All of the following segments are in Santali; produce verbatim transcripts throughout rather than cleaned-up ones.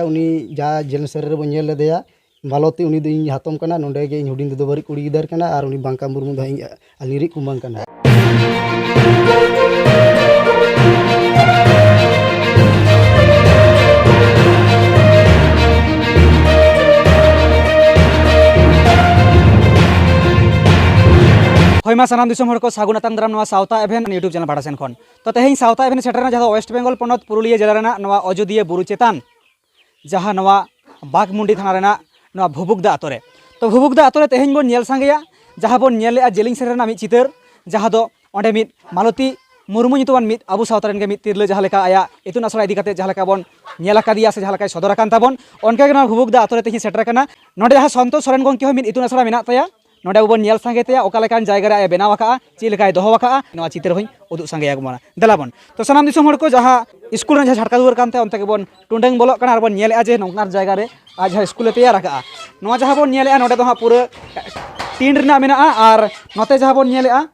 ᱩᱱᱤ ᱡᱟ ᱡᱮᱞᱮᱧ ᱥᱮᱨᱮᱧ ᱨᱮᱵᱚᱱ ᱧᱮᱞ ᱞᱮᱫᱮᱭᱟ, ᱢᱟᱞᱚᱛᱤ, ᱩᱱᱤ ᱫᱚ ᱤᱧ ᱦᱟᱛᱚᱢ ᱠᱟᱱᱟ, ᱱᱚᱰᱮ ᱜᱮ ᱤᱧ ᱦᱩᱰᱤᱧ ᱫᱟᱫᱩ ᱵᱟᱹᱨᱤᱡ ᱠᱩᱲᱤ ᱜᱤᱫᱟᱹᱨ ᱠᱟᱱᱟ, ᱟᱨ ᱩᱱᱤ ᱵᱟᱝᱠᱟ ᱢᱩᱨᱢᱩ ᱫᱚ ᱤᱧ ᱟᱞᱮᱨᱤᱡ ᱠᱩᱢᱟᱹᱝ ᱠᱟᱱᱟ᱾ ᱦᱳᱭ ᱢᱟ, ᱥᱟᱱᱟᱢ ᱫᱤᱥᱚᱢ ᱦᱚᱲ ᱠᱚ ᱥᱟᱹᱜᱩᱱ ᱟᱛᱟᱝ ᱫᱟᱨᱟᱢ ᱱᱚᱣᱟ ᱥᱟᱶᱛᱟ ᱮᱵᱷᱮᱱ YouTube ᱪᱮᱱᱮᱞ ᱯᱟᱦᱴᱟ ᱥᱮᱱ ᱠᱷᱚᱱ᱾ ᱛᱚ, ᱛᱮᱦᱮᱧ ᱥᱟᱶᱛᱟ ᱮᱵᱷᱮᱱ ᱥᱮᱴᱮᱨ ᱮᱱᱟ, ᱡᱟᱦᱟᱸ ᱫᱚ ᱳᱭᱮᱥᱴ ᱵᱮᱝᱜᱚᱞ ᱯᱚᱱᱚᱛ ᱯᱩᱨᱩᱞᱤᱭᱟᱹ ᱡᱮᱞᱟ ᱨᱮᱱᱟᱜ ᱱᱚᱣᱟ ᱚᱡᱳᱫᱤᱭᱟᱹ ᱵᱩᱨᱩ ᱪᱮᱛᱟᱱ, ᱡᱟᱦᱟᱸ ᱱᱚᱣᱟ ᱵᱟᱜᱽᱢᱩᱱᱰᱤ ᱛᱷᱟᱱᱟ ᱨᱮᱱᱟᱜ ᱱᱚᱣᱟ ᱵᱷᱩᱵᱩᱠᱫᱟ ᱟᱛᱳ ᱨᱮ᱾ ᱛᱚ, ᱵᱷᱩᱵᱩᱠᱫᱟ ᱟᱛᱳ ᱨᱮ ᱛᱮᱦᱮᱧ ᱵᱚᱱ ᱧᱮᱞ ᱥᱟᱸᱜᱮᱭᱟ, ᱡᱟᱦᱟᱸ ᱵᱚᱱ ᱧᱮᱞ ᱞᱮᱜᱼᱟ ᱡᱮᱞᱮᱧ ᱥᱮᱨᱮᱧ ᱨᱮᱱᱟᱜ ᱢᱤᱫ ᱪᱤᱛᱟᱹᱨ, ᱡᱟᱦᱟᱸ ᱫᱚ ᱚᱸᱰᱮ ᱢᱤᱫ ᱢᱟᱞᱚᱛᱤ ᱢᱩᱨᱢᱩ ᱧᱩᱛᱩᱢᱟᱱ ᱢᱤᱫ ᱟᱵᱚ ᱥᱟᱶᱛᱟ ᱨᱮᱱ ᱜᱮ ᱢᱤᱫ ᱛᱤᱨᱞᱟᱹ ᱡᱟᱦᱟᱸ ᱞᱮᱠᱟ ᱟᱭᱟᱜ ᱤᱛᱩᱱ ᱟᱥᱲᱟ ᱤᱫᱤ ᱠᱟᱛᱮ ᱡᱟᱦᱟᱸ ᱞᱮᱠᱟ ᱵᱚᱱ ᱧᱮᱞ ᱟᱠᱟᱫᱮᱭᱟ ᱥᱮ ᱡᱟᱦᱟᱸ ᱞᱮᱠᱟᱭ ᱥᱚᱫᱚᱨ ᱟᱠᱟᱱ ᱛᱟᱵᱚᱱ, ᱚᱱᱠᱟ ᱜᱮ ᱱᱚᱣᱟ ᱵᱷᱩᱵᱩᱠᱫᱟ ᱟᱛᱳ ᱨᱮ ᱛᱮᱦᱮᱧ ᱥᱮᱴᱮᱨ ᱟᱠᱟᱱᱟ᱾ ᱱᱚᱰᱮ ᱡᱟᱦᱟᱸ ᱥᱚᱱᱛᱳᱥ ᱥᱚᱨᱮᱱ ᱜᱚᱢᱠᱮ ᱦᱚᱸ ᱢᱤᱫ ᱤᱛᱩᱱ ᱟᱥᱲᱟ ᱢᱮᱱᱟᱜ ᱛᱟᱭᱟ, ᱱᱚᱰᱮ ᱟᱵᱚ ᱵᱚᱱ ᱧᱮᱞ ᱥᱟᱸᱜᱮ ᱛᱟᱭᱟ ᱚᱠᱟ ᱞᱮᱠᱟᱱ ᱡᱟᱭᱜᱟ ᱨᱮ ᱟᱡ ᱮ ᱵᱮᱱᱟᱣ ᱟᱠᱟᱫᱼᱟ, ᱪᱮᱫ ᱞᱮᱠᱟᱭ ᱫᱚᱦᱚ ᱟᱠᱟᱫᱼᱟ, ᱱᱚᱣᱟ ᱪᱤᱛᱟᱹᱨ ᱦᱚᱸᱧ ᱩᱫᱩᱜ ᱥᱟᱸᱜᱮᱭᱟ ᱵᱚᱱᱟ᱾ ᱫᱮᱞᱟ ᱵᱚᱱ᱾ ᱛᱚ, ᱥᱟᱱᱟᱢ ᱫᱤᱥᱚᱢ ᱦᱚᱲ ᱠᱚ, ᱡᱟᱦᱟᱸ ᱥᱠᱩᱞ ᱨᱮ ᱡᱟᱦᱟᱸ ᱡᱷᱟᱴᱠᱟ ᱫᱩᱣᱟᱹᱨ ᱠᱟᱱ ᱛᱟᱭᱟ, ᱚᱱᱛᱮ ᱜᱮᱵᱚᱱ ᱴᱩᱰᱟᱹᱝ ᱵᱚᱞᱚᱜ ᱠᱟᱱᱟ ᱟᱨ ᱵᱚᱱ ᱧᱮᱞᱮᱜᱼᱟ ᱡᱮ ᱱᱚᱝᱠᱟᱱ ᱡᱟᱭᱜᱟ ᱨᱮ ᱟᱡ ᱡᱟᱦᱟᱸ ᱥᱠᱩᱞᱮ ᱛᱮᱭᱟᱨ ᱟᱠᱟᱫᱼᱟ᱾ ᱱᱚᱣᱟ ᱡᱟᱦᱟᱸ ᱵᱚᱱ ᱧᱮᱞᱮᱜᱼᱟ, ᱱᱚᱰᱮ ᱫᱚ ᱦᱟᱸᱜ ᱯᱩᱨᱟᱹ ᱴᱤᱱ ᱨᱮᱱᱟᱜ ᱢᱮᱱᱟᱜᱼᱟ, ᱟᱨ ᱱᱚᱛᱮ ᱡᱟᱦᱟᱸ ᱵᱚᱱ ᱧᱮᱞᱮᱜᱼᱟ,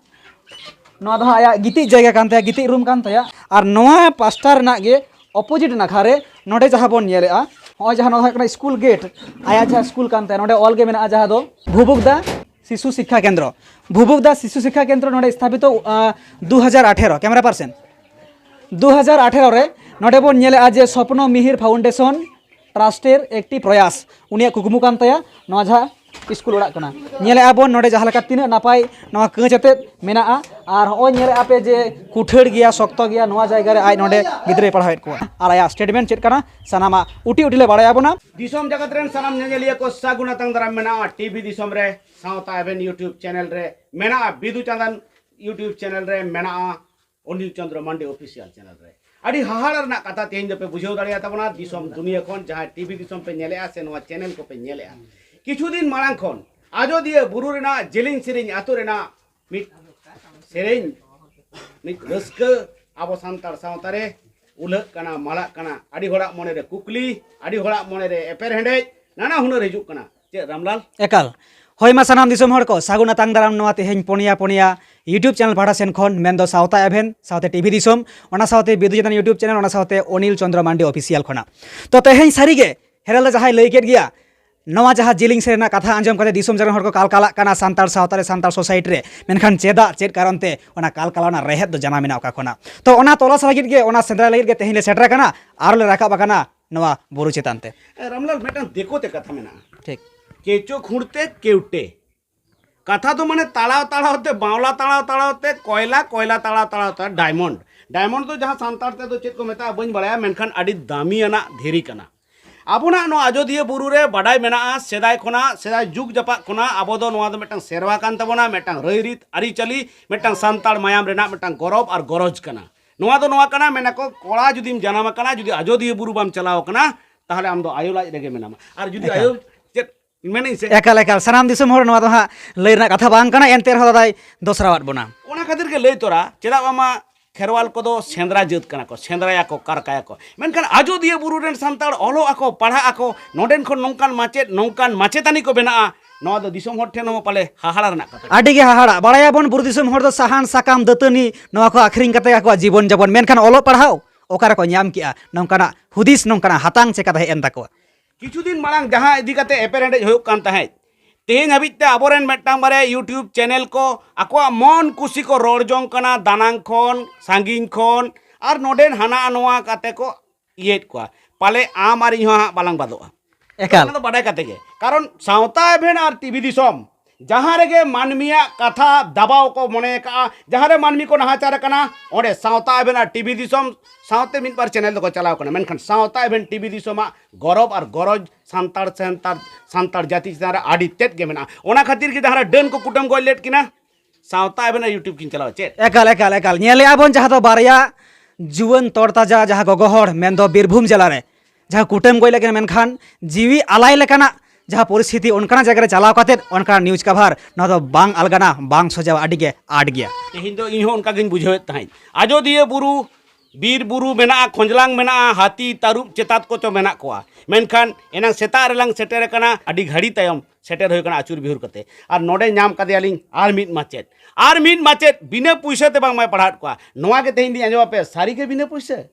ᱱᱚᱣᱟ ᱫᱚ ᱦᱟᱸᱜ ᱟᱭᱟᱜ ᱜᱤᱛᱤᱡ ᱡᱟᱭᱜᱟ ᱠᱟᱱ ᱛᱟᱭᱟ, ᱜᱤᱛᱤᱡ ᱨᱩᱢ ᱠᱟᱱ ᱛᱟᱭᱟ᱾ ᱟᱨ ᱱᱚᱣᱟ ᱯᱟᱥᱴᱟ ᱨᱮᱱᱟᱜ ᱜᱮ ᱚᱯᱳᱡᱤᱴ ᱱᱟᱠᱷᱟ ᱨᱮ ᱱᱚᱰᱮ ᱡᱟᱦᱟᱸ ᱵᱚᱱ ᱧᱮᱞᱮᱜᱼᱟ, ᱱᱚᱜᱼᱚᱭ ᱡᱟᱦᱟᱸ ᱱᱚᱣᱟ ᱫᱚ ᱦᱩᱭᱩᱜ ᱠᱟᱱᱟ ᱥᱠᱩᱞ ᱜᱮᱴ, ᱟᱭᱟᱜ ᱡᱟᱦᱟᱸ ᱥᱠᱩᱞ ᱠᱟᱱ ᱛᱟᱭᱟ, ᱱᱚᱰᱮ ᱚᱞ ᱜᱮ ᱢᱮᱱᱟᱜᱼᱟ ᱡᱟᱦᱟᱸ ᱫᱚ ᱵᱷᱩᱵᱩᱠᱫᱟ ᱥᱤᱥᱩ ᱥᱤᱠᱠᱷᱟ ᱠᱮᱱᱫᱨᱚ᱾ ᱵᱷᱩᱵᱩᱠᱫᱟ ᱥᱤᱥᱩ ᱥᱤᱠᱠᱷᱟ ᱠᱮᱱᱫᱨᱚ ᱱᱚᱰᱮ ᱥᱛᱷᱟᱯᱤᱛᱚ, ᱟᱸ, ᱫᱩ ᱦᱟᱡᱟᱨ ᱟᱴᱷᱮᱨᱚ, ᱠᱮᱢᱮᱨᱟ ᱯᱟᱨᱥᱮᱱ᱾ ᱫᱩ ᱦᱟᱡᱟᱨ ᱟᱴᱷᱮᱨᱚ ᱨᱮ ᱱᱚᱰᱮ ᱵᱚᱱ ᱧᱮᱞᱮᱜᱼᱟ ᱡᱮ ᱥᱚᱯᱱᱚ ᱢᱤᱦᱤᱨ ᱯᱷᱟᱣᱩᱱᱰᱮᱥᱚᱱ ᱴᱨᱟᱥᱴᱮᱨ ᱮᱠᱴᱤ ᱯᱨᱚᱭᱟᱥ, ᱩᱱᱤᱭᱟᱜ ᱠᱩᱠᱢᱩ ᱠᱟᱱ ᱛᱟᱭᱟ ᱱᱚᱣᱟ ᱡᱟᱦᱟᱸ ᱥᱠᱩᱞ ᱚᱲᱟᱜ ᱠᱟᱱᱟ᱾ ᱧᱮᱞᱮᱜᱼᱟ ᱵᱚᱱ ᱱᱚᱰᱮ ᱡᱟᱦᱟᱸ ᱞᱮᱠᱟ ᱛᱤᱱᱟᱹᱜ ᱱᱟᱯᱟᱭ ᱱᱚᱣᱟ ᱠᱟᱹᱸᱪ ᱟᱛᱮᱫ ᱢᱮᱱᱟᱜᱼᱟ, ᱟᱨ ᱦᱚᱸᱜᱼᱚᱭ ᱧᱮᱞᱮᱜᱼᱟ ᱯᱮ ᱡᱮ ᱠᱩᱴᱷᱟᱹᱲ ᱜᱮᱭᱟ, ᱥᱚᱠᱛᱚ ᱜᱮᱭᱟ, ᱱᱚᱣᱟ ᱡᱟᱭᱜᱟ ᱨᱮ ᱟᱡ ᱱᱚᱰᱮ ᱜᱤᱫᱽᱨᱟᱹᱭ ᱯᱟᱲᱦᱟᱣᱮᱫ ᱠᱚᱣᱟ᱾ ᱟᱨ ᱟᱭᱟᱜ ᱥᱴᱮᱴᱢᱮᱱᱴ ᱪᱮᱫ ᱠᱟᱱᱟ, ᱥᱟᱱᱟᱢᱟᱜ ᱩᱴᱤ ᱩᱴᱤ ᱞᱮ ᱵᱟᱲᱟᱭᱟ ᱵᱚᱱᱟ᱾ ᱫᱤᱥᱚᱢ ᱡᱟᱠᱟᱛ ᱨᱮᱱ ᱥᱟᱱᱟᱢ ᱧᱮᱧᱮᱞᱤᱭᱟᱹ ᱠᱚ ᱥᱟᱹᱜᱩᱱ ᱟᱛᱟᱝ ᱫᱟᱨᱟᱢ ᱢᱮᱱᱟᱜᱼᱟ ᱴᱤᱵᱷᱤ ᱫᱤᱥᱚᱢ ᱨᱮ, ᱥᱟᱶᱛᱟ ᱮᱵᱷᱮᱱ YouTube ᱪᱮᱱᱮᱞ ᱨᱮ ᱢᱮᱱᱟᱜᱼᱟ, ᱵᱤᱫᱩ ᱪᱟᱸᱫᱟᱱ YouTube ᱪᱮᱱᱮᱞ ᱨᱮ ᱢᱮᱱᱟᱜᱼᱟ, ᱚᱱᱤᱞ ᱪᱚᱸᱫᱽᱨᱚ ᱢᱟᱱᱰᱤ ᱚᱯᱷᱤᱥᱤᱭᱟᱞ ᱪᱮᱱᱮᱞ ᱨᱮ᱾ ᱟᱹᱰᱤ ᱦᱟᱦᱟᱲᱟ ᱨᱮᱱᱟᱜ ᱠᱟᱛᱷᱟ ᱛᱮᱦᱮᱧ ᱫᱚᱯᱮ ᱵᱩᱡᱷᱟᱹᱣ ᱫᱟᱲᱮᱭᱟᱛᱟ ᱵᱚᱱᱟ, ᱫᱤᱥᱚᱢ ᱫᱩᱱᱤᱭᱟᱹ ᱠᱷᱚᱱ ᱡᱟᱦᱟᱸᱭ ᱴᱤᱵᱷᱤ ᱫᱤᱥᱚᱢ ᱯᱮ ᱧᱮᱞᱮᱜᱼᱟ ᱥᱮ ᱱᱚᱣᱟ ᱪᱮᱱᱮᱞ ᱠᱚᱯᱮ ᱧᱮᱞᱮᱜᱼᱟ᱾ ᱠᱤᱪᱷᱩ ᱫᱤᱱ ᱢᱟᱲᱟᱝ ᱠᱷᱚᱱ ᱟᱡᱚᱫᱤᱭᱟᱹ ᱵᱩᱨᱩ ᱨᱮᱱᱟᱜ ᱡᱮᱞᱮᱧ ᱥᱮᱨᱮᱧ ᱟᱹᱛᱩ ᱨᱮᱱᱟᱜ ᱢᱤᱫ ᱥᱮᱨᱮᱧ, ᱢᱤᱫ ᱨᱟᱹᱥᱠᱟᱹ ᱟᱵᱚ ᱥᱟᱱᱛᱟᱲ ᱥᱟᱶᱛᱟ ᱨᱮ ᱩᱞᱟᱹᱜ ᱠᱟᱱᱟ, ᱢᱟᱞᱟᱜ ᱠᱟᱱᱟ᱾ ᱟᱹᱰᱤ ᱦᱚᱲᱟᱜ ᱢᱚᱱᱮ ᱨᱮ ᱠᱩᱠᱞᱤ, ᱟᱹᱰᱤ ᱦᱚᱲᱟᱜ ᱢᱚᱱᱮ ᱨᱮ ᱮᱯᱮᱨᱦᱮᱸᱰᱮᱡ, ᱱᱟᱱᱟ ᱦᱩᱱᱟᱹᱨ ᱦᱤᱡᱩᱜ ᱠᱟᱱᱟ᱾ ᱪᱮᱫ ᱨᱟᱢᱞᱟᱞ? ᱮᱠᱟᱞ᱾ ᱦᱳᱭ ᱢᱟ ᱥᱟᱱᱟᱢ ᱫᱤᱥᱚᱢ ᱦᱚᱲ ᱠᱚ, ᱥᱟᱹᱜᱩᱱ ᱟᱛᱟᱝ ᱫᱟᱨᱟᱢ ᱱᱚᱣᱟ ᱛᱮᱦᱮᱧ ᱯᱚᱱᱭᱟ ᱯᱚᱱᱭᱟ YouTube channel ᱯᱟᱦᱴᱟ ᱥᱮᱱ ᱠᱷᱚᱱ, ᱢᱮᱱᱫᱚ ᱥᱟᱶᱛᱟ ᱮᱵᱷᱮᱱ, ᱥᱟᱶᱛᱮ ᱴᱤᱵᱷᱤ ᱫᱤᱥᱚᱢ, ᱚᱱᱟ ᱥᱟᱶᱛᱮ ᱵᱤᱫᱩ ᱪᱮᱛᱟᱱ YouTube channel, ᱚᱱᱟ ᱥᱟᱶᱛᱮ ᱚᱱᱤᱞ ᱪᱚᱱᱫᱨᱚ ᱢᱟᱱᱰᱤ official ᱠᱷᱚᱱᱟᱜ᱾ ᱛᱚ ᱛᱮᱦᱮᱧ ᱥᱟᱹᱨᱤᱜᱮ ᱦᱮᱨᱮᱞ ᱫᱚ ᱡᱟᱦᱟᱸᱭ ᱞᱟᱹᱭ ᱠᱮᱫ ᱜᱮᱭᱟ, ᱱᱚᱣᱟ ᱡᱟᱦᱟᱸ ᱡᱤᱞᱤᱝ ᱥᱮᱨᱮᱧ ᱨᱮᱱᱟᱜ ᱠᱟᱛᱷᱟ ᱟᱸᱡᱚᱢ ᱠᱟᱛᱮ ᱫᱤᱥᱚᱢ ᱡᱟᱠᱟᱛ ᱨᱮᱱ ᱦᱚᱲ ᱠᱚ ᱠᱟᱞᱠᱟᱞᱟᱜ ᱠᱟᱱᱟ ᱥᱟᱱᱛᱟᱲ ᱥᱟᱶᱛᱟ ᱨᱮ, ᱥᱟᱱᱛᱟᱲ society ᱨᱮ, ᱢᱮᱱᱠᱷᱟᱱ ᱪᱮᱫᱟᱜ, ᱪᱮᱫ ᱠᱟᱨᱚᱱ ᱛᱮ ᱚᱱᱟ ᱠᱟᱞᱠᱟᱞᱟ ᱨᱮᱱᱟᱜ ᱨᱮᱦᱮᱫ ᱫᱚ ᱡᱟᱱᱟᱢ ᱮᱱᱟ ᱚᱠᱟ ᱠᱷᱚᱱᱟᱜ? ᱛᱚ ᱚᱱᱟ ᱛᱚᱞᱟᱥ ᱞᱟᱹᱜᱤᱫ ᱜᱮ, ᱚᱱᱟ ᱥᱮᱸᱫᱽᱨᱟ ᱞᱟᱹᱜᱤᱫ ᱜᱮ ᱛᱮᱦᱮᱧ ᱞᱮ ᱥᱮᱴᱮᱨ ᱟᱠᱟᱱᱟ ᱟᱨ ᱞᱮ ᱨᱟᱠᱟᱵ ᱟᱠᱟᱱᱟ ᱱᱚᱣᱟ ᱵᱩᱨᱩ ᱪᱮᱛᱟᱱ ᱛᱮ᱾ ᱮ, ᱨᱟᱢᱞᱟᱞ, ᱢᱤᱫᱴᱟᱝ ᱫᱤᱠᱩ ᱛᱮ ᱠᱟᱛᱷᱟ ᱢᱮᱱᱟᱜᱼᱟ᱾ ᱴᱷᱤᱠ᱾ ᱠᱮᱪᱳ ᱠᱷᱩᱸᱲᱛᱮ ᱠᱮᱣᱴᱮ᱾ ᱠᱟᱛᱷᱟ ᱫᱚ ᱢᱟᱱᱮ ᱛᱟᱲᱟᱣ ᱛᱟᱲᱟᱣ ᱛᱮ, ᱵᱟᱣᱞᱟ ᱛᱟᱲᱟᱣ ᱛᱟᱲᱟᱣ ᱛᱮ ᱠᱚᱭᱞᱟ, ᱠᱚᱭᱞᱟ ᱛᱟᱲᱟᱣ ᱛᱟᱲᱟᱣ ᱛᱮ diamond᱾ Diamond ᱫᱚ ᱡᱟᱦᱟᱸ ᱥᱟᱱᱛᱟᱲ ᱛᱮᱫᱚ ᱪᱮᱫ ᱠᱚ ᱢᱮᱛᱟᱜᱼᱟ ᱵᱟᱹᱧ ᱵᱟᱲᱟᱭᱟ, ᱢᱮᱱᱠᱷᱟᱱ ᱟᱹᱰᱤ ᱫᱟᱹᱢᱤᱭᱟᱱᱟᱜ ᱫᱷᱤᱨᱤ ᱠᱟᱱᱟ᱾ ᱟᱵᱚᱱᱟᱜ ᱱᱚᱣᱟ ᱟᱡᱚᱫᱤᱭᱟᱹ ᱵᱩᱨᱩ ᱨᱮ ᱵᱟᱰᱟᱭ ᱢᱮᱱᱟᱜᱼᱟ, ᱥᱮᱫᱟᱭ ᱠᱷᱚᱱᱟᱜ, ᱥᱮᱫᱟᱭ ᱡᱩᱜᱽ ᱡᱟᱯᱟᱜ ᱠᱷᱚᱱᱟᱜ ᱟᱵᱚ ᱫᱚ ᱱᱚᱣᱟ ᱫᱚ ᱢᱤᱫᱴᱟᱝ ᱥᱮᱨᱣᱟ ᱠᱟᱱ ᱛᱟᱵᱚᱱᱟ, ᱢᱤᱫᱴᱟᱝ ᱨᱟᱹᱭᱨᱤᱛ ᱟᱹᱨᱤᱪᱟᱹᱞᱤ, ᱢᱤᱫᱴᱟᱝ ᱥᱟᱱᱛᱟᱲ ᱢᱟᱭᱟᱢ ᱨᱮᱱᱟᱜ ᱢᱤᱫᱴᱟᱝ ᱜᱚᱨᱚᱵᱽ ᱟᱨ ᱜᱚᱨᱚᱡᱽ ᱠᱟᱱᱟ᱾ ᱱᱚᱣᱟ ᱫᱚ ᱱᱚᱣᱟ ᱠᱟᱱᱟ, ᱢᱮᱱᱟᱠᱚ ᱠᱚᱲᱟ ᱡᱩᱫᱤᱢ ᱡᱟᱱᱟᱢ ᱟᱠᱟᱱᱟ, ᱡᱩᱫᱤ ᱟᱡᱚᱫᱤᱭᱟᱹ ᱵᱩᱨᱩ ᱵᱟᱢ ᱪᱟᱞᱟᱣ ᱟᱠᱟᱱᱟ, ᱛᱟᱦᱚᱞᱮ ᱟᱢ ᱫᱚ ᱟᱭᱳ ᱞᱟᱡ ᱨᱮᱜᱮ ᱢᱮᱱᱟᱢᱟ᱾ ᱟᱨ ᱡᱩᱫᱤ ᱮᱠᱟᱞ᱾ ᱟᱭᱳ ᱪᱮᱫ ᱢᱮᱱᱟᱹᱧ ᱥᱮ? ᱮᱠᱟᱞ, ᱮᱠᱟᱞ᱾ ᱥᱟᱱᱟᱢ ᱫᱤᱥᱚᱢ ᱦᱚᱲ ᱱᱚᱣᱟ ᱫᱚ ᱦᱟᱸᱜ ᱞᱟᱹᱭ ᱨᱮᱱᱟᱜ ᱠᱟᱛᱷᱟ ᱵᱟᱝ ᱠᱟᱱᱟ, ᱮᱱᱛᱮ ᱨᱮᱦᱚᱸ ᱫᱟᱫᱟᱭ ᱫᱚᱥᱨᱟᱣᱟᱫ ᱵᱚᱱᱟ᱾ ᱚᱱᱟ ᱠᱷᱟᱹᱛᱤᱨ ᱜᱮ ᱞᱟᱹᱭ ᱛᱚᱨᱟ, ᱪᱮᱫᱟᱜ ᱵᱟᱝᱢᱟ ᱠᱷᱮᱨᱣᱟᱞ ᱠᱚᱫᱚ ᱥᱮᱸᱫᱽᱨᱟ ᱡᱟᱹᱛ ᱠᱟᱱᱟ ᱠᱚ, ᱥᱮᱸᱫᱽᱨᱟᱭᱟᱠᱚ, ᱠᱟᱨᱠᱟᱭᱟᱠᱚ᱾ ᱢᱮᱱᱠᱷᱟᱱ ᱟᱡᱚᱫᱤᱭᱟᱹ ᱵᱩᱨᱩ ᱨᱮᱱ ᱥᱟᱱᱛᱟᱲ ᱚᱞᱚᱜ ᱟᱠᱚ, ᱯᱟᱲᱦᱟᱜ ᱟᱠᱚ, ᱱᱚᱰᱮᱱ ᱠᱷᱚᱱ ᱱᱚᱝᱠᱟᱱ ᱢᱟᱪᱮᱫ, ᱱᱚᱝᱠᱟᱱ ᱢᱟᱪᱮᱛᱟᱹᱱᱤ ᱠᱚ ᱵᱮᱱᱟᱜᱼᱟ, ᱱᱚᱣᱟ ᱫᱚ ᱫᱤᱥᱚᱢ ᱦᱚᱲ ᱴᱷᱮᱱ ᱦᱚᱸ ᱯᱟᱞᱮ ᱦᱟᱦᱟᱲᱟ ᱨᱮᱱᱟᱜ ᱠᱟᱛᱷᱟ ᱠᱟᱱᱟ᱾ ᱟᱹᱰᱤ ᱜᱮ ᱦᱟᱦᱟᱲᱟ᱾ ᱵᱟᱲᱟᱭᱟᱵᱚᱱ ᱵᱩᱨᱩ ᱫᱤᱥᱚᱢ ᱦᱚᱲ ᱫᱚ ᱥᱟᱦᱟᱱ, ᱥᱟᱠᱟᱢ, ᱫᱟᱹᱛᱟᱹᱱᱤ, ᱱᱚᱣᱟ ᱠᱚ ᱟᱹᱠᱷᱨᱤᱧ ᱠᱟᱛᱮ ᱟᱠᱚᱣᱟᱜ ᱡᱤᱵᱚᱱ ᱡᱟᱯᱚᱱ, ᱢᱮᱱᱠᱷᱟᱱ ᱚᱞᱚᱜ ᱯᱟᱲᱦᱟᱣ ᱚᱠᱟ ᱨᱮᱠᱚ ᱧᱟᱢ ᱠᱮᱜᱼᱟ? ᱱᱚᱝᱠᱟᱱᱟᱜ ᱦᱩᱫᱤᱥ, ᱱᱚᱝᱠᱟᱱᱟᱜ ᱦᱟᱛᱟᱝ ᱪᱮᱠᱟᱛᱮ ᱦᱮᱡ ᱮᱱ ᱛᱟᱠᱚᱣᱟ? ᱠᱤᱪᱷᱩ ᱫᱤᱱ ᱢᱟᱲᱟᱝ ᱡᱟᱦᱟᱸ ᱤᱫᱤ ᱠᱟᱛᱮ ᱮᱯᱮᱨᱦᱮᱸᱰᱮᱡ ᱦᱩᱭᱩᱜ ᱠᱟᱱ ᱛᱟᱦᱮᱸᱫ, ᱛᱮᱦᱮᱧ ᱦᱟᱹᱵᱤᱡ ᱛᱮ ᱟᱵᱚᱨᱮᱱ ᱢᱤᱫᱴᱟᱝ ᱵᱟᱨᱭᱟ YouTube channel ᱠᱚ ᱟᱠᱚᱣᱟᱜ ᱢᱚᱱ ᱠᱩᱥᱤ ᱠᱚ ᱨᱚᱲ ᱡᱚᱝ ᱠᱟᱱᱟ, ᱫᱟᱱᱟᱝ ᱠᱷᱚᱱ, ᱥᱟᱺᱜᱤᱧ ᱠᱷᱚᱱ, ᱟᱨ ᱱᱚᱰᱮᱱ ᱦᱟᱱᱟ ᱱᱚᱣᱟ ᱠᱟᱛᱮ ᱠᱚ ᱤᱭᱟᱹᱭᱮᱫ ᱠᱚᱣᱟ᱾ ᱯᱟᱞᱮ ᱟᱢ ᱟᱨ ᱤᱧ ᱦᱚᱸ ᱦᱟᱸᱜ ᱵᱟᱞᱟᱝ ᱵᱟᱫᱚᱜᱼᱟ᱾ ᱮᱠᱟᱞ᱾ ᱚᱱᱟ ᱫᱚ ᱵᱟᱰᱟᱭ ᱠᱟᱛᱮ ᱜᱮ, ᱠᱟᱨᱚᱱ ᱥᱟᱶᱛᱟ ᱮᱵᱷᱮᱱ ᱟᱨ ᱴᱤᱵᱷᱤ ᱫᱤᱥᱚᱢ, ᱡᱟᱦᱟᱸ ᱨᱮᱜᱮ ᱢᱟᱹᱱᱢᱤᱭᱟᱜ ᱠᱟᱛᱷᱟ ᱫᱟᱵᱟᱣ ᱠᱚ ᱢᱚᱱᱮ ᱟᱠᱟᱜᱼᱟ, ᱡᱟᱦᱟᱸ ᱨᱮ ᱢᱟᱹᱱᱢᱤ ᱠᱚ ᱱᱟᱦᱟᱪᱟᱨ ᱟᱠᱟᱱᱟ, ᱚᱸᱰᱮ ᱥᱟᱶᱛᱟ ᱮᱵᱷᱮᱱ ᱟᱨ ᱴᱤᱵᱷᱤ ᱫᱤᱥᱚᱢ ᱥᱟᱶᱛᱮ ᱢᱤᱫ ᱵᱟᱨ channel ᱫᱚᱠᱚ ᱪᱟᱞᱟᱣ ᱠᱟᱱᱟ, ᱢᱮᱱᱠᱷᱟᱱ ᱥᱟᱶᱛᱟ ᱮᱵᱷᱮᱱ ᱴᱤᱵᱷᱤ ᱫᱤᱥᱚᱢᱟᱜ ᱜᱚᱨᱚᱵᱽ ᱟᱨ ᱜᱚᱨᱚᱡᱽ ᱥᱟᱱᱛᱟᱲ, ᱥᱟᱱᱛᱟᱲ, ᱥᱟᱱᱛᱟᱲ ᱡᱟᱹᱛᱤ ᱪᱮᱛᱟᱱ ᱨᱮ ᱟᱹᱰᱤ ᱛᱮᱫ ᱜᱮ ᱢᱮᱱᱟᱜᱼᱟ᱾ ᱚᱱᱟ ᱠᱷᱟᱹᱛᱤᱨ ᱜᱮ ᱡᱟᱦᱟᱸ ᱨᱮ ᱰᱟᱹᱱ ᱠᱚ ᱠᱩᱴᱟᱹᱢ ᱜᱚᱡ ᱞᱮᱫ ᱠᱤᱱᱟ, ᱥᱟᱶᱛᱟ ᱟᱵᱮᱱᱟᱜ YouTube ᱠᱤᱱ ᱪᱟᱞᱟᱣᱟ ᱪᱮᱫ? ᱮᱠᱟᱞ, ᱮᱠᱟᱞ, ᱮᱠᱟᱞ᱾ ᱧᱮᱞᱮᱜᱼᱟ ᱵᱚᱱ ᱡᱟᱦᱟᱸ ᱫᱚ ᱵᱟᱨᱭᱟ ᱡᱩᱣᱟᱹᱱ ᱛᱚᱲᱛᱟᱡᱟ ᱡᱟᱦᱟᱸ ᱜᱚᱜᱚ ᱦᱚᱲ, ᱢᱮᱱᱫᱚ ᱵᱤᱨᱵᱷᱩᱢ ᱡᱮᱞᱟ ᱨᱮ ᱡᱟᱦᱟᱸ ᱠᱩᱴᱟᱹᱢ ᱜᱚᱡ ᱞᱮᱫ ᱠᱤᱱᱟ, ᱢᱮᱱᱠᱷᱟᱱ ᱡᱤᱣᱤ ᱟᱞᱟᱭ ᱞᱮᱠᱟᱱᱟᱜ ᱡᱟᱦᱟᱸ ᱯᱚᱨᱤᱥᱛᱷᱤᱛᱤ, ᱚᱱᱠᱟᱱᱟᱜ ᱡᱟᱭᱜᱟ ᱨᱮ ᱪᱟᱞᱟᱣ ᱠᱟᱛᱮᱫ ᱚᱱᱠᱟᱱᱟᱜ news cover, ᱱᱚᱣᱟ ᱫᱚ ᱵᱟᱝ ᱟᱞᱜᱟᱱᱟ, ᱵᱟᱝ ᱥᱚᱡᱟᱣᱟ, ᱟᱹᱰᱤ ᱜᱮ ᱟᱸᱴ ᱜᱮᱭᱟ᱾ ᱛᱮᱦᱮᱧ ᱫᱚ ᱤᱧ ᱦᱚᱸ ᱚᱱᱠᱟ ᱜᱤᱧ ᱵᱩᱡᱷᱟᱹᱣᱮᱫ ᱛᱟᱦᱮᱸᱫ᱾ ᱟᱡᱚᱫᱤᱭᱟᱹ ᱵᱩᱨᱩ ᱵᱤᱨ ᱵᱩᱨᱩ ᱢᱮᱱᱟᱜᱼᱟ, ᱠᱷᱚᱸᱡᱽᱞᱟᱝ ᱢᱮᱱᱟᱜᱼᱟ, ᱦᱟᱹᱛᱤ, ᱛᱟᱹᱨᱩᱵ, ᱪᱮᱛᱟᱛ ᱠᱚᱪᱚ ᱢᱮᱱᱟᱜ ᱠᱚᱣᱟ᱾ ᱢᱮᱱᱠᱷᱟᱱ ᱮᱱᱟᱝ ᱥᱮᱛᱟᱜ ᱨᱮᱞᱟᱝ ᱥᱮᱴᱮᱨ ᱟᱠᱟᱱᱟ, ᱟᱹᱰᱤ ᱜᱷᱟᱹᱲᱤ ᱛᱟᱭᱚᱢ ᱥᱮᱴᱮᱨ ᱦᱩᱭ ᱟᱠᱟᱱᱟ ᱟᱹᱪᱩᱨ ᱵᱤᱦᱩᱨ ᱠᱟᱛᱮ᱾ ᱟᱨ ᱱᱚᱰᱮ ᱧᱟᱢ ᱠᱟᱫᱮᱭᱟᱞᱤᱧ ᱟᱨ ᱢᱤᱫ ᱢᱟᱪᱮᱫ, ᱟᱨ ᱢᱤᱫ ᱢᱟᱪᱮᱫ ᱵᱤᱱᱟᱹ ᱯᱩᱭᱥᱟᱹ ᱛᱮ ᱵᱟᱝ ᱢᱟᱭ ᱯᱟᱲᱦᱟᱣᱮᱫ ᱠᱚᱣᱟ᱾ ᱱᱚᱣᱟ ᱜᱮ ᱛᱮᱦᱮᱧ ᱞᱤᱧ ᱟᱸᱡᱚᱢ ᱟᱯᱮ, ᱥᱟᱹᱨᱤ ᱜᱮ ᱵᱤᱱᱟᱹ ᱯᱩᱭᱥᱟᱹ?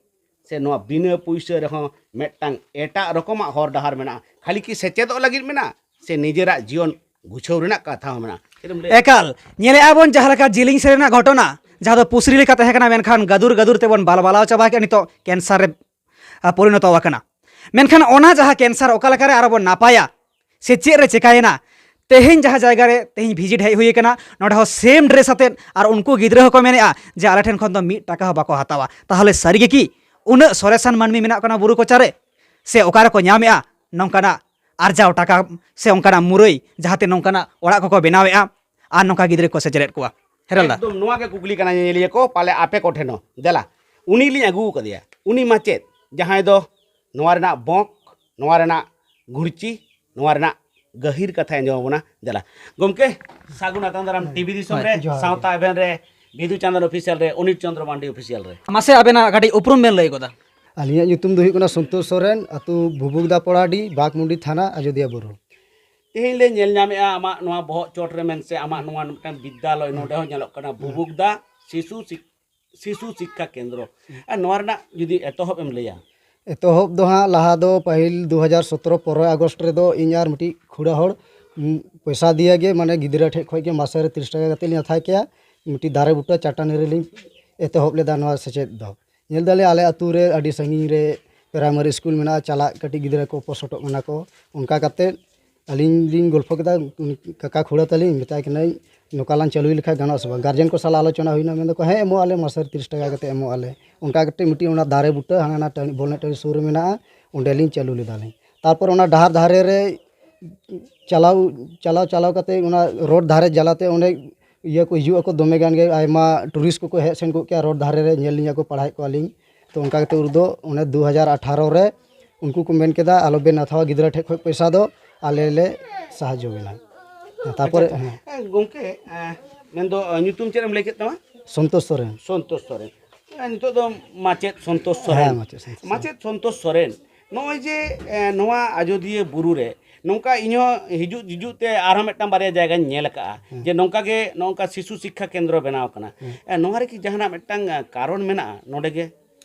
ᱥᱮ ᱱᱚᱣᱟ ᱵᱤᱱᱟᱹ ᱯᱩᱭᱥᱟᱹ ᱨᱮᱦᱚᱸ ᱢᱤᱫᱴᱟᱝ ᱮᱴᱟᱜ ᱨᱚᱠᱚᱢᱟᱜ ᱦᱚᱨ ᱰᱟᱦᱟᱨ ᱢᱮᱱᱟᱜᱼᱟ? ᱠᱷᱟᱹᱞᱤ ᱠᱤ ᱥᱮᱪᱮᱫᱚᱜ ᱞᱟᱹᱜᱤᱫ ᱢᱮᱱᱟᱜᱼᱟ, ᱥᱮ ᱱᱤᱡᱮᱨᱟᱜ ᱡᱤᱭᱚᱱ ᱜᱩᱪᱷᱟᱹᱣ ᱨᱮᱱᱟᱜ ᱠᱟᱛᱷᱟ ᱦᱚᱸ ᱢᱮᱱᱟᱜᱼᱟ? ᱪᱮᱫ ᱮᱢ ᱞᱟᱹᱭᱟ? ᱮᱠᱟᱞ, ᱧᱮᱞᱮᱜᱼᱟ ᱵᱚᱱ ᱡᱟᱦᱟᱸ ᱞᱮᱠᱟ ᱡᱤᱞᱤᱧ ᱥᱮᱨᱮᱧ ᱨᱮᱱᱟᱜ ᱜᱷᱚᱴᱚᱱᱟ, ᱡᱟᱦᱟᱸ ᱫᱚ ᱯᱩᱥᱨᱤ ᱞᱮᱠᱟ ᱛᱟᱦᱮᱸ ᱠᱟᱱᱟ, ᱢᱮᱱᱠᱷᱟᱱ ᱜᱟᱫᱩᱨ ᱜᱟᱫᱩᱨ ᱛᱮᱵᱚᱱ ᱵᱟᱞᱵᱟᱞᱟᱣ ᱪᱟᱵᱟ ᱠᱮᱫᱼᱟ, ᱱᱤᱛᱚᱜ ᱠᱮᱱᱥᱟᱨ ᱨᱮ, ᱟ, ᱯᱚᱨᱤᱱᱚᱛᱚ ᱟᱠᱟᱱᱟ᱾ ᱢᱮᱱᱠᱷᱟᱱ ᱚᱱᱟ ᱡᱟᱦᱟᱸ ᱠᱮᱱᱥᱟᱨ ᱚᱠᱟ ᱞᱮᱠᱟᱨᱮ ᱟᱨᱚ ᱵᱚᱱ ᱱᱟᱯᱟᱭᱟ, ᱥᱮ ᱪᱮᱫ ᱨᱮ ᱪᱮᱠᱟᱭᱮᱱᱟ? ᱛᱮᱦᱮᱧ ᱡᱟᱦᱟᱸ ᱡᱟᱭᱜᱟ ᱨᱮ ᱛᱮᱦᱮᱧ ᱵᱷᱤᱡᱤᱴ ᱦᱮᱡ ᱦᱩᱭ ᱟᱠᱟᱱᱟ, ᱱᱚᱰᱮ ᱦᱚᱸ ᱥᱮᱢ ᱰᱨᱮᱥ ᱟᱛᱮᱫ, ᱟᱨ ᱩᱱᱠᱩ ᱜᱤᱫᱽᱨᱟᱹ ᱦᱚᱸᱠᱚ ᱢᱮᱱᱮᱫᱼᱟ ᱡᱮ ᱟᱞᱮ ᱴᱷᱮᱱ ᱠᱷᱚᱱ ᱫᱚ ᱢᱤᱫ ᱴᱟᱠᱟ ᱦᱚᱸ ᱵᱟᱠᱚ ᱦᱟᱛᱟᱣᱟ᱾ ᱛᱟᱦᱚᱞᱮ ᱥᱟᱹᱨᱤ ᱜᱮ ᱠᱤ ᱩᱱᱟᱹᱜ ᱥᱚᱨᱮᱥᱟᱱ ᱢᱟᱹᱱᱢᱤ ᱢᱮᱱᱟᱜ ᱠᱚ ᱱᱚᱣᱟ ᱵᱩᱨᱩ ᱠᱚᱪᱟᱨᱮ? ᱥᱮ ᱚᱠᱟ ᱨᱮᱠᱚ ᱧᱟᱢᱮᱜᱼᱟ ᱱᱚᱝᱠᱟᱱᱟᱜ ᱟᱨᱡᱟᱣ ᱴᱟᱠᱟ ᱥᱮ ᱚᱱᱠᱟᱱᱟᱜ ᱢᱩᱨᱟᱹᱭ, ᱡᱟᱦᱟᱸᱛᱮ ᱱᱚᱝᱠᱟᱱᱟᱜ ᱚᱲᱟᱜ ᱠᱚᱠᱚ ᱵᱮᱱᱟᱣᱮᱜᱼᱟ ᱟᱨ ᱱᱚᱝᱠᱟ ᱜᱤᱫᱽᱨᱟᱹ ᱠᱚ ᱥᱮᱪᱨᱮᱫ ᱠᱚᱣᱟ? ᱦᱮᱨᱟᱞᱫᱟ᱾ ᱮᱠᱫᱚᱢ ᱱᱚᱣᱟ ᱜᱮ ᱠᱩᱠᱞᱤ ᱠᱟᱱᱟ ᱧᱮᱧᱮᱞᱤᱭᱟᱹ ᱠᱚ, ᱯᱟᱞᱮ ᱟᱯᱮ ᱠᱚ ᱴᱷᱮᱱ ᱦᱚᱸ᱾ ᱫᱮᱞᱟ, ᱩᱱᱤ ᱞᱤᱧ ᱟᱹᱜᱩ ᱟᱠᱟᱫᱮᱭᱟ, ᱩᱱᱤ ᱢᱟᱪᱮᱫ, ᱡᱟᱦᱟᱸᱭ ᱫᱚ ᱱᱚᱣᱟ ᱨᱮᱱᱟᱜ ᱵᱚᱸᱠ, ᱱᱚᱣᱟ ᱨᱮᱱᱟᱜ ᱜᱷᱩᱲᱪᱤ, ᱱᱚᱣᱟ ᱨᱮᱱᱟᱜ ᱜᱟᱹᱦᱤᱨ ᱠᱟᱛᱷᱟᱭ ᱟᱸᱡᱚᱢ ᱟᱵᱚᱱᱟ᱾ ᱫᱮᱞᱟ ᱜᱚᱢᱠᱮ, ᱥᱟᱹᱜᱩᱱ ᱟᱛᱟᱝ ᱫᱟᱨᱟᱢ ᱴᱤᱵᱷᱤ ᱫᱤᱥᱚᱢ ᱨᱮ, ᱦᱳᱭ, ᱡᱚᱦᱟᱨ ᱜᱮ᱾ ᱥᱟᱶᱛᱟ ᱮᱵᱷᱮᱱ ᱨᱮ, ᱵᱤᱫᱩ ᱪᱟᱸᱫᱟᱱ ᱚᱯᱷᱤᱥᱤᱭᱟᱞ ᱨᱮ, ᱚᱱᱤᱞ ᱪᱚᱸᱫᱽᱨᱚ ᱢᱟᱱᱰᱤ ᱚᱯᱷᱤᱥᱤᱭᱟᱞ ᱨᱮ᱾ ᱢᱟᱥᱮ ᱟᱵᱮᱱᱟᱜ ᱠᱟᱹᱴᱤᱡ ᱩᱯᱨᱩᱢ ᱵᱮᱱ ᱞᱟᱹᱭ ᱜᱚᱫᱟ᱾ ᱟᱹᱞᱤᱧᱟᱜ ᱧᱩᱛᱩᱢ ᱫᱚ ᱦᱩᱭᱩᱜ ᱠᱟᱱᱟ ᱥᱚᱱᱛᱳᱥ ᱥᱚᱨᱮᱱ, ᱟᱹᱛᱩ ᱵᱷᱩᱵᱩᱜᱫᱟ ᱯᱚᱲᱟᱰᱤ, ᱵᱟᱜᱽᱢᱩᱱᱰᱤ ᱛᱷᱟᱱᱟ, ᱟᱡᱚᱫᱤᱭᱟᱹ ᱵᱩᱨᱩ᱾ ᱛᱮᱦᱮᱧ ᱞᱮ ᱧᱮᱞ ᱧᱟᱢᱮᱜᱼᱟ ᱟᱢᱟᱜ ᱱᱚᱣᱟ ᱵᱚᱦᱚᱜ ᱪᱚᱴ ᱨᱮ ᱢᱮᱱ ᱥᱮ ᱟᱢᱟᱜ ᱱᱚᱣᱟ ᱢᱤᱫᱴᱟᱝ ᱵᱤᱫᱽᱫᱟᱞᱚᱭ, ᱱᱚᱰᱮ ᱦᱚᱸ ᱧᱮᱞᱚᱜ ᱠᱟᱱᱟ ᱵᱷᱩᱵᱩᱜᱫᱟ ᱥᱤᱥᱩ ᱥᱤᱠ-, ᱥᱤᱥᱩ ᱥᱤᱠᱠᱷᱟ ᱠᱮᱱᱫᱨᱚ᱾ ᱟᱨ ᱱᱚᱣᱟ ᱨᱮᱱᱟᱜ ᱡᱩᱫᱤ ᱮᱛᱚᱦᱚᱵ ᱮᱢ ᱞᱟᱹᱭᱟ᱾ ᱮᱛᱚᱦᱚᱵ ᱫᱚ ᱦᱟᱸᱜ ᱞᱟᱦᱟ ᱫᱚ ᱯᱟᱹᱦᱤᱞ ᱫᱩ ᱦᱟᱡᱟᱨ ᱥᱚᱛᱨᱚ ᱯᱚᱱᱨᱚᱭ ᱟᱜᱚᱥᱴ ᱨᱮᱫᱚ ᱤᱧ ᱟᱨ ᱢᱤᱫᱴᱤᱡ ᱠᱷᱩᱲᱟ ᱦᱚᱲ, ᱩᱢ, ᱯᱚᱭᱥᱟ ᱫᱤᱭᱟ ᱜᱮ, ᱢᱟᱱᱮ ᱜᱤᱫᱽᱨᱟᱹ ᱴᱷᱮᱡ ᱠᱷᱚᱡ ᱜᱮ ᱢᱟᱥᱮ ᱨᱮ ᱛᱤᱨᱤᱥ ᱴᱟᱠᱟ ᱠᱟᱛᱮ ᱞᱤᱧ ᱦᱟᱛᱟᱣ ᱠᱮᱭᱟ᱾ ᱢᱤᱫᱴᱤᱡ ᱫᱟᱨᱮ ᱵᱩᱴᱟᱹ ᱪᱟᱹᱴᱟᱹᱱᱤ ᱨᱮᱞᱤᱧ ᱮᱛᱚᱦᱚᱵ ᱞᱮᱫᱟ ᱱᱚᱣᱟ ᱥᱮᱪᱮᱫ ᱫᱚ᱾ ᱧᱮᱞ ᱫᱟᱞᱮ ᱟᱞᱮ ᱟᱹᱛᱩ ᱨᱮ ᱟᱹᱰᱤ ᱥᱟᱺᱜᱤᱧ ᱨᱮ ᱯᱨᱟᱭᱢᱟᱨᱤ ᱥᱠᱩᱞ ᱢᱮᱱᱟᱜᱼᱟ, ᱪᱟᱞᱟᱜ ᱠᱟᱹᱴᱤᱡ ᱜᱤᱫᱽᱨᱟᱹ ᱠᱚ ᱯᱚᱥᱚᱴᱚᱜ ᱠᱟᱱᱟ ᱠᱚ᱾ ᱚᱱᱠᱟ ᱠᱟᱛᱮ ᱟᱹᱞᱤᱧ ᱞᱤᱧ ᱜᱚᱞᱯᱷᱚ ᱠᱮᱫᱟ, ᱩᱱᱤ ᱠᱟᱠᱟ ᱠᱷᱩᱲᱟᱹ ᱛᱟᱹᱞᱤᱧ, ᱢᱮᱛᱟᱭ ᱠᱟᱱᱟᱹᱧ, "ᱱᱚᱝᱠᱟ ᱞᱟᱝ ᱪᱟᱹᱞᱩᱭ ᱞᱮᱠᱷᱟᱱ ᱜᱟᱱᱚᱜᱼᱟ ᱥᱮ ᱵᱟᱝ?" ᱜᱟᱨᱡᱮᱱ ᱠᱚ ᱥᱟᱞᱟᱜ ᱟᱞᱳᱪᱚᱱᱟ ᱦᱩᱭᱱᱟ, ᱢᱮᱱ ᱫᱟᱠᱚ, "ᱦᱮᱸ, ᱮᱢᱚᱜ ᱟᱞᱮ, ᱢᱟᱥᱮ ᱨᱮ ᱛᱤᱨᱤᱥ ᱴᱟᱠᱟ ᱠᱟᱛᱮ ᱮᱢᱚᱜ ᱟᱞᱮ᱾" ᱚᱱᱠᱟ ᱠᱟᱛᱮ ᱢᱤᱫᱴᱤᱡ ᱚᱱᱟ ᱫᱟᱨᱮ ᱵᱩᱴᱟᱹ ᱦᱟᱱᱟ ᱱᱟ ᱴᱟᱺᱰᱤ, ᱵᱚᱞ ᱮᱱᱮᱡ ᱴᱟᱺᱰᱤ ᱥᱩᱨ ᱨᱮ ᱢᱮᱱᱟᱜᱼᱟ, ᱚᱸᱰᱮ ᱞᱤᱧ ᱪᱟᱹᱞᱩ ᱞᱮᱫᱟ ᱞᱤᱧ᱾ ᱛᱟᱨᱯᱚᱨ ᱚᱱᱟ ᱰᱟᱦᱟᱨ ᱫᱷᱟᱨᱮ ᱨᱮ ᱪᱟᱞᱟᱣ, ᱪᱟᱞᱟᱣ, ᱪᱟᱞᱟᱣ ᱠᱟᱛᱮ ᱚᱱᱟ ᱨᱳᱰ ᱫᱷᱟᱨᱮ ᱡᱟᱞᱟᱛᱮ ᱚᱸᱰᱮ ᱤᱭᱟᱹ ᱠᱚ ᱦᱤᱡᱩᱜ ᱟᱠᱚ, ᱫᱚᱢᱮ ᱜᱟᱱ ᱜᱮ ᱟᱭᱢᱟ ᱴᱩᱨᱤᱥᱴ ᱠᱚᱠᱚ ᱦᱮᱡ ᱥᱮᱱ ᱠᱚᱜ ᱠᱮᱭᱟ, ᱨᱳᱰ ᱫᱷᱟᱨᱮ ᱨᱮ ᱧᱮᱞ ᱞᱤᱧᱟ ᱠᱚ, ᱯᱟᱲᱦᱟᱣᱮᱫ ᱠᱚᱣᱟ ᱞᱤᱧ᱾ ᱛᱚ ᱚᱱᱠᱟ ᱠᱟᱛᱮ ᱩᱱ ᱫᱚ ᱚᱱᱮ ᱫᱩ ᱦᱟᱡᱟᱨ ᱟᱴᱷᱟᱨᱚ ᱨᱮ ᱩᱱᱠᱩ ᱠᱚ ᱢᱮᱱ ᱠᱮᱫᱟ, "ᱟᱞᱚ ᱵᱮᱱ ᱦᱟᱛᱟᱣᱟ, ᱜᱤᱫᱽᱨᱟᱹ ᱴᱷᱮᱡ ᱠᱷᱚᱡ ᱯᱚᱭᱥᱟ ᱫᱚ, ᱟᱞᱮ ᱞᱮ ᱥᱟᱦᱟᱡᱽᱡᱚ ᱵᱮᱱᱟ᱾" ᱛᱟᱨᱯᱚᱨᱮ, ᱟᱪᱪᱷᱟ, ᱦᱮᱸ᱾ ᱦᱮᱸ, ᱜᱚᱢᱠᱮ, ᱮᱸ, ᱢᱮᱱᱫᱚ, ᱮᱸ, ᱧᱩᱛᱩᱢ ᱪᱮᱫ ᱮᱢ ᱞᱟᱹᱭ ᱠᱮᱫ ᱛᱟᱢᱟ? ᱥᱚᱱᱛᱳᱥ ᱥᱚᱨᱮᱱ᱾ ᱥᱚᱱᱛᱳᱥ ᱥᱚᱨᱮᱱ᱾ ᱱᱤᱛᱚᱜ ᱫᱚ ᱢᱟᱪᱮᱫ ᱥᱚᱱᱛᱳᱥ ᱥᱚᱨᱮᱱ᱾ ᱦᱮᱸ, ᱢᱟᱪᱮᱫ ᱥᱚᱱᱛᱳᱥ ᱥᱚᱨᱮᱱ᱾ ᱢᱟᱪᱮᱫ ᱥᱚᱱᱛᱳᱥ ᱥᱚᱨᱮᱱ, ᱱᱚᱜᱼᱚᱭ ᱡᱮ, ᱮ, ᱱᱚᱣᱟ ᱟᱡᱚᱫᱤᱭᱟᱹ ᱵᱩᱨᱩ ᱨᱮ ᱱᱚᱝᱠᱟ ᱤᱧᱦᱚᱸ ᱦᱤᱡᱩᱜ ᱦᱤᱡᱩᱜ ᱛᱮ ᱟᱨᱦᱚᱸ ᱢᱤᱫᱴᱟᱝ ᱵᱟᱨᱭᱟ ᱡᱟᱭᱜᱟᱧ ᱧᱮᱞ ᱟᱠᱟᱫᱼᱟ, ᱦᱮᱸ᱾ ᱡᱮ ᱱᱚᱝᱠᱟ ᱜᱮ ᱱᱚᱝᱠᱟ ᱥᱤᱥᱩ ᱥᱤᱠᱠᱷᱟ ᱠᱮᱱᱫᱨᱚ ᱵᱮᱱᱟᱣ ᱠᱟᱱᱟ᱾ ᱦᱮᱸ᱾ ᱮ, ᱱᱚᱣᱟ ᱨᱮ ᱠᱤ ᱡᱟᱦᱟᱱᱟᱜ ᱢᱤᱫᱴᱟᱝ, ᱮ, ᱠᱟᱨᱚᱱ ᱢᱮᱱᱟᱜᱼᱟ ᱱᱚᱰᱮ ᱜᱮ?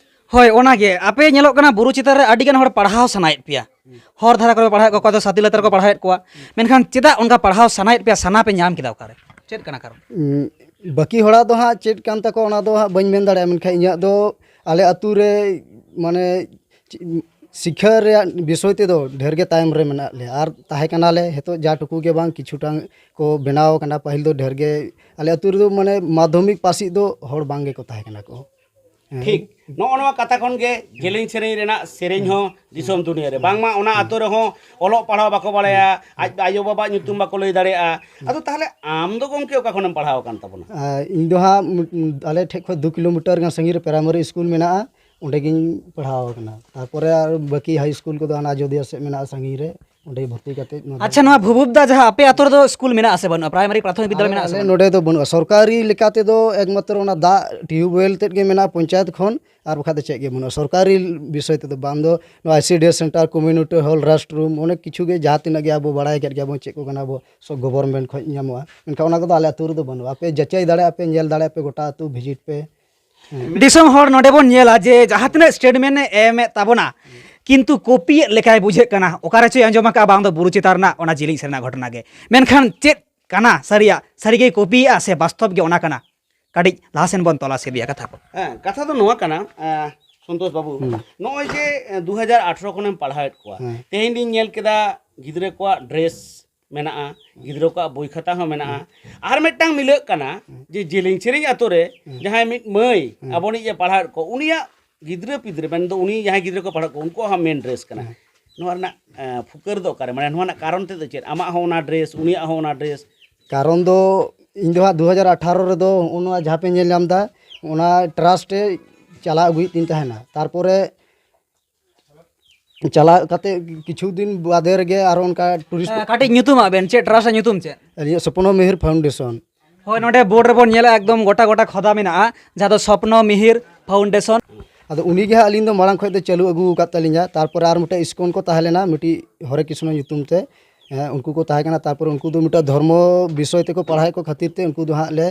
ᱦᱳᱭ, ᱚᱱᱟᱜᱮ᱾ ᱟᱯᱮ ᱧᱮᱞᱚᱜ ᱠᱟᱱᱟ ᱵᱩᱨᱩ ᱪᱮᱛᱟᱱ ᱨᱮ ᱟᱹᱰᱤ ᱜᱟᱱ ᱦᱚᱲ ᱯᱟᱲᱦᱟᱣ ᱥᱟᱱᱟᱭᱮᱫ ᱯᱮᱭᱟ, ᱦᱚᱨ ᱫᱷᱟᱨᱮ ᱠᱚᱨᱮ ᱯᱟᱲᱦᱟᱣᱮᱫ ᱠᱚᱣᱟ, ᱚᱠᱚᱭ ᱫᱚ ᱥᱟᱛᱤ ᱞᱟᱛᱟᱨ ᱨᱮᱠᱚ ᱯᱟᱲᱦᱟᱣᱮᱫ ᱠᱚᱣᱟ, ᱢᱮᱱᱠᱷᱟᱱ ᱪᱮᱫᱟᱜ ᱚᱱᱠᱟ ᱯᱟᱲᱦᱟᱣ ᱥᱟᱱᱟᱭᱮᱫ ᱯᱮᱭᱟ, ᱥᱟᱱᱟ ᱯᱮ ᱧᱟᱢ ᱠᱮᱫᱟ ᱚᱠᱟᱨᱮ? ᱪᱮᱫ ᱠᱟᱱᱟ ᱠᱟᱨᱚᱱ? ᱩᱸ, ᱵᱟᱹᱠᱤ ᱦᱚᱲᱟᱜ ᱫᱚ ᱦᱟᱸᱜ ᱪᱮᱫ ᱠᱟᱱ ᱛᱟᱠᱚᱣᱟ, ᱚᱱᱟ ᱫᱚ ᱦᱟᱸᱜ ᱵᱟᱹᱧ ᱢᱮᱱ ᱫᱟᱲᱮᱭᱟᱜᱼᱟ, ᱢᱮᱱᱠᱷᱟᱱ ᱤᱧᱟᱹᱜ ᱫᱚ ᱟᱞᱮ ᱟᱹᱛᱩ ᱨᱮ, ᱢᱟᱱᱮ, ᱪᱮᱫ, ᱥᱤᱠᱷᱟᱹ ᱨᱮᱭᱟᱜ ᱵᱤᱥᱚᱭ ᱛᱮᱫᱚ ᱰᱷᱮᱨ ᱜᱮ ᱛᱟᱭᱚᱢ ᱨᱮ ᱢᱮᱱᱟᱜ ᱞᱮᱭᱟ᱾ ᱟᱨ ᱛᱟᱦᱮᱸ ᱠᱟᱱᱟᱞᱮ, ᱱᱤᱛᱚᱜ ᱡᱟ ᱴᱩᱠᱩ ᱜᱮ ᱵᱟᱝ, ᱠᱤᱪᱷᱩᱴᱟᱝ ᱠᱚ ᱵᱮᱱᱟᱣ ᱟᱠᱟᱱᱟ᱾ ᱯᱟᱹᱦᱤᱞ ᱫᱚ ᱰᱷᱮᱨ ᱜᱮ ᱟᱞᱮ ᱟᱹᱛᱩ ᱨᱮᱫᱚ, ᱢᱟᱱᱮ, ᱢᱟᱫᱽᱫᱷᱚᱢᱤᱠ ᱯᱟᱥᱤᱡ ᱫᱚ ᱦᱚᱲ ᱵᱟᱝ ᱜᱮᱠᱚ ᱛᱟᱦᱮᱸ ᱠᱟᱱᱟ ᱠᱚ᱾ ᱦᱮᱸ᱾ ᱴᱷᱤᱠ᱾ ᱱᱚᱜᱼᱚ ᱱᱚᱣᱟ ᱠᱟᱛᱷᱟ ᱠᱷᱚᱱ ᱜᱮ ᱡᱮᱞᱮᱧ ᱥᱮᱨᱮᱧ ᱨᱮᱱᱟᱜ ᱥᱮᱨᱮᱧ ᱦᱚᱸ ᱫᱤᱥᱚᱢ ᱫᱩᱱᱤᱭᱟᱹ ᱨᱮ, ᱵᱟᱝᱢᱟ ᱚᱱᱟ ᱟᱛᱳ ᱨᱮᱦᱚᱸ ᱚᱞᱚᱜ ᱯᱟᱲᱦᱟᱣ ᱵᱟᱠᱚ ᱵᱟᱲᱟᱭᱟ, ᱟᱡ ᱟᱭᱳᱼᱵᱟᱵᱟᱣᱟᱜ ᱧᱩᱛᱩᱢ ᱵᱟᱠᱚ ᱞᱟᱹᱭ ᱫᱟᱲᱮᱭᱟᱜᱼᱟ᱾ ᱟᱫᱚ ᱛᱟᱦᱚᱞᱮ ᱟᱢ ᱫᱚ ᱜᱚᱢᱠᱮ ᱚᱠᱟ ᱠᱷᱚᱱᱮᱢ ᱯᱟᱲᱦᱟᱣ ᱟᱠᱟᱱ ᱛᱟᱵᱚᱱᱟ? ᱟᱨ ᱤᱧ ᱫᱚ ᱦᱟᱸᱜ ᱢᱩ-, ᱟᱞᱮ ᱴᱷᱮᱡ ᱠᱷᱚᱱ ᱫᱩ ᱠᱤᱞᱳᱢᱤᱴᱟᱨ ᱜᱟᱱ ᱥᱟᱺᱜᱤᱧ ᱨᱮ ᱯᱨᱟᱭᱢᱟᱨᱤ ᱥᱠᱩᱞ ᱢᱮᱱᱟᱜᱼᱟ, ᱚᱸᱰᱮ ᱜᱤᱧ ᱯᱟᱲᱦᱟᱣ ᱟᱠᱟᱱᱟ᱾ ᱛᱟᱨᱯᱚᱨᱮ ᱟᱨ ᱵᱟᱹᱠᱤ ᱦᱟᱭ ᱥᱠᱩᱞ ᱠᱚᱫᱚ ᱦᱟᱱᱟ ᱟᱡᱚᱫᱤᱭᱟᱹ ᱥᱮᱫ ᱢᱮᱱᱟᱜᱼᱟ, ᱥᱟᱺᱜᱤᱧ ᱨᱮ, ᱚᱸᱰᱮ ᱵᱷᱚᱨᱛᱤ ᱠᱟᱛᱮ ᱱᱚᱰᱮ ᱟᱪᱪᱷᱟ, ᱱᱚᱣᱟ ᱵᱷᱩᱵᱩᱵᱫᱟ ᱡᱟᱦᱟᱸ ᱟᱯᱮ ᱟᱛᱳ ᱨᱮᱫᱚ ᱥᱠᱩᱞ ᱢᱮᱱᱟᱜᱼᱟ ᱥᱮ ᱵᱟᱹᱱᱩᱜᱼᱟ? ᱯᱨᱟᱭᱢᱟᱨᱤ ᱯᱨᱟᱛᱷᱚᱢᱤᱠ ᱵᱤᱫᱽᱫᱟᱞᱚᱭ ᱟᱞᱮ, ᱢᱮᱱᱟᱜᱼᱟ ᱥᱮ ᱟᱞᱮ ᱵᱟᱹᱱᱩᱜᱼᱟ? ᱱᱚᱰᱮ ᱫᱚ ᱵᱟᱹᱱᱩᱜᱼᱟ᱾ ᱥᱚᱨᱠᱟᱨᱤ ᱞᱮᱠᱟ ᱛᱮᱫᱚ ᱮᱠᱢᱟᱛᱨᱚ ᱚᱱᱟ ᱫᱟᱜ ᱴᱤᱭᱩᱵᱽᱣᱮᱞ ᱛᱮᱫ ᱜᱮ ᱢᱮᱱᱟᱜᱼᱟ ᱯᱚᱧᱪᱟᱭᱮᱛ ᱠᱷᱚᱱ, ᱟᱨ ᱵᱟᱠᱷᱟᱡ ᱫᱚ ᱪᱮᱫ ᱜᱮ ᱵᱟᱹᱱᱩᱜᱼᱟ᱾ ᱥᱚᱨᱠᱟᱨᱤ ᱵᱤᱥᱚᱭ ᱛᱮᱫᱚ ᱵᱟᱝ ᱫᱚ ᱱᱚᱣᱟ I C D S centre, community hall, rest room, ᱚᱱᱮᱠ ᱠᱤᱪᱷᱩ ᱜᱮ ᱡᱟᱦᱟᱸ ᱛᱤᱱᱟᱹᱜ ᱜᱮ ᱟᱵᱚ ᱵᱟᱲᱟᱭ ᱠᱮᱫ ᱜᱮᱭᱟ ᱵᱚᱱ ᱪᱮᱫ ᱠᱚ ᱠᱟᱱᱟ ᱟᱵᱚ, ᱥᱚᱵ ᱜᱚᱵᱷᱚᱨᱱᱢᱮᱱᱴ ᱠᱷᱚᱱ ᱧᱟᱢᱚᱜᱼᱟ, ᱢᱮᱱᱠᱷᱟᱱ ᱚᱱᱟ ᱠᱚᱫᱚ ᱟᱞᱮ ᱟᱹᱛᱩ ᱨᱮᱫᱚ ᱵᱟᱹᱱᱩᱜᱼᱟ᱾ ᱟᱯᱮ ᱡᱟᱪᱟᱭ ᱫᱟᱲᱮᱭᱟᱜᱼᱟ ᱯᱮ, ᱧᱮᱞ ᱫᱟᱲᱮᱭᱟᱜᱼᱟ ᱯᱮ, ᱜᱚᱴᱟ ᱟᱹᱛᱩ ᱵᱷᱤᱡᱤᱴ ᱯᱮ᱾ ᱫᱤᱥᱚᱢ ᱦᱚᱲ ᱱᱚᱰᱮ ᱵᱚᱱ ᱧᱮᱞᱟ ᱡᱮ ᱡᱟᱦᱟᱸ ᱛᱤᱱᱟᱹᱜ ᱥᱴᱮᱴᱢᱮᱱᱴ ᱮ ᱮᱢᱮᱫ ᱛᱟᱵᱚᱱᱟ, ᱠᱤᱱᱛᱩ ᱠᱚᱯᱤᱭᱮᱫ ᱞᱮᱠᱟᱭ ᱵᱩᱡᱷᱟᱹᱜ ᱠᱟᱱᱟ᱾ ᱚᱠᱟᱨᱮ ᱪᱚᱭ ᱟᱸᱡᱚᱢ ᱟᱠᱟᱫᱼᱟ ᱵᱟᱝ ᱫᱚ ᱵᱩᱨᱩ ᱪᱮᱛᱟᱱ ᱨᱮᱱᱟᱜ ᱚᱱᱟ ᱡᱤᱞᱤᱧ ᱥᱮᱨᱮᱧ ᱨᱮᱱᱟᱜ ᱜᱷᱚᱴᱚᱱᱟ ᱜᱮ, ᱢᱮᱱᱠᱷᱟᱱ ᱪᱮᱫ ᱠᱟᱱᱟ ᱥᱟᱹᱨᱤᱭᱟᱜ? ᱥᱟᱹᱨᱤᱜᱮᱭ ᱠᱚᱯᱤᱭᱮᱫᱼᱟ ᱥᱮ ᱵᱟᱥᱛᱚᱵ ᱜᱮ ᱚᱱᱟ ᱠᱟᱱᱟ? ᱠᱟᱹᱴᱤᱡ ᱞᱟᱦᱟ ᱥᱮᱱ ᱵᱚᱱ ᱛᱚᱞᱟᱥ ᱤᱫᱤᱭᱟ ᱠᱟᱛᱷᱟ ᱠᱚ᱾ ᱦᱮᱸ, ᱠᱟᱛᱷᱟ ᱫᱚ ᱱᱚᱣᱟ ᱠᱟᱱᱟ, ᱮᱸ, ᱥᱚᱱᱛᱳᱥ ᱵᱟᱹᱵᱩ, ᱦᱩᱸ᱾ ᱱᱚᱜᱼᱚᱭ ᱡᱮ, ᱮᱸ, ᱫᱩ ᱦᱟᱡᱟᱨ ᱟᱴᱷᱨᱚ ᱠᱷᱚᱱᱮᱢ ᱯᱟᱲᱦᱟᱣᱮᱫ ᱠᱚᱣᱟ, ᱦᱮᱸ᱾ ᱛᱮᱦᱮᱧ ᱞᱤᱧ ᱧᱮᱞ ᱠᱮᱫᱟ ᱜᱤᱫᱽᱨᱟᱹ ᱠᱚᱣᱟᱜ ᱰᱨᱮᱥ ᱢᱮᱱᱟᱜᱼᱟ, ᱜᱤᱫᱽᱨᱟᱹ ᱠᱚᱣᱟᱜ ᱵᱳᱭ ᱠᱷᱟᱛᱟ ᱦᱚᱸ ᱢᱮᱱᱟᱜᱼᱟ᱾ ᱦᱩᱸ᱾ ᱟᱨ ᱢᱤᱫᱴᱟᱝ ᱢᱤᱞᱟᱹᱜ ᱠᱟᱱᱟ ᱦᱩᱸ᱾ ᱡᱮ ᱡᱮᱞᱮᱧ ᱥᱮᱨᱮᱧ ᱟᱛᱳ ᱨᱮ ᱦᱩᱸ᱾ ᱡᱟᱦᱟᱸᱭ ᱢᱤᱫ ᱢᱟᱹᱭ ᱦᱩᱸ᱾ ᱟᱵᱚᱱᱤᱡ ᱮ ᱯᱟᱲᱦᱟᱣᱮᱫ ᱠᱚ, ᱩᱱᱤᱭᱟᱜ ᱜᱤᱫᱽᱨᱟᱹ ᱯᱤᱫᱽᱨᱟᱹ, ᱢᱮᱱᱫᱚ ᱩᱱᱤ ᱡᱟᱦᱟᱸᱭ ᱜᱤᱫᱽᱨᱟᱹ ᱠᱚ ᱯᱟᱲᱦᱟᱜ ᱠᱚ, ᱩᱱᱠᱩᱣᱟᱜ ᱦᱚᱸ ᱢᱮᱱ ᱰᱨᱮᱥ ᱠᱟᱱᱟ᱾ ᱦᱩᱸ᱾ ᱱᱚᱣᱟ ᱨᱮᱱᱟᱜ, ᱮᱸ, ᱯᱷᱩᱠᱟᱹᱨ ᱫᱚ ᱚᱠᱟᱨᱮ? ᱢᱟᱱᱮ, ᱱᱚᱣᱟ ᱨᱮᱱᱟᱜ ᱠᱟᱨᱚᱱ ᱛᱮᱫ ᱫᱚ ᱪᱮᱫ? ᱟᱢᱟᱜ ᱦᱚᱸ ᱚᱱᱟ ᱰᱨᱮᱥ, ᱩᱱᱤᱭᱟᱜ ᱦᱚᱸ ᱚᱱᱟ ᱰᱨᱮᱥ᱾ ᱠᱟᱨᱚᱱ ᱫᱚ ᱤᱧ ᱫᱚ ᱦᱟᱸᱜ ᱫᱩ ᱦᱟᱡᱟᱨ ᱟᱴᱷᱟᱨᱚ ᱨᱮᱫᱚ ᱦᱚᱸᱜᱼᱚ ᱱᱚᱣᱟ ᱡᱟᱦᱟᱸ ᱯᱮ ᱧᱮᱞ ᱧᱟᱢ ᱮᱫᱟ, ᱚᱱᱟ ᱴᱨᱟᱥᱴ ᱮ ᱪᱟᱞᱟᱣ ᱟᱹᱜᱩᱭᱮᱫ ᱛᱤᱧ ᱛᱟᱦᱮᱱᱟ᱾ ᱛᱟᱨᱯᱚᱨᱮ ᱪᱟᱞᱟᱣ ᱠᱟᱛᱮ ᱠᱤᱪᱷᱩ ᱫᱤᱱ ᱵᱟᱫᱮ ᱨᱮᱜᱮ ᱟᱨᱚ ᱚᱱᱠᱟ ᱴᱩᱨᱤᱥᱴ ᱮ, ᱠᱟᱹᱴᱤᱡ ᱧᱩᱛᱩᱢᱟᱜ ᱵᱮᱱ, ᱪᱮᱫ ᱴᱨᱟᱥᱴ ᱨᱮᱱᱟᱜ ᱧᱩᱛᱩᱢ ᱪᱮᱫ? ᱟᱹᱞᱤᱧᱟᱜ ᱥᱚᱯᱱᱚ ᱢᱤᱦᱤᱨ ᱯᱷᱟᱣᱩᱱᱰᱮᱥᱚᱱ᱾ ᱦᱳᱭ, ᱱᱚᱰᱮ ᱵᱳᱨᱰ ᱨᱮᱵᱚᱱ ᱧᱮᱞᱟ, ᱮᱠᱫᱚᱢ ᱜᱚᱴᱟ ᱜᱚᱴᱟ ᱠᱷᱚᱫᱟ ᱢᱮᱱᱟᱜᱼᱟ, ᱡᱟᱦᱟᱸ ᱫᱚ ᱥᱚᱯᱱᱚ ᱢᱤᱦᱤᱨ ᱯᱷᱟᱣᱩᱱᱰᱮᱥᱚᱱ᱾ ᱟᱫᱚ ᱩᱱᱤ ᱜᱮ ᱦᱟᱸᱜ ᱟᱹᱞᱤᱧ ᱫᱚ ᱢᱟᱲᱟᱝ ᱠᱷᱚᱱ ᱫᱚ ᱪᱟᱹᱞᱩ ᱟᱹᱜᱩ ᱟᱠᱟᱫ ᱛᱟᱹᱞᱤᱧᱟ᱾ ᱛᱟᱨᱯᱚᱨᱮ ᱟᱨ ᱢᱤᱫᱴᱮᱡ ᱤᱥᱠᱚᱱ ᱠᱚ ᱛᱟᱦᱮᱸ ᱞᱮᱱᱟ, ᱢᱤᱫᱴᱤᱡ ᱦᱚᱨᱮ ᱠᱨᱤᱥᱱᱚ ᱧᱩᱛᱩᱢ ᱛᱮ, ᱦᱮᱸ, ᱩᱱᱠᱩ ᱠᱚ ᱛᱟᱦᱮᱸ ᱠᱟᱱᱟ᱾ ᱛᱟᱨᱯᱚᱨᱮ ᱩᱱᱠᱩ ᱫᱚ ᱢᱤᱫᱴᱟᱝ ᱫᱷᱚᱨᱢᱚ ᱵᱤᱥᱚᱭ ᱛᱮᱠᱚ ᱯᱟᱲᱦᱟᱣᱮᱫ ᱠᱚ ᱠᱷᱟᱹᱛᱤᱨ ᱛᱮ ᱩᱱᱠᱩ ᱫᱚ ᱦᱟᱸᱜ ᱞᱮ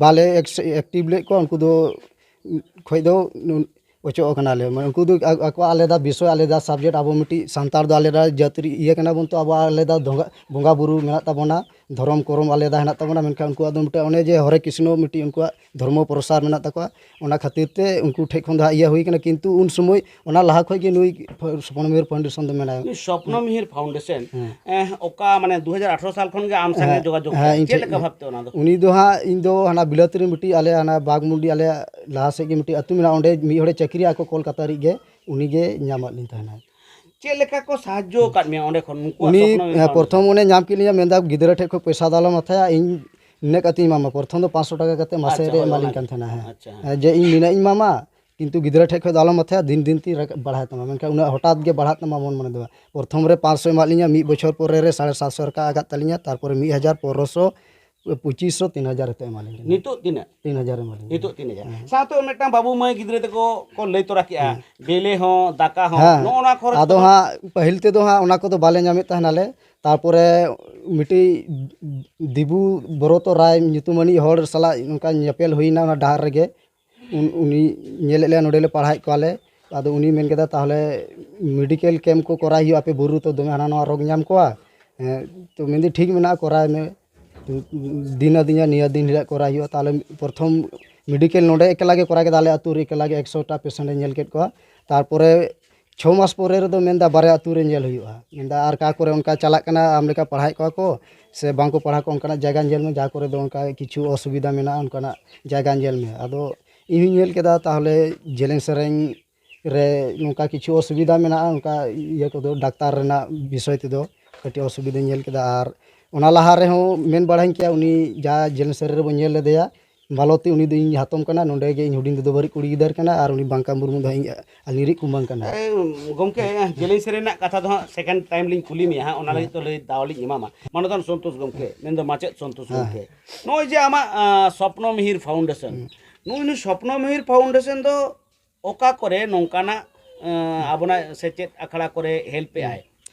ᱵᱟᱞᱮ ᱮᱠᱥ-, ᱮᱠᱴᱤᱵᱷ ᱞᱮᱫ ᱠᱚᱣᱟ᱾ ᱩᱱᱠᱩ ᱫᱚ ᱠᱷᱚᱡ ᱫᱚ ᱚᱪᱚᱜ ᱠᱟᱱᱟᱞᱮ᱾ ᱢᱟᱱᱮ ᱩᱱᱠᱩ ᱫᱚ ᱟ-, ᱟᱠᱚᱣᱟᱜ ᱟᱞᱟᱫᱟ ᱵᱤᱥᱚᱭ, ᱟᱞᱟᱫᱟ ᱥᱟᱵᱡᱮᱠᱴ᱾ ᱟᱵᱚ ᱢᱤᱫᱴᱤᱡ ᱥᱟᱱᱛᱟᱲ ᱫᱚ ᱟᱞᱟᱫᱟ ᱡᱟᱹᱛ ᱨᱮ ᱤᱭᱟᱹ ᱠᱟᱱᱟ ᱵᱚᱱ, ᱛᱚ ᱟᱵᱚᱣᱟᱜ ᱟᱞᱟᱫᱟ ᱫᱚᱸᱜᱟ-, ᱵᱚᱸᱜᱟ ᱵᱩᱨᱩ ᱢᱮᱱᱟᱜ ᱛᱟᱵᱚᱱᱟ, ᱫᱷᱚᱨᱚᱢ ᱠᱚᱨᱚᱢ ᱟᱞᱟᱫᱟ ᱦᱮᱱᱟᱜ ᱛᱟᱵᱚᱱᱟ, ᱢᱮᱱᱠᱷᱟᱱ ᱩᱱᱠᱩᱣᱟᱜ ᱫᱚ ᱢᱤᱫᱴᱮᱱ ᱚᱱᱮ ᱡᱮ ᱦᱚᱨᱮ ᱠᱨᱤᱥᱱᱚ ᱢᱤᱫᱴᱤᱡ ᱩᱱᱠᱩᱣᱟᱜ ᱫᱷᱚᱨᱢᱚ ᱯᱨᱚᱥᱟᱨ ᱢᱮᱱᱟᱜ ᱛᱟᱠᱚᱣᱟ, ᱚᱱᱟ ᱠᱷᱟᱹᱛᱤᱨ ᱛᱮ ᱩᱱᱠᱩ ᱴᱷᱮᱡ ᱠᱷᱚᱱ ᱫᱚ ᱦᱟᱸᱜ ᱤᱭᱟᱹ ᱦᱩᱭ ᱠᱟᱱᱟ᱾ ᱠᱤᱱᱛᱩ ᱩᱱ ᱥᱚᱢᱚᱭ ᱚᱱᱟ ᱞᱟᱦᱟ ᱠᱷᱚᱡ ᱜᱮ ᱱᱩᱭ ᱯᱷ-, ᱥᱚᱯᱱᱚ ᱢᱤᱦᱤᱨ ᱯᱷᱟᱣᱩᱱᱰᱮᱥᱚᱱ ᱫᱚ ᱢᱮᱱᱟᱭᱟ᱾ ᱱᱩᱭ ᱥᱚᱯᱱᱚ ᱢᱤᱦᱤᱨ ᱯᱷᱟᱣᱩᱱᱰᱮᱥᱚᱱ, ᱦᱮᱸ᱾ ᱮᱸ, ᱚᱠᱟ ᱢᱟᱱᱮ ᱫᱩ ᱦᱟᱡᱟᱨ ᱟᱴᱷᱨᱚ ᱥᱟᱞ ᱠᱷᱚᱱ ᱜᱮ ᱟᱢ ᱥᱟᱝᱜᱮ ᱦᱮᱸ, ᱡᱳᱜᱟᱡᱳᱜᱽ ᱦᱮᱸ, ᱠᱮᱫᱟ? ᱤᱧ ᱪᱮᱫ ᱴᱷᱮᱡ ᱞᱮᱠᱟ ᱜᱮ᱾ ᱵᱷᱟᱵᱛᱮ ᱚᱱᱟ ᱫᱚ? ᱩᱱᱤ ᱫᱚ ᱦᱟᱸᱜ, ᱤᱧ ᱫᱚ ᱦᱟᱱᱟ ᱵᱤᱞᱟᱹᱛᱤ ᱨᱮ ᱢᱤᱫᱴᱤᱡ ᱟᱞᱮ ᱦᱟᱱᱟ ᱵᱟᱜᱽᱢᱩᱱᱰᱤ ᱟᱞᱮ ᱞᱟᱦᱟ ᱥᱮᱫ ᱜᱮ ᱢᱤᱫᱴᱤᱡ ᱟᱹᱛᱩ ᱢᱮᱱᱟᱜᱼᱟ, ᱚᱸᱰᱮ ᱢᱤᱫ ᱦᱚᱲᱮ ᱪᱟᱹᱠᱨᱤᱭᱟ ᱟᱠᱚ ᱠᱚᱞᱠᱟᱛᱟ ᱨᱤᱡ ᱜᱮ, ᱩᱱᱤ ᱜᱮ ᱧᱟᱢᱟᱫ ᱞᱤᱧ ᱛᱟᱦᱮᱱᱟ᱾ ᱪᱮᱫ ᱞᱮᱠᱟ ᱠᱚ ᱥᱟᱦᱟᱡᱽᱡᱚ ᱟᱠᱟᱫ ᱢᱮᱭᱟ ᱚᱸᱰᱮ ᱠᱷᱚᱱ? ᱩᱱᱠᱩᱣᱟᱜ ᱩᱱᱤ, ᱥᱚᱯᱱᱚ ᱮ, ᱢᱮᱱᱟᱜᱼᱟ᱾ ᱯᱨᱚᱛᱷᱚᱢ ᱚᱱᱮ ᱧᱟᱢ ᱠᱮᱫ ᱞᱤᱧᱟ, ᱢᱮᱱᱫᱟ, "ᱜᱤᱫᱽᱨᱟᱹ ᱴᱷᱮᱡ ᱠᱷᱚᱡ ᱯᱚᱭᱥᱟ ᱫᱚ ᱟᱞᱚᱢ ᱦᱟᱛᱟᱭᱟ, ᱤᱧ ᱱᱤᱱᱟᱹᱜ ᱠᱟᱛᱮᱧ ᱮᱢᱟᱢᱟ᱾" ᱯᱨᱚᱛᱷᱚᱢ ᱫᱚ ᱯᱟᱸᱪᱥᱚ ᱴᱟᱠᱟ ᱠᱟᱛᱮ ᱢᱟᱥᱮ ᱟᱪᱪᱷᱟ, ᱨᱮ ᱦᱳᱭ, ᱮᱢᱟᱞᱤᱧ ᱚᱱᱟᱜᱮ᱾ ᱠᱟᱱ ᱛᱟᱦᱮᱱᱟ᱾ ᱦᱮᱸ᱾ ᱟᱪᱪᱷᱟ, ᱦᱮᱸ᱾ ᱦᱮᱸ, ᱡᱮ ᱤᱧ ᱱᱤᱱᱟᱹᱜ ᱤᱧ ᱮᱢᱟᱢᱟ, ᱠᱤᱱᱛᱩ ᱜᱤᱫᱽᱨᱟᱹ ᱴᱷᱮᱡ ᱠᱷᱚᱡ ᱫᱚ ᱟᱞᱚᱢ ᱦᱟᱛᱟᱭᱟ, ᱫᱤᱱ ᱫᱤᱱ ᱛᱮ ᱨᱟᱠᱟᱵ ᱵᱟᱲᱦᱟᱜ ᱛᱟᱢᱟ, ᱢᱮᱱᱠᱷᱟᱱ ᱩᱱᱟᱹᱜ ᱦᱚᱴᱟᱛ ᱜᱮ ᱵᱟᱲᱦᱟᱜ ᱛᱟᱢᱟ ᱢᱚᱱ ᱢᱚᱱᱮ ᱫᱚ ᱵᱟᱝ᱾ ᱯᱨᱚᱛᱷᱚᱢ ᱨᱮ ᱯᱟᱸᱪᱥᱚ ᱮᱢᱟᱫ ᱞᱤᱧᱟ, ᱢᱤᱫ ᱵᱚᱪᱷᱚᱨ ᱯᱚᱨᱮ ᱨᱮ ᱥᱟᱲᱮ ᱥᱟᱛᱥᱚ ᱨᱟᱠᱟᱵ ᱟᱠᱟᱫ ᱛᱟᱹᱞᱤᱧᱟ, ᱛᱟᱨᱯᱚᱨᱮ ᱢᱤᱫ ᱦᱟᱡᱟᱨ ᱯᱚᱱᱨᱚᱥᱚ ᱯᱚᱸᱪᱤᱥ ᱥᱚ ᱛᱤᱱ ᱦᱟᱡᱟᱨ ᱠᱟᱛᱮ ᱮᱢᱟᱞᱤᱧ ᱠᱟᱱᱟ᱾ ᱱᱤᱛᱚᱜ ᱛᱤᱱᱟᱹᱜ? ᱛᱤᱱ ᱦᱟᱡᱟᱨ ᱮᱢᱟᱞᱤᱧ ᱠᱟᱱᱟ᱾ ᱱᱤᱛᱚᱜ ᱛᱤᱱ ᱦᱟᱡᱟᱨ? ᱦᱮᱸ᱾ ᱥᱟᱶᱛᱮ ᱢᱤᱫᱴᱟᱝ ᱵᱟᱹᱵᱩ ᱢᱟᱹᱭ ᱜᱤᱫᱽᱨᱟᱹ ᱛᱟᱠᱚ ᱠᱚ ᱞᱟᱹᱭ ᱛᱚᱨᱟ ᱠᱮᱜᱼᱟ, ᱦᱮᱸ᱾ ᱵᱮᱞᱮ ᱦᱚᱸ, ᱫᱟᱠᱟ ᱦᱚᱸ, ᱦᱮᱸ᱾ ᱱᱚᱜᱼᱚ ᱱᱚᱣᱟ ᱠᱷᱚᱨᱚᱪ ᱟᱫᱚ ᱠᱚᱫᱚ? ᱦᱟᱸᱜ ᱯᱟᱹᱦᱤᱞ ᱛᱮᱫᱚ ᱦᱟᱸᱜ ᱚᱱᱟ ᱠᱚᱫᱚ ᱵᱟᱞᱮ ᱧᱟᱢᱮᱫ ᱛᱟᱦᱮᱱᱟᱞᱮ᱾ ᱛᱟᱨᱯᱚᱨᱮ ᱢᱤᱫᱴᱤᱡ ᱫᱤᱵᱩ ᱵᱨᱚᱛᱚ ᱨᱟᱭ ᱧᱩᱛᱩᱢᱟᱱᱤᱡ ᱦᱚᱲ ᱥᱟᱞᱟᱜ ᱱᱚᱝᱠᱟ ᱧᱮᱯᱮᱞ ᱦᱩᱭᱱᱟ ᱚᱱᱟ ᱰᱟᱦᱟᱨ ᱨᱮᱜᱮ᱾ ᱩᱱ-, ᱩᱱᱤ ᱧᱮᱞᱮᱫ ᱞᱮᱭᱟ, ᱱᱚᱰᱮ ᱞᱮ ᱯᱟᱲᱦᱟᱣᱮᱫ ᱠᱚᱣᱟᱞᱮ᱾ ᱟᱫᱚ ᱩᱱᱤ ᱢᱮᱱ ᱠᱮᱫᱟ, "ᱛᱟᱦᱚᱞᱮ ᱢᱮᱰᱤᱠᱮᱞ ᱠᱮᱢᱯ ᱠᱚ ᱠᱚᱨᱟᱣ ᱦᱩᱭᱩᱜᱼᱟ, ᱟᱯᱮ ᱵᱩᱨᱩ ᱨᱮᱛᱚ ᱫᱚᱢᱮ ᱦᱟᱱᱟ ᱱᱟᱣᱟ ᱨᱳᱜᱽ ᱧᱟᱢ ᱠᱚᱣᱟ᱾" ᱦᱮᱸ, ᱛᱚ ᱢᱮᱱᱫᱟᱹᱧ, "ᱴᱷᱤᱠ ᱢᱮᱱᱟᱜᱼᱟ, ᱠᱚᱨᱟᱣ ᱢᱮ᱾" ᱫᱤᱱ ᱟᱹᱫᱤᱧᱟ, ᱱᱤᱭᱟᱹ ᱫᱤᱱ ᱦᱤᱞᱳᱜ ᱠᱚᱨᱟᱣ ᱦᱩᱭᱩᱜᱼᱟ᱾ ᱛᱟᱦᱚᱞᱮ ᱯᱨᱚᱛᱷᱚᱢ ᱢᱮᱰᱤᱠᱮᱞ ᱱᱚᱰᱮ ᱮᱠᱞᱟ ᱜᱮ ᱠᱚᱨᱟᱣ ᱠᱮᱫᱟ, ᱟᱞᱮ ᱟᱹᱛᱩ ᱨᱮ ᱮᱠᱞᱟ ᱜᱮ ᱮᱠᱥᱚ ᱴᱟ ᱯᱮᱥᱮᱱᱴ ᱮ ᱧᱮᱞ ᱠᱮᱫ ᱠᱚᱣᱟ᱾ ᱛᱟᱨᱯᱚᱨᱮ ᱪᱷᱚ ᱢᱟᱥ ᱯᱚᱨᱮ ᱨᱮᱫᱚ ᱢᱮᱱᱫᱟ, "ᱵᱟᱨᱭᱟ ᱟᱹᱛᱩ ᱨᱮ ᱧᱮᱞ ᱦᱩᱭᱩᱜᱼᱟ᱾" ᱢᱮᱱᱫᱟ, "ᱟᱨ ᱚᱠᱟ ᱠᱚᱨᱮ ᱚᱱᱠᱟ ᱪᱟᱞᱟᱜ ᱠᱟᱱᱟ, ᱟᱢ ᱞᱮᱠᱟ ᱯᱟᱲᱦᱟᱣᱮᱫ ᱠᱚᱣᱟ ᱠᱚ ᱥᱮ ᱵᱟᱝ ᱠᱚ ᱯᱟᱲᱦᱟᱣ ᱠᱚᱣᱟ, ᱚᱱᱠᱟᱱᱟᱜ ᱡᱟᱭᱜᱟ ᱧᱮᱞ ᱢᱮ, ᱡᱟᱦᱟᱸ ᱠᱚᱨᱮ ᱫᱚ ᱚᱱᱠᱟ ᱠᱤᱪᱷᱩ ᱚᱥᱩᱵᱤᱫᱷᱟ ᱢᱮᱱᱟᱜᱼᱟ, ᱚᱱᱠᱟᱱᱟᱜ ᱡᱟᱭᱜᱟ ᱧᱮᱞ ᱢᱮ᱾" ᱟᱫᱚ ᱤᱧ ᱦᱚᱧ ᱧᱮᱞ ᱠᱮᱫᱟ, ᱛᱟᱦᱚᱞᱮ ᱡᱮᱞᱮᱧ ᱥᱮᱨᱮᱧ ᱨᱮ ᱱᱚᱝᱠᱟ ᱠᱤᱪᱷᱩ ᱚᱥᱩᱵᱤᱫᱷᱟ ᱢᱮᱱᱟᱜᱼᱟ, ᱚᱱᱠᱟ ᱤᱭᱟᱹ ᱠᱚᱫᱚ ᱰᱟᱠᱛᱟᱨ ᱨᱮᱱᱟᱜ ᱵᱤᱥᱚᱭ ᱛᱮᱫᱚ ᱠᱟᱹᱴᱤᱡ ᱚᱥᱩᱵᱤᱫᱷᱟᱧ ᱧᱮᱞ ᱠᱮᱫᱟ᱾ ᱟᱨ ᱚᱱᱟ ᱞᱟᱦᱟ ᱨᱮᱦᱚᱸ ᱢᱮᱱ ᱵᱟᱲᱟᱧ ᱠᱮᱭᱟ, ᱩᱱᱤ ᱡᱟ ᱡᱮᱞᱮᱧ ᱥᱮᱨᱮᱧ ᱨᱮᱵᱚᱱ ᱧᱮᱞ ᱞᱮᱫᱮᱭᱟ, ᱢᱟᱞᱚᱛᱤ, ᱩᱱᱤ ᱫᱚ ᱤᱧ ᱦᱟᱛᱚᱢ ᱠᱟᱱᱟ, ᱱᱚᱰᱮ ᱜᱮ ᱤᱧ ᱦᱩᱰᱤᱧ ᱫᱟᱫᱟ ᱵᱟᱨᱤᱡ ᱠᱩᱲᱤ ᱜᱤᱫᱟᱹᱨ ᱠᱟᱱᱟ, ᱟᱨ ᱩᱱᱤ ᱵᱟᱝᱠᱟ ᱢᱩᱨᱢᱩ ᱫᱚ ᱤᱧ ᱟᱹᱞᱤᱧ ᱨᱤᱡ ᱠᱩᱢᱟᱹᱝ ᱠᱟᱱᱟ᱾ ᱮ, ᱜᱚᱢᱠᱮ, ᱡᱮᱞᱮᱧ ᱥᱮᱨᱮᱧ ᱨᱮᱱᱟᱜ ᱠᱟᱛᱷᱟ ᱫᱚ ᱦᱟᱸᱜ second time ᱞᱤᱧ ᱠᱩᱞᱤ ᱢᱮᱭᱟ ᱦᱟᱸᱜ, ᱚᱱᱟ ᱞᱟᱹᱜᱤᱫ ᱫᱚ ᱞᱟᱹᱭ ᱫᱟᱣ ᱞᱤᱧ ᱮᱢᱟᱢᱟ᱾ ᱢᱟᱱᱚᱛᱟᱱ ᱥᱚᱱᱛᱳᱥ ᱜᱚᱢᱠᱮ, ᱢᱮᱱᱫᱚ ᱢᱟᱪᱮᱫ ᱥᱚᱱᱛᱳᱥ ᱦᱮᱸ᱾ ᱜᱚᱢᱠᱮ, ᱱᱚᱜᱼᱚᱭ ᱡᱮ ᱟᱢᱟᱜ, ᱟ, ᱥᱚᱯᱱᱚ ᱢᱤᱦᱤᱨ ᱯᱷᱟᱣᱩᱱᱰᱮᱥᱚᱱ, ᱦᱩᱸ᱾ ᱱᱩᱭ, ᱱᱩᱭ ᱥᱚᱯᱱᱚ ᱢᱤᱦᱤᱨ ᱯᱷᱟᱣᱩᱱᱰᱮᱥᱚᱱ ᱫᱚ ᱚᱠᱟ ᱠᱚᱨᱮ ᱱᱚᱝᱠᱟᱱᱟᱜ, ᱟ, ᱟᱵᱚᱱᱟᱜ ᱥᱮᱪᱮᱫ ᱟᱠᱷᱲᱟ ᱠᱚᱨᱮ help ᱮᱫ ᱟᱭ?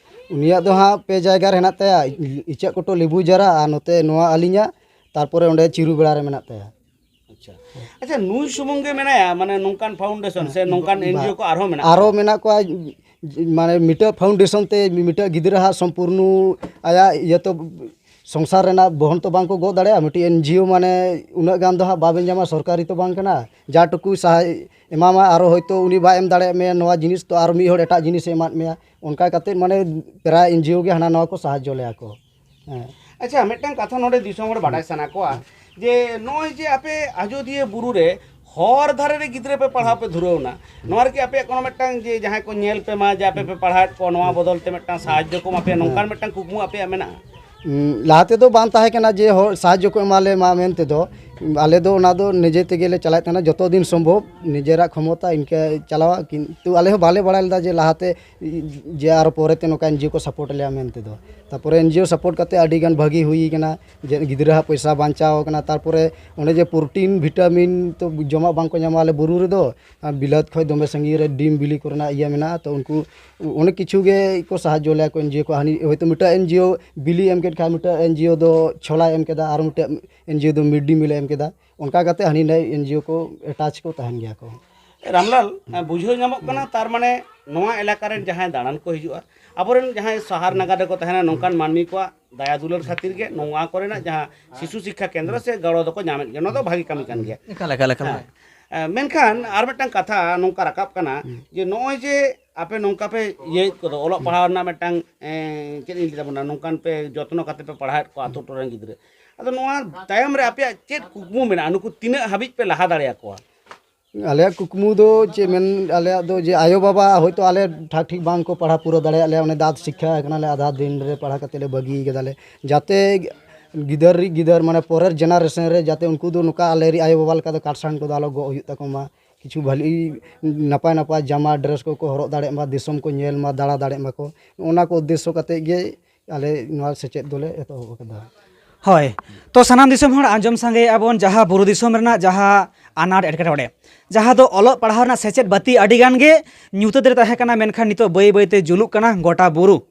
ᱩᱱᱤᱭᱟᱜ ᱫᱚ ᱦᱟᱸᱜ ᱯᱮ ᱡᱟᱭᱜᱟ ᱨᱮ ᱦᱮᱱᱟᱜ ᱛᱟᱭᱟ, ᱤᱪᱟᱹᱜ ᱠᱚᱴᱚ ᱞᱮᱵᱩ ᱡᱟᱨᱟ, ᱟᱨ ᱱᱚᱛᱮ ᱱᱚᱣᱟ ᱟᱹᱞᱤᱧᱟᱜ, ᱛᱟᱨᱯᱚᱨᱮ ᱚᱸᱰᱮ ᱪᱤᱨᱩ ᱵᱮᱲᱟ ᱨᱮ ᱢᱮᱱᱟᱜ ᱛᱟᱭᱟ᱾ ᱟᱪᱪᱷᱟ, ᱟᱪᱪᱷᱟ, ᱱᱩᱭ ᱥᱩᱢᱩᱝ ᱜᱮ ᱢᱮᱱᱟᱭᱟ, ᱢᱟᱱᱮ ᱱᱚᱝᱠᱟᱱ ᱯᱷᱟᱣᱩᱱᱰᱮᱥᱚᱱ ᱥᱮ ᱱᱚᱝᱠᱟᱱ ᱵᱟ-, ᱮᱱᱡᱤᱳ ᱠᱚ ᱟᱨᱦᱚᱸ ᱢᱮᱱᱟᱜ ᱟᱨᱦᱚᱸ ᱠᱚᱣᱟ? ᱢᱮᱱᱟᱜ ᱠᱚᱣᱟ, ᱢᱟᱱᱮ ᱢᱤᱫᱴᱟᱹᱜ ᱯᱷᱟᱣᱩᱱᱰᱮᱥᱚᱱ ᱛᱮ ᱢᱤᱫᱴᱟᱹᱜ ᱜᱤᱫᱽᱨᱟᱹ ᱦᱟᱸᱜ ᱥᱚᱢᱯᱩᱨᱱᱚ ᱟᱭᱟᱜ ᱤᱭᱟᱹ ᱛᱚ ᱥᱚᱝᱥᱟᱨ ᱨᱮᱱᱟᱜ ᱵᱚᱦᱚᱱ ᱛᱚ ᱵᱟᱝ ᱠᱚ ᱜᱚᱜ ᱫᱟᱲᱮᱭᱟᱜᱼᱟ᱾ ᱢᱤᱫᱴᱤᱡ ᱮᱱᱡᱤᱳ ᱢᱟᱱᱮ ᱩᱱᱟᱹᱜ ᱜᱟᱱ ᱫᱚ ᱦᱟᱸᱜ ᱵᱟᱵᱮᱱ ᱧᱟᱢᱟ, ᱥᱚᱨᱠᱟᱨᱤ ᱛᱚ ᱵᱟᱝ ᱠᱟᱱᱟ᱾ ᱡᱟ ᱴᱩᱠᱩ ᱥᱟᱦᱟᱭ ᱮᱢᱟᱢᱟ, ᱟᱨᱚ ᱦᱚᱭᱛᱳ ᱩᱱᱤ ᱵᱟᱭ ᱮᱢ ᱫᱟᱲᱮᱭᱟᱜ ᱢᱮᱭᱟ ᱱᱚᱣᱟ ᱡᱤᱱᱤᱥ, ᱛᱚ ᱟᱨ ᱢᱤᱫ ᱦᱚᱲ ᱮᱴᱟᱜ ᱡᱤᱱᱤᱥᱮ ᱮᱢᱟᱫ ᱢᱮᱭᱟ᱾ ᱚᱱᱠᱟ ᱠᱟᱛᱮᱫ ᱢᱟᱱᱮ ᱯᱨᱟᱭ ᱮᱱᱡᱤᱳ ᱜᱮ ᱦᱟᱱᱟ ᱱᱚᱣᱟ ᱠᱚ ᱥᱟᱦᱟᱡᱽᱡᱚ ᱞᱮᱭᱟ ᱠᱚ᱾ ᱦᱮᱸ᱾ ᱟᱪᱪᱷᱟ, ᱢᱤᱫᱴᱟᱝ ᱠᱟᱛᱷᱟ ᱱᱚᱰᱮ ᱫᱤᱥᱚᱢ ᱦᱚᱲ ᱵᱟᱰᱟᱭ ᱥᱟᱱᱟ ᱠᱚᱣᱟ ᱡᱮ ᱱᱚᱜᱼᱚᱭ ᱡᱮ ᱟᱯᱮ ᱟᱡᱚᱫᱤᱭᱟᱹ ᱵᱩᱨᱩ ᱨᱮ ᱦᱚᱨ ᱫᱷᱟᱨᱮ ᱨᱮ ᱜᱤᱫᱽᱨᱟᱹ ᱯᱮ ᱯᱟᱲᱦᱟᱣ ᱯᱮ ᱫᱷᱩᱨᱟᱹᱣ ᱮᱱᱟ, ᱱᱚᱣᱟ ᱨᱮᱠᱤ ᱟᱯᱮᱭᱟᱜ ᱠᱳᱱᱳ ᱢᱤᱫᱴᱟᱝ ᱡᱮ ᱡᱟᱦᱟᱸᱭ ᱠᱚ ᱧᱮᱞ ᱯᱮ ᱢᱟ ᱡᱮ ᱟᱯᱮ ᱯᱮ ᱯᱟᱲᱦᱟᱣᱮᱫ ᱠᱚᱣᱟ, ᱱᱚᱣᱟ ᱵᱚᱫᱚᱞ ᱛᱮ ᱢᱤᱫᱴᱟᱝ ᱥᱟᱦᱟᱡᱽᱡᱚ ᱠᱚ ᱮᱢᱟ ᱯᱮᱭᱟ, ᱱᱚᱝᱠᱟᱱ ᱢᱤᱫᱴᱟᱝ ᱠᱩᱠᱢᱩ ᱟᱯᱮᱭᱟᱜ ᱢᱮᱱᱟᱜᱼᱟ? ᱩᱸ, ᱞᱟᱦᱟ ᱛᱮᱫᱚ ᱵᱟᱝ ᱛᱟᱦᱮᱸ ᱠᱟᱱᱟ ᱡᱮ ᱦᱚᱲ ᱥᱟᱦᱟᱡᱽᱡᱚ ᱠᱚ ᱮᱢᱟ ᱞᱮ ᱢᱟ ᱢᱮᱱ ᱛᱮᱫᱚ᱾ ᱟᱞᱮ ᱫᱚ ᱚᱱᱟ ᱫᱚ ᱱᱤᱡᱮ ᱛᱮᱜᱮ ᱞᱮ ᱪᱟᱞᱟᱜ ᱛᱟᱦᱮᱱᱟ, ᱡᱚᱛᱚ ᱫᱤᱱ ᱥᱚᱢᱵᱷᱚᱵ ᱱᱤᱡᱮᱨᱟᱜ ᱠᱷᱚᱢᱚᱛᱟ ᱤᱱᱠᱟᱹ ᱪᱟᱞᱟᱣᱟ, ᱠᱤᱱᱛᱩ ᱟᱞᱮ ᱦᱚᱸ ᱵᱟᱞᱮ ᱵᱟᱲᱟᱭ ᱞᱮᱫᱟ ᱡᱮ ᱞᱟᱦᱟᱛᱮ ᱡᱮ ᱟᱨᱚ ᱯᱚᱨᱮᱛᱮ ᱱᱚᱝᱠᱟ ᱮᱱᱡᱤᱳ ᱠᱚ ᱥᱟᱯᱳᱨᱴ ᱞᱮᱭᱟ ᱢᱮᱱ ᱛᱮᱫᱚ᱾ ᱛᱟᱨᱯᱚᱨᱮ ᱮᱱᱡᱤᱳ ᱥᱟᱯᱳᱨᱴ ᱠᱟᱛᱮ ᱟᱹᱰᱤ ᱜᱟᱱ ᱵᱷᱟᱹᱜᱤ ᱦᱩᱭ ᱠᱟᱱᱟ, ᱡᱮ ᱜᱤᱫᱽᱨᱟᱹ ᱦᱟᱜ ᱯᱚᱭᱥᱟ ᱵᱟᱧᱪᱟᱣ ᱠᱟᱱᱟ᱾ ᱛᱟᱨᱯᱚᱨᱮ ᱚᱸᱰᱮ ᱡᱮ ᱯᱨᱳᱴᱤᱱ, ᱵᱷᱤᱴᱟᱢᱤᱱ ᱛᱚ ᱡᱚᱢᱟᱜ ᱵᱟᱝ ᱠᱚ ᱧᱟᱢᱟ ᱟᱞᱮ ᱵᱩᱨᱩ ᱨᱮᱫᱚ, ᱟᱨ ᱵᱤᱞᱟᱹᱛ ᱠᱷᱚᱡ ᱫᱚᱢᱮ ᱥᱟᱺᱜᱤᱧ ᱨᱮ ᱰᱤᱢ ᱵᱤᱞᱤ ᱠᱚᱨᱮᱱᱟᱜ ᱤᱭᱟᱹ ᱢᱮᱱᱟᱜᱼᱟ, ᱛᱚ ᱩᱱᱠᱩ ᱚᱱᱮᱠ ᱠᱤᱪᱷᱩ ᱜᱮ ᱠᱚ ᱥᱟᱦᱟᱡᱽᱡᱚ ᱞᱮᱭᱟ ᱠᱚ ᱮᱱᱡᱤᱳ ᱠᱚ᱾ ᱦᱟᱹᱱᱤ ᱦᱚᱭᱛᱳ ᱢᱤᱫᱴᱟᱝ ᱮᱱᱡᱤᱳ ᱵᱤᱞᱤ ᱮᱢ ᱠᱮᱫ ᱠᱷᱟᱱ, ᱢᱤᱫᱴᱟᱝ ᱮᱱᱡᱤᱳ ᱫᱚ ᱪᱷᱚᱞᱟᱭ ᱮᱢ ᱠᱮᱫᱟ, ᱟᱨ ᱢᱤᱫᱴᱟᱝ ᱮᱱᱡᱤᱳ ᱫᱚ ᱢᱤᱰ ᱰᱮ ᱢᱤᱞᱮ ᱮᱢ ᱠᱮᱫᱟ᱾ ᱚᱱᱠᱟ ᱠᱟᱛᱮ ᱦᱟᱹᱱᱤ ᱱᱟᱹᱭ ᱮᱱᱡᱤᱳ ᱠᱚ ᱮᱴᱟᱪ ᱠᱚ ᱛᱟᱦᱮᱱ ᱜᱮᱭᱟ ᱠᱚ᱾ ᱨᱟᱢᱞᱟᱞ, ᱵᱩᱡᱷᱟᱹᱣ ᱧᱟᱢᱚᱜ ᱠᱟᱱᱟ, ᱛᱟᱨ ᱢᱟᱱᱮ ᱱᱚᱣᱟ ᱮᱞᱟᱠᱟ ᱨᱮᱱ ᱡᱟᱦᱟᱸᱭ ᱫᱟᱬᱟᱱ ᱠᱚ ᱦᱤᱡᱩᱜᱼᱟ, ᱟᱵᱚᱨᱮᱱ ᱡᱟᱦᱟᱸᱭ ᱥᱟᱦᱟᱨ ᱱᱟᱜᱟᱨ ᱨᱮᱠᱚ ᱛᱟᱦᱮᱱᱟ, ᱱᱚᱝᱠᱟᱱ ᱢᱟᱹᱱᱢᱤ ᱠᱚᱣᱟᱜ ᱫᱟᱭᱟ ᱫᱩᱞᱟᱹᱲ ᱠᱷᱟᱹᱛᱤᱨ ᱜᱮ ᱱᱚᱣᱟ ᱠᱚᱨᱮᱱᱟᱜ ᱡᱟᱦᱟᱸ ᱥᱤᱥᱩ ᱥᱤᱠᱠᱷᱟ ᱠᱮᱱᱫᱨᱚ ᱥᱮ ᱜᱚᱲᱚ ᱫᱚᱠᱚ ᱧᱟᱢᱮᱫ ᱜᱮᱭᱟ, ᱱᱚᱣᱟ ᱫᱚ ᱵᱷᱟᱹᱜᱤ ᱠᱟᱹᱢᱤ ᱠᱟᱱ ᱜᱮᱭᱟ᱾ ᱮᱠᱟᱞ, ᱮᱠᱟᱞ, ᱮᱠᱟᱞ᱾ ᱦᱮᱸ᱾ ᱮ, ᱢᱮᱱᱠᱷᱟᱱ ᱟᱨ ᱢᱤᱫᱴᱟᱝ ᱠᱟᱛᱷᱟ ᱱᱚᱝᱠᱟ ᱨᱟᱠᱟᱵ ᱠᱟᱱᱟ ᱡᱮ ᱱᱚᱜᱼᱚᱭ ᱡᱮ ᱟᱯᱮ ᱱᱚᱝᱠᱟ ᱯᱮ ᱤᱭᱟᱹᱭᱮᱫ ᱠᱚᱫᱚ, ᱚᱞᱚᱜ ᱯᱟᱲᱦᱟᱣ ᱨᱮᱱᱟᱜ ᱢᱤᱫᱴᱟᱝ, ᱮ, ᱪᱮᱫ ᱤᱧ ᱞᱟᱹᱭ ᱛᱟᱵᱚᱱᱟ, ᱱᱚᱝᱠᱟᱱ ᱯᱮ ᱡᱚᱛᱱᱚ ᱠᱟᱛᱮ ᱯᱮ ᱯᱟᱲᱦᱟᱣᱮᱫ ᱠᱚᱣᱟ ᱟᱛᱳ ᱴᱚᱞᱟ ᱨᱮᱱ ᱜᱤᱫᱽᱨᱟᱹ, ᱟᱫᱚ ᱱᱚᱣᱟ ᱛᱟᱭᱚᱢ ᱨᱮ ᱟᱯᱮᱭᱟᱜ ᱪᱮᱫ ᱠᱩᱠᱢᱩ ᱢᱮᱱᱟᱜᱼᱟ? ᱱᱩᱠᱩ ᱛᱤᱱᱟᱹᱜ ᱦᱟᱹᱵᱤᱡ ᱯᱮ ᱞᱟᱦᱟ ᱫᱟᱲᱮᱭᱟᱠᱚᱣᱟ? ᱟᱞᱮᱭᱟᱜ ᱠᱩᱠᱢᱩ ᱫᱚ ᱪᱮᱫ ᱢᱮᱱ, ᱟᱞᱮᱭᱟᱜ ᱫᱚ ᱡᱮ ᱟᱭᱳᱼᱵᱟᱵᱟ ᱦᱚᱭᱛᱳ ᱟᱞᱮ ᱴᱷᱟᱠ ᱴᱷᱤᱠ ᱵᱟᱝ ᱠᱚ ᱯᱟᱲᱦᱟᱣ ᱯᱩᱨᱟᱹᱣ ᱫᱟᱲᱮᱭᱟᱜ ᱞᱮᱭᱟ, ᱚᱱᱮ ᱫᱟᱫ ᱥᱤᱠᱠᱷᱟ ᱠᱟᱱᱟᱞᱮ, ᱟᱫᱷᱟ ᱫᱤᱱ ᱨᱮ ᱯᱟᱲᱦᱟᱣ ᱠᱟᱛᱮᱫ ᱞᱮ ᱵᱟᱹᱜᱤ ᱠᱟᱫᱟᱞᱮ, ᱡᱟᱛᱮ ᱜᱤᱫᱟᱹᱨ ᱨᱤᱡ ᱜᱤᱫᱟᱹᱨ, ᱢᱟᱱᱮ ᱯᱚᱨᱮᱨ ᱡᱮᱱᱟᱨᱮᱥᱚᱱ ᱨᱮ ᱡᱟᱛᱮ ᱩᱱᱠᱩ ᱫᱚ ᱱᱚᱝᱠᱟ ᱟᱞᱮ ᱨᱤᱡ ᱟᱭᱳᱼᱵᱟᱵᱟ ᱞᱮᱠᱟ ᱫᱚ ᱠᱟᱴ ᱥᱟᱦᱟᱱ ᱠᱚᱫᱚ ᱟᱞᱚ ᱜᱚᱜ ᱦᱩᱭᱩᱜ ᱛᱟᱠᱚ ᱢᱟ, ᱠᱤᱪᱷᱩ ᱵᱷᱟᱹᱞᱤ ᱱᱟᱯᱟᱭ ᱱᱟᱯᱟᱭ ᱡᱟᱢᱟ ᱰᱨᱮᱥ ᱠᱚᱠᱚ ᱦᱚᱨᱚᱜ ᱫᱟᱲᱮᱭᱟᱜ ᱢᱟ, ᱫᱤᱥᱚᱢ ᱠᱚ ᱧᱮᱞ ᱢᱟ, ᱫᱟᱬᱟ ᱫᱟᱲᱮᱭᱟᱜ ᱢᱟᱠᱚ, ᱚᱱᱟ ᱠᱚ ᱩᱫᱽᱫᱮᱥᱥᱚ ᱠᱟᱛᱮᱫ ᱜᱮ ᱟᱞᱮ ᱱᱚᱣᱟ ᱥᱮᱪᱮᱫ ᱫᱚᱞᱮ ᱮᱛᱚᱦᱚᱵ ᱟᱠᱟᱫᱟ᱾ ᱦᱳᱭ, ᱛᱚ ᱥᱟᱱᱟᱢ ᱫᱤᱥᱚᱢ ᱦᱚᱲ ᱟᱸᱡᱚᱢ ᱥᱟᱸᱜᱮᱭᱮᱫᱼᱟ ᱵᱚᱱ ᱡᱟᱦᱟᱸ ᱵᱩᱨᱩ ᱫᱤᱥᱚᱢ ᱨᱮᱱᱟᱜ ᱡᱟᱦᱟᱸ ᱟᱱᱟᱴ ᱮᱴᱠᱮᱴᱚᱬᱮ, ᱡᱟᱦᱟᱸ ᱫᱚ ᱚᱞᱚᱜ ᱯᱟᱲᱦᱟᱣ ᱨᱮᱱᱟᱜ ᱥᱮᱪᱮᱫ ᱵᱟᱹᱛᱤ ᱟᱹᱰᱤ ᱜᱟᱱ ᱜᱮ ᱧᱩᱛᱟᱹᱛ ᱨᱮ ᱛᱟᱦᱮᱸ ᱠᱟᱱᱟ, ᱢᱮᱱᱠᱷᱟᱱ ᱱᱤᱛᱚᱜ ᱵᱟᱹᱭ ᱵᱟᱹᱭ ᱛᱮ ᱡᱩᱞᱩᱜ ᱠᱟᱱᱟ ᱜᱚᱴᱟ ᱵᱩᱨᱩ᱾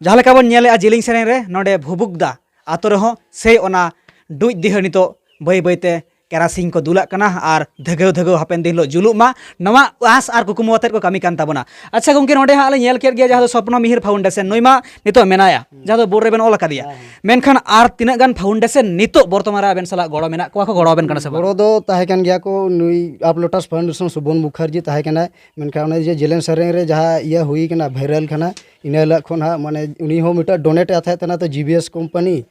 ᱡᱟᱦᱟᱸ ᱞᱮᱠᱟ ᱵᱚᱱ ᱧᱮᱞᱮᱫᱼᱟ ᱡᱤᱞᱤᱧ ᱥᱮᱨᱮᱧ ᱨᱮ, ᱱᱚᱰᱮ ᱵᱷᱩᱵᱩᱠᱫᱟ ᱟᱛᱳ ᱨᱮᱦᱚᱸ ᱥᱮᱭ ᱚᱱᱟ ᱰᱩᱡ ᱰᱤᱦᱟᱹ ᱱᱤᱛᱚᱜ ᱵᱟᱹᱭ ᱵᱟᱹᱭ ᱛᱮ ᱠᱮᱨᱟᱥᱤᱱ ᱠᱚ ᱫᱩᱞᱟᱜ ᱠᱟᱱᱟ ᱟᱨ ᱫᱷᱟᱹᱜᱟᱹᱣ ᱫᱷᱟᱹᱜᱟᱹᱣ ᱦᱟᱯᱮᱱ ᱫᱤᱱ ᱦᱤᱞᱳᱜ ᱡᱩᱞᱩᱜ ᱢᱟ, ᱱᱚᱣᱟ ᱟᱸᱥ ᱟᱨ ᱠᱩᱠᱢᱩ ᱟᱛᱮᱫ ᱠᱚ ᱠᱟᱹᱢᱤ ᱠᱟᱱ ᱛᱟᱵᱚᱱᱟ᱾ ᱟᱪᱪᱷᱟ ᱜᱚᱢᱠᱮ, ᱱᱚᱰᱮ ᱦᱟᱸᱜ ᱞᱮ ᱧᱮᱞ ᱠᱮᱫ ᱜᱮᱭᱟ ᱡᱟᱦᱟᱸ ᱫᱚ ᱥᱚᱯᱱᱚ ᱢᱤᱦᱤᱨ ᱯᱷᱟᱣᱩᱱᱰᱮᱥᱚᱱ, ᱱᱩᱭ ᱢᱟ ᱱᱤᱛᱚᱜ ᱢᱮᱱᱟᱭᱟ, ᱡᱟᱦᱟᱸ ᱫᱚ ᱵᱳᱨᱰ ᱨᱮᱵᱮᱱ ᱚᱞ ᱟᱠᱟᱫᱮᱭᱟ, ᱦᱮᱸ, ᱦᱮᱸ᱾ ᱢᱮᱱᱠᱷᱟᱱ ᱟᱨ ᱛᱤᱱᱟᱹᱜ ᱜᱟᱱ ᱯᱷᱟᱣᱩᱱᱰᱮᱥᱚᱱ ᱱᱤᱛᱚᱜ ᱵᱚᱨᱛᱚᱢᱟᱱ ᱨᱮ ᱟᱵᱮᱱ ᱥᱟᱞᱟᱜ ᱜᱚᱲᱚ ᱢᱮᱱᱟᱜ ᱠᱚᱣᱟ ᱠᱚ, ᱜᱚᱲᱚ ᱟᱵᱮᱱ ᱠᱟᱱᱟ ᱥᱮ ᱵᱟᱝ? ᱜᱚᱲᱚ ᱫᱚ ᱛᱟᱦᱮᱸ ᱠᱟᱱ ᱜᱮᱭᱟ ᱠᱚ, ᱱᱩᱭ ᱟᱯ ᱞᱳᱴᱟᱥ ᱯᱷᱟᱣᱩᱱᱰᱮᱥᱚᱱ ᱥᱩᱵᱚᱱ ᱢᱩᱠᱷᱟᱨᱡᱤ ᱛᱟᱦᱮᱸ ᱠᱟᱱᱟᱭ, ᱢᱮᱱᱠᱷᱟᱱ ᱚᱱᱮ ᱡᱮ ᱡᱮᱞᱮᱧ ᱥᱮᱨᱮᱧ ᱨᱮ ᱡᱟᱦᱟᱸ ᱤᱭᱟᱹ ᱦᱩᱭ ᱠᱟᱱᱟ, ᱵᱷᱟᱭᱨᱟᱞ ᱠᱟᱱᱟ, ᱤᱱᱟᱹ ᱦᱤᱞᱳᱜ ᱠᱷᱚᱱ ᱦᱟᱸᱜ ᱢᱟᱱᱮ ᱩᱱᱤ ᱦᱚᱸ ᱢᱤᱫᱴᱟᱝ ᱰᱳᱱᱮᱴ ᱮ ᱛᱟᱦᱮᱸ ᱠᱟᱱᱟ ᱛᱚ, ᱡᱤ ᱵᱤ ᱮᱥ ᱠᱳᱢᱯᱟᱱᱤ,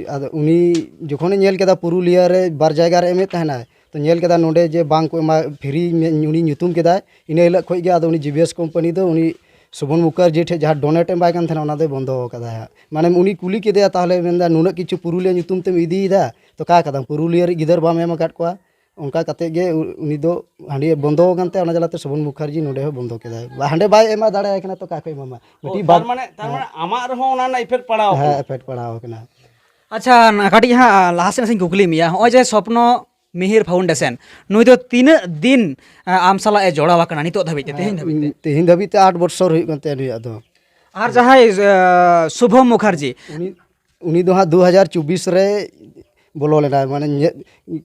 ᱟᱫᱚ ᱩᱱᱤ ᱡᱚᱠᱷᱚᱱᱮ ᱧᱮᱞ ᱠᱮᱫᱟ ᱯᱩᱨᱩᱞᱤᱭᱟᱹ ᱨᱮ ᱵᱟᱨ ᱡᱟᱭᱜᱟ ᱨᱮ ᱮᱢᱮᱫ ᱛᱟᱦᱮᱱᱟᱭ, ᱛᱚ ᱧᱮᱞ ᱠᱮᱫᱟ ᱱᱚᱰᱮ ᱡᱮ ᱵᱟᱝ ᱠᱚ ᱮᱢᱟ, ᱯᱷᱨᱤ ᱩᱱᱤ ᱧᱩᱛᱩᱢ ᱠᱮᱫᱟᱭ, ᱤᱱᱟᱹ ᱦᱤᱞᱳᱜ ᱠᱷᱚᱱ ᱜᱮ ᱟᱫᱚ ᱩᱱᱤ ᱡᱤ ᱵᱤ ᱮᱥ ᱠᱳᱢᱯᱟᱱᱤ ᱫᱚ ᱩᱱᱤ ᱥᱩᱵᱚᱱ ᱢᱩᱠᱷᱟᱨᱡᱤ ᱴᱷᱮᱱ ᱡᱟᱦᱟᱸ ᱰᱳᱱᱮᱴ ᱮᱢᱟᱭ ᱠᱟᱱ ᱛᱟᱦᱮᱱᱟ, ᱚᱱᱟ ᱫᱚᱭ ᱵᱚᱱᱫᱚ ᱟᱠᱟᱫᱟᱭ ᱦᱟᱸᱜ᱾ ᱢᱟᱱᱮ ᱩᱱᱤ ᱠᱩᱞᱤ ᱠᱮᱫᱮᱭᱟ, "ᱛᱟᱦᱚᱞᱮ ᱢᱮᱱᱫᱟ ᱱᱩᱱᱟᱹᱜ ᱠᱤᱪᱷᱩ ᱯᱩᱨᱩᱞᱤᱭᱟᱹ ᱧᱩᱛᱩᱢ ᱛᱮᱢ ᱤᱫᱤᱭᱮᱫᱟ, ᱛᱚ ᱚᱠᱟ ᱠᱟᱫᱟᱢ? ᱯᱩᱨᱩᱞᱤᱭᱟᱹ ᱨᱮ ᱜᱤᱫᱟᱹᱨ ᱵᱟᱢ ᱮᱢ ᱟᱠᱟᱫ ᱠᱚᱣᱟ?" ᱚᱱᱠᱟ ᱠᱟᱛᱮᱫ ᱜᱮ ᱩ-, ᱩᱱᱤ ᱫᱚ ᱦᱟᱺᱰᱤ ᱵᱚᱱᱫᱚ ᱟᱠᱟᱱ ᱛᱟᱭᱟ, ᱚᱱᱟ ᱡᱟᱞᱟᱛᱮ ᱥᱩᱵᱚᱱ ᱢᱩᱠᱷᱟᱨᱡᱤ ᱱᱚᱰᱮ ᱦᱚᱸ ᱵᱚᱱᱫᱚ ᱠᱮᱫᱟᱭ᱾ ᱦᱟᱸᱰᱮ ᱵᱟᱭ ᱮᱢᱟ ᱫᱟᱲᱮᱭᱟᱭ ᱠᱟᱱᱟ, ᱛᱚ ᱚᱠᱟ ᱠᱷᱚᱱ ᱮᱢᱟᱢᱟ? ᱚ, ᱢᱤᱫᱴᱤᱡ ᱛᱟᱨ ᱵᱟᱫ-, ᱢᱟᱱᱮ, ᱛᱟᱨ ᱦᱮᱸ᱾ ᱢᱟᱱᱮ ᱟᱢᱟᱜ ᱨᱮᱦᱚᱸ ᱚᱱᱟ ᱨᱮᱱᱟᱜ ᱤᱯᱷᱮᱠᱴ ᱯᱟᱲᱟᱣ ᱦᱮᱸ, ᱟᱠᱟᱱᱟ᱾ ᱤᱯᱷᱮᱠᱴ ᱯᱟᱲᱟᱣ ᱟᱠᱟᱱᱟ᱾ ᱟᱪᱪᱷᱟ, ᱱᱟ-, ᱠᱟᱹᱴᱤᱡ ᱦᱟᱸᱜ ᱞᱟᱦᱟ ᱥᱮᱫ ᱱᱟᱥᱮᱧ ᱠᱩᱠᱞᱤ ᱢᱮᱭᱟ᱾ ᱦᱚᱸᱜᱼᱚᱭ ᱡᱮ ᱥᱚᱯᱱᱚ ᱢᱤᱦᱤᱨ ᱯᱷᱟᱣᱩᱱᱰᱮᱥᱚᱱ, ᱱᱩᱭ ᱫᱚ ᱛᱤᱱᱟᱹᱜ ᱫᱤᱱ, ᱟ, ᱟᱢ ᱥᱟᱞᱟᱜ ᱮ ᱡᱚᱲᱟᱣ ᱟᱠᱟᱱᱟ ᱱᱤᱛᱚᱜ ᱫᱷᱟᱹᱵᱤᱡ ᱛᱮ, ᱛᱮᱦᱮᱧ ᱫᱷᱟᱹᱵᱤᱡ ᱛᱮ? ᱛᱮᱦᱮᱧ ᱫᱷᱟᱹᱵᱤᱡ ᱛᱮ ᱟᱴ ᱵᱚᱪᱷᱚᱨ ᱦᱩᱭᱩᱜ ᱠᱟᱱ ᱛᱟᱭᱟ ᱱᱩᱭᱟᱜ ᱫᱚ᱾ ᱟᱨ ᱡᱟᱦᱟᱸᱭ, ᱟ, ᱥᱩᱵᱷᱚᱢ ᱢᱩᱠᱷᱟᱨᱡᱤ? ᱩᱱᱤ, ᱩᱱᱤ ᱫᱚ ᱦᱟᱸᱜ ᱫᱩ ᱦᱟᱡᱟᱨ ᱪᱚᱵᱵᱤᱥ ᱨᱮ ᱵᱚᱞᱚ ᱞᱮᱱᱟᱭ, ᱢᱟᱱᱮ ᱧᱮ-,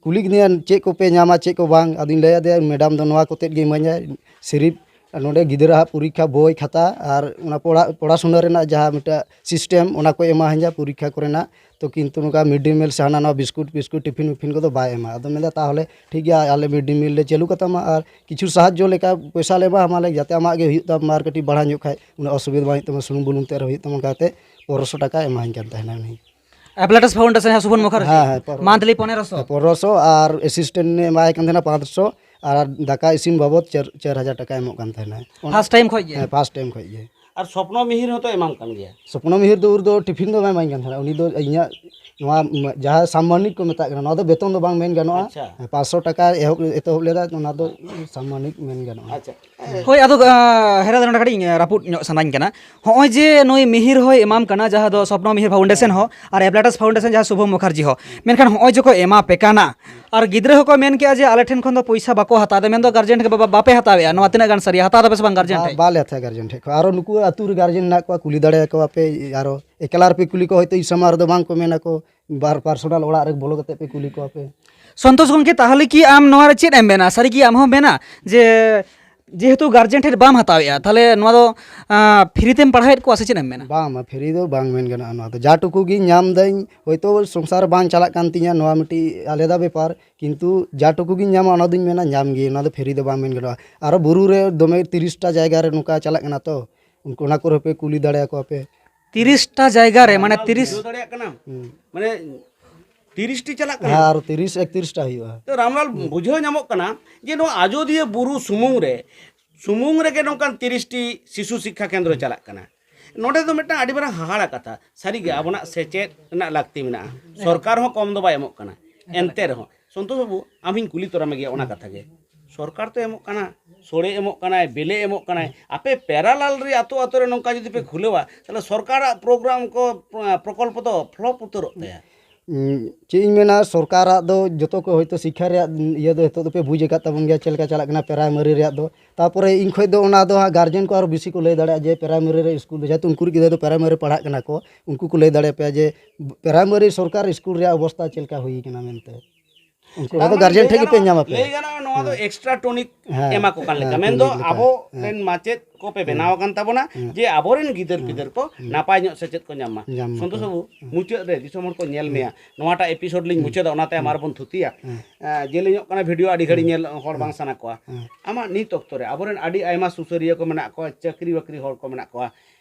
ᱠᱩᱞᱤ ᱠᱮᱫᱤᱧᱟ, "ᱪᱮᱫ ᱠᱚᱯᱮ ᱧᱟᱢᱟ, ᱪᱮᱫ ᱠᱚ ᱵᱟᱝ?" ᱟᱫᱚᱧ ᱞᱟᱹᱭ ᱟᱫᱮᱭᱟ, "ᱢᱮᱰᱟᱢ ᱫᱚ ᱱᱚᱣᱟ ᱠᱚᱛᱮᱫ ᱜᱮ ᱤᱢᱟᱹᱧᱟᱭ, ᱥᱤᱨᱤᱯ ᱟᱨ ᱱᱚᱰᱮ ᱜᱤᱫᱽᱨᱟᱹ ᱦᱟᱸᱜ ᱯᱚᱨᱤᱠᱠᱷᱟ ᱵᱳᱭ, ᱠᱷᱟᱛᱟ ᱟᱨ ᱚᱱᱟ ᱯᱚᱲᱟ-, ᱯᱚᱲᱟᱥᱩᱱᱟ ᱨᱮᱱᱟᱜ ᱡᱟᱦᱟᱸ ᱢᱤᱫᱴᱟᱜ ᱥᱤᱥᱴᱮᱢ, ᱚᱱᱟ ᱠᱚ ᱮᱢᱟᱣᱟᱹᱧᱟ ᱯᱚᱨᱤᱠᱠᱷᱟ ᱠᱚᱨᱮᱱᱟᱜ, ᱛᱚ ᱠᱤᱱᱛᱩ ᱱᱚᱝᱠᱟ ᱢᱤᱰ ᱰᱮ ᱢᱤᱞ ᱥᱮ ᱦᱟᱱᱟ ᱱᱟᱣᱟ ᱵᱤᱥᱠᱩᱴ ᱯᱷᱤᱥᱠᱩᱴ ᱴᱤᱯᱷᱤᱱ ᱢᱤᱯᱷᱤᱱ ᱠᱚᱫᱚ ᱵᱟᱭ ᱮᱢᱟ᱾" ᱟᱫᱚ ᱢᱮᱱᱫᱟ, "ᱛᱟᱦᱚᱞᱮ ᱴᱷᱤᱠ ᱜᱮᱭᱟ, ᱟᱞᱮ ᱢᱤᱰ ᱰᱮ ᱢᱤᱞ ᱞᱮ ᱪᱟᱹᱞᱩ ᱠᱟᱛᱟᱢᱟ ᱟᱨ ᱠᱤᱪᱷᱩ ᱥᱟᱦᱟᱡᱽᱡᱚ ᱞᱮᱠᱟ ᱯᱚᱭᱥᱟ ᱞᱮ ᱮᱢᱟᱢᱟ, ᱟᱞᱮ ᱡᱟᱛᱮ ᱟᱢᱟᱜ ᱜᱮ ᱦᱩᱭᱩᱜ ᱛᱟᱢ ᱟᱨ ᱠᱟᱹᱴᱤᱡ ᱵᱟᱲᱦᱟᱣ ᱧᱚᱜ ᱠᱷᱟᱡ ᱩᱱᱟᱹᱜ ᱚᱥᱩᱵᱤᱫᱷᱟ ᱵᱟᱝ ᱦᱩᱭᱩᱜ ᱛᱟᱢᱟ, ᱥᱩᱱᱩᱢ ᱵᱩᱞᱩᱝ ᱛᱮ ᱟᱨ ᱦᱩᱭᱩᱜ ᱛᱟᱢᱟ", ᱚᱱᱠᱟᱛᱮ ᱯᱚᱱᱨᱚᱥᱚ ᱴᱟᱠᱟᱭ ᱮᱢᱟᱣᱟᱹᱧ ᱠᱟᱱ ᱛᱟᱦᱮᱱᱟ ᱩᱱᱤ᱾ ᱟᱯᱞᱟᱴᱟᱥ ᱯᱷᱟᱣᱩᱱᱰᱮᱥᱚᱱ ᱡᱟᱦᱟᱸ ᱥᱩᱵᱚᱱ ᱢᱩᱠᱷᱟᱨᱡᱤ? ᱦᱮᱸ, ᱦᱮᱸ, ᱯᱚᱱᱨᱚᱥᱚ᱾ ᱢᱟᱱᱛᱷᱞᱤ ᱯᱚᱱᱮᱨᱚᱥᱚ? ᱦᱮᱸ, ᱯᱚᱱᱨᱚᱥᱚ ᱟᱨ ᱮᱥᱤᱥᱴᱮᱱᱴ ᱮ ᱮᱢᱟᱭ ᱠᱟᱱ ᱛᱟᱦᱮᱱᱟ ᱯᱟᱸᱪᱥᱚ, ᱟᱨ ᱫᱟᱠᱟ ᱤᱥᱤᱱ ᱵᱟᱵᱚᱫ ᱪᱟᱨ, ᱪᱟᱨ ᱦᱟᱡᱟᱨ ᱴᱟᱠᱟᱭ ᱮᱢᱚᱜ ᱠᱟᱱ ᱛᱟᱦᱮᱱᱟ᱾ ᱯᱷᱟᱥᱴ ᱴᱟᱭᱤᱢ ᱠᱷᱚᱡ ᱜᱮ? ᱦᱮᱸ, ᱯᱷᱟᱥᱴ ᱴᱟᱭᱤᱢ ᱠᱷᱚᱡ ᱜᱮ᱾ ᱟᱨ ᱥᱚᱯᱱᱚ ᱢᱤᱦᱤᱨ ᱦᱚᱸᱛᱚ ᱮᱢᱟᱢ ᱠᱟᱱ ᱜᱮᱭᱟ᱾ ᱥᱚᱯᱱᱚ ᱢᱤᱦᱤᱨ ᱫᱚ ᱩᱱᱤ ᱫᱚ ᱴᱤᱯᱷᱤᱱ ᱫᱚ ᱵᱟᱭ ᱮᱢᱟᱹᱧ ᱠᱟᱱ ᱛᱟᱦᱮᱱᱟ᱾ ᱩᱱᱤ ᱫᱚ ᱤᱧᱟᱹᱜ ᱱᱚᱣᱟ ᱡᱟᱦᱟᱸ ᱥᱟᱢᱢᱟᱱᱤᱠ ᱠᱚ ᱢᱮᱛᱟᱜ ᱠᱟᱱᱟ, ᱱᱚᱣᱟ ᱫᱚ ᱵᱮᱛᱚᱱ ᱫᱚ ᱵᱟᱝ ᱢᱮᱱ ᱜᱟᱱᱚᱜᱼᱟ᱾ ᱟᱪᱪᱷᱟ᱾ ᱯᱟᱸᱪᱥᱚ ᱴᱟᱠᱟ ᱮᱦᱚᱵ, ᱮᱛᱚᱦᱚᱵ ᱞᱮᱫᱟ, ᱚᱱᱟ ᱫᱚ ᱥᱟᱢᱢᱟᱱᱤᱠ ᱢᱮᱱ ᱜᱟᱱᱚᱜᱼᱟ᱾ ᱟᱪᱪᱷᱟ᱾ ᱦᱳᱭ, ᱟᱫᱚ, ᱟᱸ, ᱦᱮᱨᱟ ᱫᱟ, ᱱᱚᱰᱮ ᱠᱟᱹᱴᱤᱡ ᱤᱧ ᱨᱟᱹᱯᱩᱫ ᱧᱚᱜ ᱥᱟᱱᱟᱧ ᱠᱟᱱᱟ᱾ ᱦᱚᱸᱜᱼᱚᱭ ᱡᱮ ᱱᱩᱭ ᱢᱤᱦᱤᱨ ᱦᱚᱸᱭ ᱮᱢᱟᱢ ᱠᱟᱱᱟ, ᱡᱟᱦᱟᱸ ᱫᱚ ᱥᱚᱯᱱᱚ ᱢᱤᱦᱤᱨ ᱯᱷᱟᱣᱩᱱᱰᱮᱥᱚᱱ ᱦᱚᱸ ᱟᱨ ᱮᱯᱞᱟᱴᱟᱥ ᱯᱷᱟᱣᱩᱱᱰᱮᱥᱚᱱ, ᱡᱟᱦᱟᱸ ᱥᱩᱵᱷᱚ ᱢᱩᱠᱷᱟᱨᱡᱤ ᱦᱚᱸ, ᱢᱮᱱᱠᱷᱟᱱ ᱦᱚᱸᱜᱼᱚᱭ ᱡᱮ ᱠᱚ ᱮᱢᱟ ᱯᱮ ᱠᱟᱱᱟ, ᱟᱨ ᱜᱤᱫᱽᱨᱟᱹ ᱦᱚᱸᱠᱚ ᱢᱮᱱ ᱠᱮᱜᱼᱟ ᱡᱮ ᱟᱞᱮ ᱴᱷᱮᱱ ᱠᱷᱚᱱ ᱫᱚ ᱯᱚᱭᱥᱟ ᱵᱟᱠᱚ ᱦᱟᱛᱟᱣ ᱮᱫᱟ, ᱢᱮᱱᱫᱚ ᱜᱟᱨᱡᱮᱱ ᱴᱷᱮᱱ ᱵᱟ-, ᱵᱟᱯᱮ ᱦᱟᱛᱟᱣᱮᱫᱼᱟ, ᱱᱚᱣᱟ ᱛᱤᱱᱟᱹᱜ ᱜᱟᱱ ᱥᱟᱹᱨᱤᱭᱟ? ᱦᱟᱛᱟᱣ ᱫᱟᱯᱮ ᱥᱮ ᱵᱟᱝ ᱜᱟᱨᱡᱮᱱ ᱵᱟ-, ᱴᱷᱮᱱ ᱠᱷᱚᱱ? ᱵᱟᱞᱮ ᱦᱟᱛᱟᱣᱟ ᱜᱟᱨᱡᱮᱱ ᱴᱷᱮᱱ ᱠᱷᱚᱱ᱾ ᱟᱨᱚ ᱱᱩᱠᱩ ᱟᱹᱛᱩ ᱨᱮ ᱜᱟᱨᱡᱮᱱ ᱦᱮᱱᱟᱜ ᱠᱚᱣᱟ, ᱠᱩᱞᱤ ᱫᱟᱲᱮᱭᱟᱠᱚᱣᱟ ᱯᱮ, ᱟᱨᱚ ᱮᱠᱞᱟ ᱨᱮᱯᱮ ᱠᱩᱞᱤ ᱠᱚᱣᱟ, ᱦᱚᱭᱛᱳ ᱤᱧ ᱥᱟᱢᱟᱝ ᱨᱮᱫᱚ ᱵᱟᱝ ᱠᱚ ᱢᱮᱱᱟ ᱠᱚ, ᱵᱟᱨ ᱯᱟᱨᱥᱚᱱᱟᱞ ᱚᱲᱟᱜ ᱨᱮ ᱵᱚᱞᱚ ᱠᱟᱛᱮ ᱯᱮ ᱠᱩᱞᱤ ᱠᱚᱣᱟ ᱯᱮ᱾ ᱥᱚᱱᱛᱳᱥ ᱜᱚᱢᱠᱮ, ᱛᱟᱦᱚᱞᱮ ᱠᱤ ᱟᱢ ᱱᱚᱣᱟ ᱨᱮ ᱪᱮᱫ ᱮᱢ ᱢᱮᱱᱟ? ᱥᱟᱹᱨᱤ ᱜᱮ ᱟᱢ ᱦᱚᱸ ᱢᱮᱱᱟ ᱡᱮ ᱡᱮᱦᱮᱛᱩ ᱜᱟᱨᱡᱮᱱ ᱴᱷᱮᱱ ᱵᱟᱢ ᱦᱟᱛᱟᱣᱮᱫᱼᱟ, ᱛᱟᱦᱚᱞᱮ ᱱᱚᱣᱟ ᱫᱚ, ᱟᱸ, ᱯᱷᱨᱤ ᱛᱮᱢ ᱯᱟᱲᱦᱟᱣᱮᱫ ᱠᱚᱣᱟ ᱥᱮ ᱪᱮᱫ ᱮᱢ ᱢᱮᱱᱟ? ᱵᱟᱝ, ᱵᱟᱝ, ᱯᱷᱨᱤ ᱫᱚ ᱵᱟᱝ ᱢᱮᱱ ᱜᱟᱱᱚᱜᱼᱟ᱾ ᱱᱚᱣᱟ ᱫᱚ ᱡᱟ ᱴᱩᱠᱩ ᱜᱤᱧ ᱧᱟᱢ ᱫᱟᱹᱧ, ᱦᱚᱭᱛᱳ ᱥᱚᱝᱥᱟᱨ ᱵᱟᱝ ᱪᱟᱞᱟᱜ ᱠᱟᱱ ᱛᱤᱧᱟᱹ, ᱱᱚᱣᱟ ᱢᱤᱫᱴᱤᱡ ᱟᱞᱟᱫᱟ ᱵᱮᱯᱟᱨ, ᱠᱤᱱᱛᱩ ᱡᱟ ᱴᱩᱠᱩ ᱜᱤᱧ ᱧᱟᱢᱟ ᱚᱱᱟ ᱫᱚᱧ ᱢᱮᱱᱟ ᱧᱟᱢ ᱜᱮ, ᱱᱚᱣᱟ ᱫᱚ ᱯᱷᱨᱤ ᱫᱚ ᱵᱟᱝ ᱢᱮᱱ ᱜᱟᱱᱚᱜᱼᱟ᱾ ᱟᱨᱚ ᱵᱩᱨᱩ ᱨᱮ ᱫᱚᱢᱮ ᱛᱤᱨᱤᱥᱴᱟ ᱡᱟᱭᱜᱟ ᱨᱮ ᱱᱚᱝᱠᱟ ᱪᱟᱞᱟᱜ ᱠᱟᱱᱟ ᱛᱚ, ᱩᱱᱠᱩ ᱚᱱᱟ ᱠᱚᱨᱮ ᱯᱮ ᱠᱩᱞᱤ ᱫᱟᱲᱮᱭᱟᱠᱚᱣᱟ ᱯᱮ᱾ ᱛᱤᱨᱤᱥᱴᱟ ᱡᱟᱭᱜᱟ ᱨᱮ, ᱢᱟᱱᱮ, ᱨᱟᱢᱞᱟᱞ, ᱛᱤᱨᱤᱥ ᱵᱩᱡᱷᱟᱹᱣ ᱫᱟᱲᱮᱭᱟᱜ ᱠᱟᱱᱟᱢ? ᱦᱩᱸ᱾ ᱢᱟᱱᱮ, ᱛᱤᱨᱤᱥᱴᱤ ᱪᱟᱞᱟᱜ ᱠᱟᱱᱟ᱾ ᱦᱮᱸ, ᱟᱨᱚ ᱛᱤᱨᱤᱥ, ᱮᱠᱛᱤᱨᱤᱥᱴᱟ ᱦᱩᱭᱩᱜᱼᱟ᱾ ᱛᱚ, ᱨᱟᱢᱞᱟᱞ, ᱦᱩᱸ᱾ ᱵᱩᱡᱷᱟᱹᱣ ᱧᱟᱢᱚᱜ ᱠᱟᱱᱟ ᱡᱮ ᱱᱚᱣᱟ ᱟᱡᱚᱫᱤᱭᱟᱹ ᱵᱩᱨᱩ ᱥᱩᱢᱩᱝ ᱨᱮ, ᱥᱩᱢᱩᱝ ᱨᱮᱜᱮ ᱱᱚᱝᱠᱟᱱ ᱛᱤᱨᱤᱥᱴᱤ ᱥᱤᱥᱩ ᱥᱤᱠᱠᱷᱟ ᱠᱮᱱᱫᱨᱚ ᱪᱟᱞᱟᱜ ᱠᱟᱱᱟ᱾ ᱱᱚᱰᱮ ᱫᱚ ᱢᱤᱫᱴᱟᱝ ᱟᱹᱰᱤ ᱢᱟᱨᱟᱝ ᱦᱟᱦᱟᱲᱟ ᱠᱟᱛᱷᱟ᱾ ᱥᱟᱹᱨᱤᱜᱮ ᱟᱵᱚᱱᱟᱜ ᱥᱮᱪᱮᱫ ᱨᱮᱱᱟᱜ ᱞᱟᱹᱠᱛᱤ ᱢᱮᱱᱟᱜᱼᱟ, ᱥᱚᱨᱠᱟᱨ ᱦᱚᱸ ᱠᱚᱢ ᱫᱚ ᱵᱟᱭ ᱮᱢᱚᱜ ᱠᱟᱱᱟ᱾ ᱮᱱᱛᱮ ᱨᱮᱦᱚᱸ, ᱥᱚᱱᱛᱳᱥ ᱵᱟᱹᱵᱩ, ᱟᱢ ᱦᱚᱸᱧ ᱠᱩᱞᱤ ᱛᱚᱨᱟ ᱢᱮᱜᱮᱭᱟ ᱚᱱᱟ ᱠᱟᱛᱷᱟ ᱜᱮ᱾ ᱥᱚᱨᱠᱟᱨ ᱛᱚ ᱮᱢᱚᱜ ᱠᱟᱱᱟ, ᱥᱳᱲᱮ ᱮᱢᱚᱜ ᱠᱟᱱᱟᱭ, ᱵᱮᱞᱮ ᱮᱢᱚᱜ ᱠᱟᱱᱟᱭ, ᱟᱯᱮ ᱯᱮᱨᱟᱞᱟᱞ ᱨᱮ ᱟᱛᱳ ᱟᱛᱳ ᱨᱮ ᱱᱚᱝᱠᱟ ᱡᱩᱫᱤ ᱯᱮ ᱠᱷᱩᱞᱟᱹᱣᱟ, ᱛᱟᱦᱚᱞᱮ ᱥᱚᱨᱠᱟᱨᱟᱜ ᱯᱨᱳᱜᱨᱟᱢ ᱠᱚ, ᱯᱨᱚᱠᱚᱞᱯᱚ ᱫᱚ ᱯᱷᱞᱚᱯ ᱩᱛᱟᱹᱨᱚᱜ ᱛᱟᱭᱟ᱾ ᱩᱸ, ᱪᱮᱫ ᱤᱧ ᱢᱮᱱᱟ, ᱥᱚᱨᱠᱟᱨᱟᱜ ᱫᱚ ᱡᱚᱛᱚ ᱠᱚ ᱦᱚᱭᱛᱳ ᱥᱤᱠᱠᱷᱟ ᱨᱮᱭᱟᱜ ᱤᱭᱟᱹ ᱫᱚ ᱱᱤᱛᱚᱜ ᱫᱚᱯᱮ ᱵᱩᱡᱽ ᱟᱠᱟᱫ ᱛᱟᱵᱚᱱ ᱜᱮᱭᱟ ᱪᱮᱫ ᱞᱮᱠᱟ ᱪᱟᱞᱟᱜ ᱠᱟᱱᱟ ᱯᱨᱟᱭᱢᱟᱨᱤ ᱨᱮᱭᱟᱜ ᱫᱚ᱾ ᱛᱟᱨᱯᱚᱨᱮ ᱤᱧ ᱠᱷᱚᱱ ᱫᱚ ᱚᱱᱟ ᱫᱚ ᱦᱟᱸᱜ ᱜᱟᱨᱡᱮᱱ ᱠᱚ ᱟᱨᱚ ᱵᱮᱥᱤ ᱠᱚ ᱞᱟᱹᱭ ᱫᱟᱲᱮᱭᱟᱜᱼᱟ ᱡᱮ ᱯᱨᱟᱭᱢᱟᱨᱤ ᱨᱮ ᱥᱠᱩᱞ ᱫᱚ, ᱡᱮᱦᱮᱛᱩ ᱩᱱᱠᱩ ᱨᱮᱱ ᱜᱤᱫᱽᱨᱟᱹ ᱫᱚ ᱯᱨᱟᱭᱢᱟᱨᱤ ᱯᱟᱲᱦᱟᱜ ᱠᱟᱱᱟ ᱠᱚ, ᱩᱱᱠᱩ ᱠᱚ ᱞᱟᱹᱭ ᱫᱟᱲᱮᱭᱟᱯᱮᱭᱟ ᱡᱮ ᱯᱨᱟᱭᱢᱟᱨᱤ ᱥᱚᱨᱠᱟᱨ ᱥᱠᱩᱞ ᱨᱮᱭᱟᱜ ᱚᱵᱚᱥᱛᱟ ᱪᱮᱫ ᱞᱮᱠᱟ ᱦᱩᱭ ᱠᱟᱱᱟ ᱢᱮᱱᱛᱮ᱾ ᱩᱱᱠᱩ ᱛᱟᱨ ᱚᱱᱟ ᱫᱚ ᱢᱟᱱᱮ ᱜᱟᱨᱡᱮᱱ ᱞᱟᱹᱭ ᱴᱷᱮᱱ ᱜᱮᱯᱮ ᱜᱟᱱᱚᱜᱼᱟ, ᱧᱟᱢᱟ ᱯᱮ᱾ ᱞᱟᱹᱭ ᱜᱟᱱᱚᱜᱼᱟ, ᱱᱚᱣᱟ ᱫᱚ ᱦᱮᱸ᱾ ᱮᱠᱥᱴᱨᱟ ᱴᱚᱱᱤᱠ ᱦᱮᱸ, ᱮᱢᱟ ᱠᱚ ᱠᱟᱱ ᱞᱮᱠᱟ᱾ ᱴᱚᱱᱤᱠ ᱢᱮᱱᱫᱚ ᱞᱮᱠᱟ᱾ ᱟᱵᱚ ᱦᱮᱸ᱾ ᱨᱮᱱ ᱢᱟᱪᱮᱫ ᱠᱚᱯᱮ ᱦᱮᱸ᱾ ᱵᱮᱱᱟᱣ ᱟᱠᱟᱱ ᱛᱟᱵᱚᱱᱟ, ᱦᱮᱸ᱾ ᱡᱮ ᱟᱵᱚᱨᱮᱱ ᱜᱤᱫᱟᱹᱨ ᱦᱮᱸ᱾ ᱯᱤᱫᱟᱹᱨ ᱠᱚ ᱦᱮᱸ᱾ ᱱᱟᱯᱟᱭ ᱧᱚᱜ ᱥᱮᱪᱮᱫ ᱠᱚ ᱧᱟᱢ ᱢᱟ᱾ ᱧᱟᱢ ᱢᱟᱠᱚ᱾ ᱥᱚᱱᱛᱳᱥ ᱵᱟᱹᱵᱩ, ᱦᱮᱸ᱾ ᱢᱩᱪᱟᱹᱫ ᱨᱮ ᱫᱤᱥᱚᱢ ᱦᱚᱲ ᱠᱚ ᱧᱮᱞ ᱦᱮᱸ᱾ ᱢᱮᱭᱟ, ᱱᱚᱣᱟᱴᱟᱜ ᱮᱯᱤᱥᱳᱰ ᱞᱤᱧ ᱦᱮᱸ᱾ ᱢᱩᱪᱟᱹᱫᱟ, ᱚᱱᱟᱛᱮ ᱦᱮᱸ᱾ ᱟᱨᱵᱚᱱ ᱛᱷᱩᱛᱤᱭᱟ᱾ ᱦᱮᱸ᱾ ᱮᱸ, ᱡᱮᱞᱮᱧᱚᱜ ᱠᱟᱱᱟ ᱵᱷᱤᱰᱤᱭᱳ, ᱟᱹᱰᱤ ᱜᱷᱟᱹᱲᱤᱡ ᱦᱮᱸ᱾ ᱧᱮᱞ ᱦᱚᱲ ᱵᱟᱝ ᱦᱮᱸ᱾ ᱥᱟᱱᱟ ᱠᱚᱣᱟ᱾ ᱦᱮᱸ᱾ ᱟᱢᱟᱜ ᱱᱤᱛ ᱚᱠᱛᱚ ᱨᱮ ᱟᱵᱚᱨᱮᱱ ᱟᱹᱰᱤ ᱟᱭᱢᱟ ᱥᱩᱥᱟᱹᱨᱤᱭᱟᱹ ᱠᱚ ᱢᱮᱱᱟᱜ ᱠᱚᱣᱟ, ᱪᱟᱹᱠᱨᱤ ᱵᱟᱹᱠᱨᱤ ᱦᱚᱲ ᱠᱚ ᱢᱮᱱᱟᱜ ᱠᱚᱣᱟ,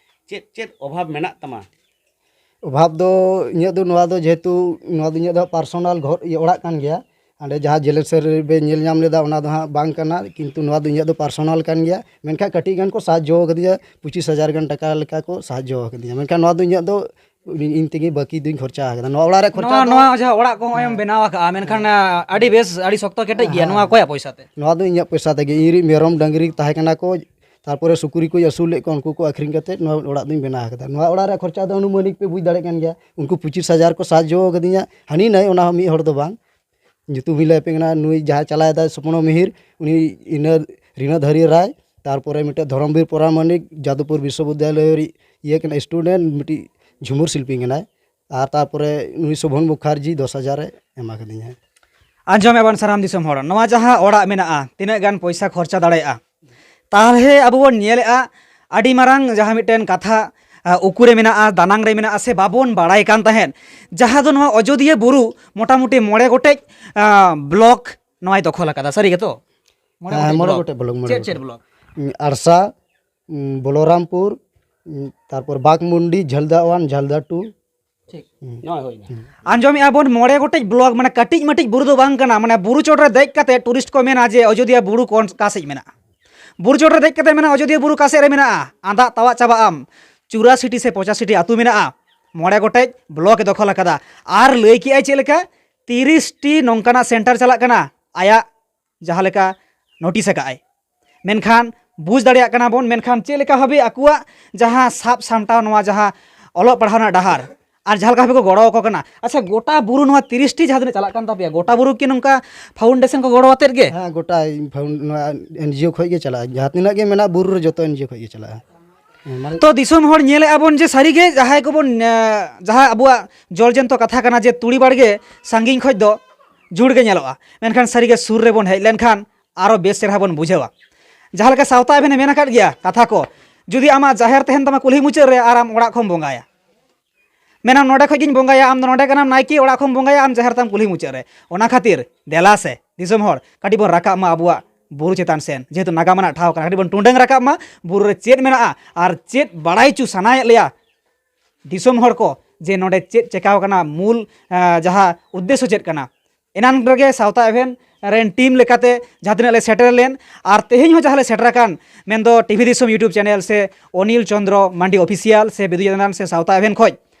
ᱪᱮᱫ ᱪᱮᱫ ᱚᱵᱷᱟᱵᱽ ᱢᱮᱱᱟᱜ ᱛᱟᱢᱟ? ᱚᱵᱷᱟᱵᱽ ᱫᱚ ᱤᱧᱟᱹᱜ ᱫᱚ ᱱᱚᱣᱟ ᱫᱚ ᱡᱮᱦᱮᱛᱩ ᱱᱚᱣᱟ ᱫᱚ ᱤᱧᱟᱹᱜ ᱫᱚ ᱯᱟᱨᱥᱚᱱᱟᱞ ᱜᱷᱚᱨ, ᱤᱭᱟᱹ, ᱚᱲᱟᱜ ᱠᱟᱱ ᱜᱮᱭᱟ᱾ ᱦᱟᱸᱰᱮ ᱡᱟᱦᱟᱸ ᱡᱮᱞᱮᱧ ᱥᱮᱨ ᱨᱮ ᱧᱮᱞ ᱧᱟᱢ ᱞᱮᱫᱟ, ᱚᱱᱟ ᱫᱚ ᱦᱟᱸᱜ ᱵᱟᱝ ᱠᱟᱱᱟ, ᱠᱤᱱᱛᱩ ᱱᱚᱣᱟ ᱫᱚ ᱤᱧᱟᱹᱜ ᱫᱚ ᱯᱟᱨᱥᱚᱱᱟᱞ ᱠᱟᱱ ᱜᱮᱭᱟ᱾ ᱢᱮᱱᱠᱷᱟᱱ ᱠᱟᱹᱴᱤᱡ ᱜᱟᱱ ᱠᱚ ᱥᱟᱦᱟᱡᱽᱡᱚ ᱟᱠᱟᱫᱤᱧᱟ, ᱯᱚᱸᱪᱤᱥ ᱦᱟᱡᱟᱨ ᱜᱟᱱ ᱴᱟᱠᱟ ᱞᱮᱠᱟ ᱠᱚ ᱥᱟᱦᱟᱡᱽᱡᱚ ᱟᱠᱟᱫᱤᱧᱟ᱾ ᱢᱮᱱᱠᱷᱟᱱ ᱱᱚᱣᱟ ᱫᱚ ᱤᱧᱟᱹᱜ ᱫᱚ ᱤᱧ ᱤᱧ ᱛᱮᱜᱮ ᱵᱟᱹᱠᱤ ᱫᱚᱧ ᱠᱷᱚᱨᱪᱟ ᱟᱠᱟᱫᱟ᱾ ᱱᱚᱣᱟ ᱚᱲᱟᱜ ᱨᱮ ᱠᱷᱚᱨᱪᱟ ᱱᱚᱣᱟ ᱫᱚ ᱱᱚᱣᱟ ᱡᱟᱦᱟᱸ ᱚᱲᱟᱜ ᱠᱚ ᱦᱚᱸᱜᱼᱚᱭ ᱮᱢ ᱦᱮᱸ᱾ ᱵᱮᱱᱟᱣ ᱟᱠᱟᱫᱼᱟ, ᱢᱮᱱᱠᱷᱟᱱ ᱦᱮᱸ᱾ ᱟᱹᱰᱤ ᱵᱮᱥ, ᱟᱹᱰᱤ ᱥᱚᱠᱛᱚ ᱠᱮᱴᱮᱡ ᱜᱮᱭᱟ᱾ ᱦᱮᱸ᱾ ᱱᱚᱣᱟ ᱚᱠᱚᱭᱟᱜ ᱯᱚᱭᱥᱟ ᱛᱮ? ᱱᱚᱣᱟ ᱫᱚ ᱤᱧᱟᱹᱜ ᱯᱚᱭᱥᱟ ᱛᱮᱜᱮ᱾ ᱤᱧ ᱨᱮᱱ ᱢᱮᱨᱚᱢ ᱰᱟᱹᱝᱨᱤ ᱛᱟᱦᱮᱸ ᱠᱟᱱᱟ ᱠᱚ, ᱛᱟᱨᱯᱚᱨᱮ ᱥᱩᱠᱨᱤ ᱠᱚᱧ ᱟᱹᱥᱩᱞ ᱞᱮᱫ ᱠᱚᱣᱟ, ᱩᱱᱠᱩ ᱠᱚ ᱟᱹᱠᱷᱨᱤᱧ ᱠᱟᱛᱮᱫ ᱱᱚᱣᱟ ᱚᱲᱟᱜ ᱫᱚᱧ ᱵᱮᱱᱟᱣ ᱟᱠᱟᱫᱟ᱾ ᱱᱚᱣᱟ ᱚᱲᱟᱜ ᱨᱮᱭᱟᱜ ᱠᱷᱚᱨᱪᱟ ᱫᱚ ᱟᱹᱱᱩᱢᱟᱹᱱᱤᱠ ᱯᱮ ᱵᱩᱡᱽ ᱫᱟᱲᱮᱭᱟᱜ ᱠᱟᱱ ᱜᱮᱭᱟ᱾ ᱩᱱᱠᱩ ᱯᱚᱸᱪᱤᱥ ᱦᱟᱡᱟᱨ ᱠᱚ ᱥᱟᱦᱟᱡᱽᱡᱚ ᱟᱠᱟᱫᱤᱧᱟ, ᱦᱟᱹᱱᱤ ᱱᱟᱹᱭ, ᱚᱱᱟ ᱦᱚᱸ ᱢᱤᱫ ᱦᱚᱲ ᱫᱚ ᱵᱟᱝ᱾ ᱧᱩᱛᱩᱢ ᱦᱚᱸᱧ ᱞᱟᱹᱭ ᱟᱯᱮ ᱠᱟᱱᱟ, ᱱᱩᱭ ᱡᱟᱦᱟᱸᱭ ᱪᱟᱞᱟᱣᱮᱫᱟᱭ ᱥᱚᱯᱱᱚ ᱢᱤᱦᱤᱨ, ᱩᱱᱤ ᱤᱱᱟᱹ ᱨᱤᱱᱟᱹᱫᱷᱟᱹᱨᱤ ᱨᱟᱭ, ᱛᱟᱨᱯᱚᱨᱮ ᱢᱤᱫᱴᱮᱱ ᱫᱷᱚᱨᱚᱢᱵᱤᱨ ᱯᱚᱨᱟᱢᱟᱱᱤᱠ, ᱡᱟᱫᱩᱯᱩᱨ ᱵᱤᱥᱥᱚᱵᱤᱫᱽᱫᱟᱞᱚᱭ ᱨᱤ-, ᱤᱭᱟᱹ ᱠᱟᱱᱟ, ᱥᱴᱩᱰᱮᱱᱴ, ᱢᱤᱫᱴᱤᱡ ᱡᱷᱩᱢᱩᱨ ᱥᱤᱞᱯᱤ ᱠᱟᱱᱟᱭ᱾ ᱟᱨ ᱛᱟᱨᱯᱚᱨᱮ ᱱᱩᱭ ᱥᱳᱵᱷᱚᱱ ᱢᱩᱠᱷᱟᱨᱡᱤ ᱫᱚᱥ ᱦᱟᱡᱟᱨ ᱮ ᱮᱢᱟ ᱠᱟᱫᱤᱧᱟ᱾ ᱟᱸᱡᱚᱢᱮᱫ ᱵᱚᱱ ᱥᱟᱱᱟᱢ ᱫᱤᱥᱚᱢ ᱦᱚᱲ, ᱱᱚᱣᱟ ᱡᱟᱦᱟᱸ ᱚᱲᱟᱜ ᱢᱮᱱᱟᱜᱼᱟ, ᱛᱤᱱᱟᱹᱜ ᱜᱟᱱ ᱯᱚᱭᱥᱟ ᱠᱷᱚᱨᱪᱟ ᱫᱟᱲᱮᱭᱟᱜᱼᱟ, ᱛᱟᱦᱚᱞᱮ ᱟᱵᱚ ᱵᱚᱱ ᱧᱮᱞᱮᱫᱼᱟ, ᱟᱹᱰᱤ ᱢᱟᱨᱟᱝ ᱡᱟᱦᱟᱸ ᱢᱤᱫᱴᱮᱱ ᱠᱟᱛᱷᱟ, ᱟ, ᱩᱠᱩ ᱨᱮ ᱢᱮᱱᱟᱜᱼᱟ, ᱫᱟᱱᱟᱝ ᱨᱮ ᱢᱮᱱᱟᱜᱼᱟ, ᱥᱮ ᱵᱟᱵᱚᱱ ᱵᱟᱲᱟᱭ ᱠᱟᱱ ᱛᱟᱦᱮᱸᱫ, ᱡᱟᱦᱟᱸ ᱫᱚ ᱱᱚᱣᱟ ᱚᱡᱳᱫᱤᱭᱟᱹ ᱵᱩᱨᱩ ᱢᱚᱴᱟᱢᱩᱴᱤ ᱢᱚᱬᱮ ᱜᱚᱴᱮᱡ, ᱟ, ᱵᱞᱚᱠ ᱱᱚᱣᱟᱭ ᱫᱚᱠᱷᱚᱞ ᱟᱠᱟᱫᱟ, ᱥᱟᱹᱨᱤ ᱜᱮᱛᱚ? ᱢᱚᱬᱮ ᱦᱮᱸ, ᱜᱚᱴᱮᱡ ᱢᱚᱬᱮ ᱵᱞᱚᱠ᱾ ᱜᱚᱴᱮᱡ ᱵᱞᱚᱠ, ᱢᱚᱬᱮ ᱪᱮᱫ ᱜᱚᱴᱮᱡ᱾ ᱪᱮᱫ ᱵᱞᱚᱠ? ᱩᱸ, ᱟᱲᱥᱟ, ᱩᱸ, ᱵᱚᱞᱚᱨᱟᱢᱯᱩᱨ, ᱩᱸ, ᱛᱟᱨᱯᱚᱨ ᱵᱟᱜᱽᱢᱩᱱᱰᱤ, ᱡᱷᱟᱞᱫᱟ ᱳᱣᱟᱱ, ᱡᱷᱟᱞᱫᱟ ᱴᱩ᱾ ᱴᱷᱤᱠ᱾ ᱦᱩᱸ᱾ ᱱᱚᱜᱼᱚᱭ ᱦᱩᱭᱱᱟ᱾ ᱦᱩᱸ᱾ ᱟᱸᱡᱚᱢᱮᱫᱼᱟ ᱵᱚᱱ, ᱢᱚᱬᱮ ᱜᱚᱴᱮᱡ ᱵᱞᱚᱠ, ᱢᱟᱱᱮ ᱠᱟᱹᱴᱤᱡ ᱢᱟᱹᱴᱤᱡ ᱵᱩᱨᱩ ᱫᱚ ᱵᱟᱝ ᱠᱟᱱᱟ᱾ ᱢᱟᱱᱮ ᱵᱩᱨᱩ ᱪᱚᱴ ᱨᱮ ᱫᱮᱡ ᱠᱟᱛᱮ ᱴᱩᱨᱤᱥᱴ ᱠᱚ ᱢᱮᱱᱟ ᱡᱮ ᱚᱡᱳᱫᱤᱭᱟᱹ ᱵᱩᱨᱩ ᱠᱚᱱ-, ᱚᱠᱟ ᱥᱮᱫ ᱢᱮᱱᱟᱜᱼᱟ᱾ ᱵᱩᱨᱩ ᱪᱚᱴ ᱨᱮ ᱫᱮᱡ ᱠᱟᱛᱮ ᱢᱮᱱᱟ ᱚᱡᱳᱫᱤᱭᱟᱹ ᱵᱩᱨᱩ ᱚᱠᱟ ᱥᱮᱫ ᱨᱮ ᱢᱮᱱᱟᱜᱼᱟ, ᱟᱸᱫᱟᱜ ᱛᱟᱣᱟᱜ ᱪᱟᱵᱟᱜ ᱟᱢ᱾ ᱪᱩᱨᱟᱥᱤᱴᱤ ᱥᱮ ᱯᱚᱸᱪᱟᱥᱤᱴᱤ ᱟᱹᱛᱩ ᱢᱮᱱᱟᱜᱼᱟ, ᱢᱚᱬᱮ ᱜᱚᱴᱮᱡ ᱵᱞᱚᱠ ᱮ ᱫᱚᱠᱷᱚᱞ ᱟᱠᱟᱫᱟ᱾ ᱟᱨ ᱞᱟᱹᱭ ᱠᱮᱜᱼᱟᱭ ᱪᱮᱫ ᱞᱮᱠᱟ, ᱛᱤᱨᱤᱥᱴᱤ ᱱᱚᱝᱠᱟᱱᱟᱜ ᱥᱮᱱᱴᱟᱨ ᱪᱟᱞᱟᱜ ᱠᱟᱱᱟ, ᱟᱭᱟᱜ ᱡᱟᱦᱟᱸ ᱞᱮᱠᱟ ᱱᱳᱴᱤᱥ ᱟᱠᱟᱫ ᱟᱭ᱾ ᱢᱮᱱᱠᱷᱟᱱ ᱵᱩᱡᱽ ᱫᱟᱲᱮᱭᱟᱜ ᱠᱟᱱᱟ ᱵᱚᱱ, ᱢᱮᱱᱠᱷᱟᱱ ᱪᱮᱫ ᱞᱮᱠᱟ ᱵᱷᱟᱵᱮ ᱟᱠᱚᱣᱟᱜ ᱡᱟᱦᱟᱸ ᱥᱟᱵ ᱥᱟᱢᱴᱟᱣ, ᱱᱚᱣᱟ ᱡᱟᱦᱟᱸ ᱚᱞᱚᱜ ᱯᱟᱲᱦᱟᱣ ᱨᱮᱱᱟᱜ ᱰᱟᱦᱟᱨ, ᱟᱨ ᱡᱟᱦᱟᱸ ᱞᱮᱠᱟ ᱵᱷᱟᱵᱮ ᱠᱚ ᱜᱚᱲᱚ ᱟᱠᱚ ᱠᱟᱱᱟ᱾ ᱟᱪᱪᱷᱟ, ᱜᱚᱴᱟ ᱵᱩᱨᱩ ᱱᱚᱣᱟ ᱛᱤᱨᱤᱥᱴᱤ ᱡᱟᱦᱟᱸ ᱛᱤᱱᱟᱹᱜ ᱪᱟᱞᱟᱜ ᱠᱟᱱ ᱛᱟᱯᱮᱭᱟ, ᱜᱚᱴᱟ ᱵᱩᱨᱩ ᱠᱤ ᱱᱚᱝᱠᱟ ᱯᱷᱟᱣᱩᱱᱰᱮᱥᱚᱱ ᱠᱚ ᱜᱚᱲᱚ ᱟᱛᱮᱫ ᱜᱮ? ᱦᱮᱸ, ᱜᱚᱴᱟ ᱯᱷᱟᱣᱩᱱ-, ᱱᱚᱣᱟ ᱮᱱᱡᱤᱳ ᱠᱷᱚᱱ ᱜᱮ ᱪᱟᱞᱟᱜᱼᱟ, ᱡᱟᱦᱟᱸ ᱛᱤᱱᱟᱹᱜ ᱜᱮ ᱢᱮᱱᱟᱜᱼᱟ ᱵᱩᱨᱩ ᱨᱮ, ᱡᱚᱛᱚ ᱮᱱᱡᱤᱳ ᱠᱷᱚᱱ ᱜᱮ ᱪᱟᱞᱟᱜᱼᱟ᱾ ᱦᱮᱸ, ᱢᱟᱱᱮ ᱛᱚ ᱫᱤᱥᱚᱢ ᱦᱚᱲ ᱧᱮᱞᱮᱫᱼᱟ ᱵᱚᱱ ᱡᱮ ᱥᱟᱹᱨᱤᱜᱮ ᱡᱟᱦᱟᱸᱭ ᱠᱚᱵᱚᱱ, ᱮᱸ, ᱡᱟᱦᱟᱸ ᱟᱵᱚᱣᱟᱜ ᱡᱚᱞᱡᱚᱱᱛᱚ ᱠᱟᱛᱷᱟ ᱠᱟᱱᱟ ᱡᱮ ᱛᱩᱲᱤ ᱵᱟᱲᱜᱮ ᱥᱟᱺᱜᱤᱧ ᱠᱷᱚᱱ ᱫᱚ ᱡᱷᱩᱲ ᱜᱮ ᱧᱮᱞᱚᱜᱼᱟ, ᱢᱮᱱᱠᱷᱟᱱ ᱥᱟᱹᱨᱤᱜᱮ ᱥᱩᱨ ᱨᱮᱵᱚᱱ ᱦᱮᱡ ᱞᱮᱱᱠᱷᱟᱱ ᱟᱨᱚ ᱵᱮᱥ ᱪᱮᱦᱨᱟ ᱵᱚᱱ ᱵᱩᱡᱷᱟᱹᱣᱟ᱾ ᱡᱟᱦᱟᱸ ᱞᱮᱠᱟ ᱥᱟᱶᱛᱟ ᱮᱵᱷᱮᱱ ᱮ ᱢᱮᱱ ᱟᱠᱟᱫ ᱜᱮᱭᱟ ᱠᱟᱛᱷᱟ ᱠᱚ, ᱡᱩᱫᱤ ᱟᱢᱟᱜ ᱡᱟᱦᱮᱨ ᱛᱟᱦᱮᱱ ᱛᱟᱢᱟ ᱠᱩᱞᱦᱤ ᱢᱩᱪᱟᱹᱫ ᱨᱮ ᱟᱨ ᱟᱢ ᱚᱲᱟᱜ ᱠᱷᱚᱱ ᱵᱚᱸᱜᱟᱭᱟ, ᱢᱮᱱᱟᱢ, "ᱱᱚᱰᱮ ᱠᱷᱚᱡ ᱜᱤᱧ ᱵᱚᱸᱜᱟᱭᱟ", ᱟᱢ ᱫᱚ ᱱᱚᱰᱮ ᱠᱟᱱᱟᱢ ᱱᱟᱭᱠᱮ, ᱚᱲᱟᱜ ᱠᱷᱚᱱ ᱵᱚᱸᱜᱟᱭᱟ, ᱟᱢ ᱡᱟᱦᱮᱨ ᱛᱟᱢ ᱠᱩᱞᱦᱤ ᱢᱩᱪᱟᱹᱫ ᱨᱮ᱾ ᱚᱱᱟ ᱠᱷᱟᱹᱛᱤᱨ ᱫᱮᱞᱟ ᱥᱮ ᱫᱤᱥᱚᱢ ᱦᱚᱲ, ᱠᱟᱹᱴᱤᱡ ᱵᱚᱱ ᱨᱟᱠᱟᱵ ᱢᱟ ᱟᱵᱚᱣᱟᱜ ᱵᱩᱨᱩ ᱪᱮᱛᱟᱱ ᱥᱮᱱ, ᱡᱮᱦᱮᱛᱩ ᱱᱟᱜᱟᱢ ᱟᱱᱟᱜ ᱴᱷᱟᱶ ᱠᱟᱱᱟ, ᱠᱟᱹᱴᱤᱡ ᱵᱚᱱ ᱴᱩᱰᱟᱹᱝ ᱨᱟᱠᱟᱵ ᱢᱟ ᱵᱩᱨᱩ ᱨᱮ ᱪᱮᱫ ᱢᱮᱱᱟᱜᱼᱟ ᱟᱨ ᱪᱮᱫ ᱵᱟᱲᱟᱭ ᱦᱚᱪᱚ ᱥᱟᱱᱟᱭᱮᱫ ᱞᱮᱭᱟ ᱫᱤᱥᱚᱢ ᱦᱚᱲ ᱠᱚ, ᱡᱮ ᱱᱚᱰᱮ ᱪᱮᱫ ᱪᱮᱠᱟᱣ ᱠᱟᱱᱟ, ᱢᱩᱞ, ᱟᱸ, ᱡᱟᱦᱟᱸ ᱩᱫᱽᱫᱮᱥᱥᱚ ᱪᱮᱫ ᱠᱟᱱᱟ᱾ ᱮᱱᱟᱱ ᱨᱮᱜᱮ ᱥᱟᱶᱛᱟ ᱮᱵᱷᱮᱱ ᱨᱮᱱ ᱴᱤᱢ ᱞᱮᱠᱟᱛᱮ ᱡᱟᱦᱟᱸ ᱛᱤᱱᱟᱹᱜ ᱞᱮ ᱥᱮᱴᱮᱨ ᱞᱮᱱ, ᱟᱨ ᱛᱮᱦᱮᱧ ᱦᱚᱸ ᱡᱟᱦᱟᱸ ᱞᱮ ᱥᱮᱴᱮᱨ ᱟᱠᱟᱱ, ᱢᱮᱱᱫᱚ ᱴᱤᱵᱷᱤ ᱫᱤᱥᱚᱢ YouTube ᱪᱮᱱᱮᱞ ᱥᱮ ᱚᱱᱤᱞ ᱪᱚᱸᱫᱽᱨᱚ ᱢᱟᱱᱰᱤ ᱚᱯᱷᱤᱥᱤᱭᱟᱞ ᱥᱮ ᱵᱤᱫᱩ ᱪᱟᱸᱫᱟᱱ ᱥᱮ ᱥᱟᱶᱛᱟ ᱮᱵᱷᱮᱱ ᱠᱷᱚᱡ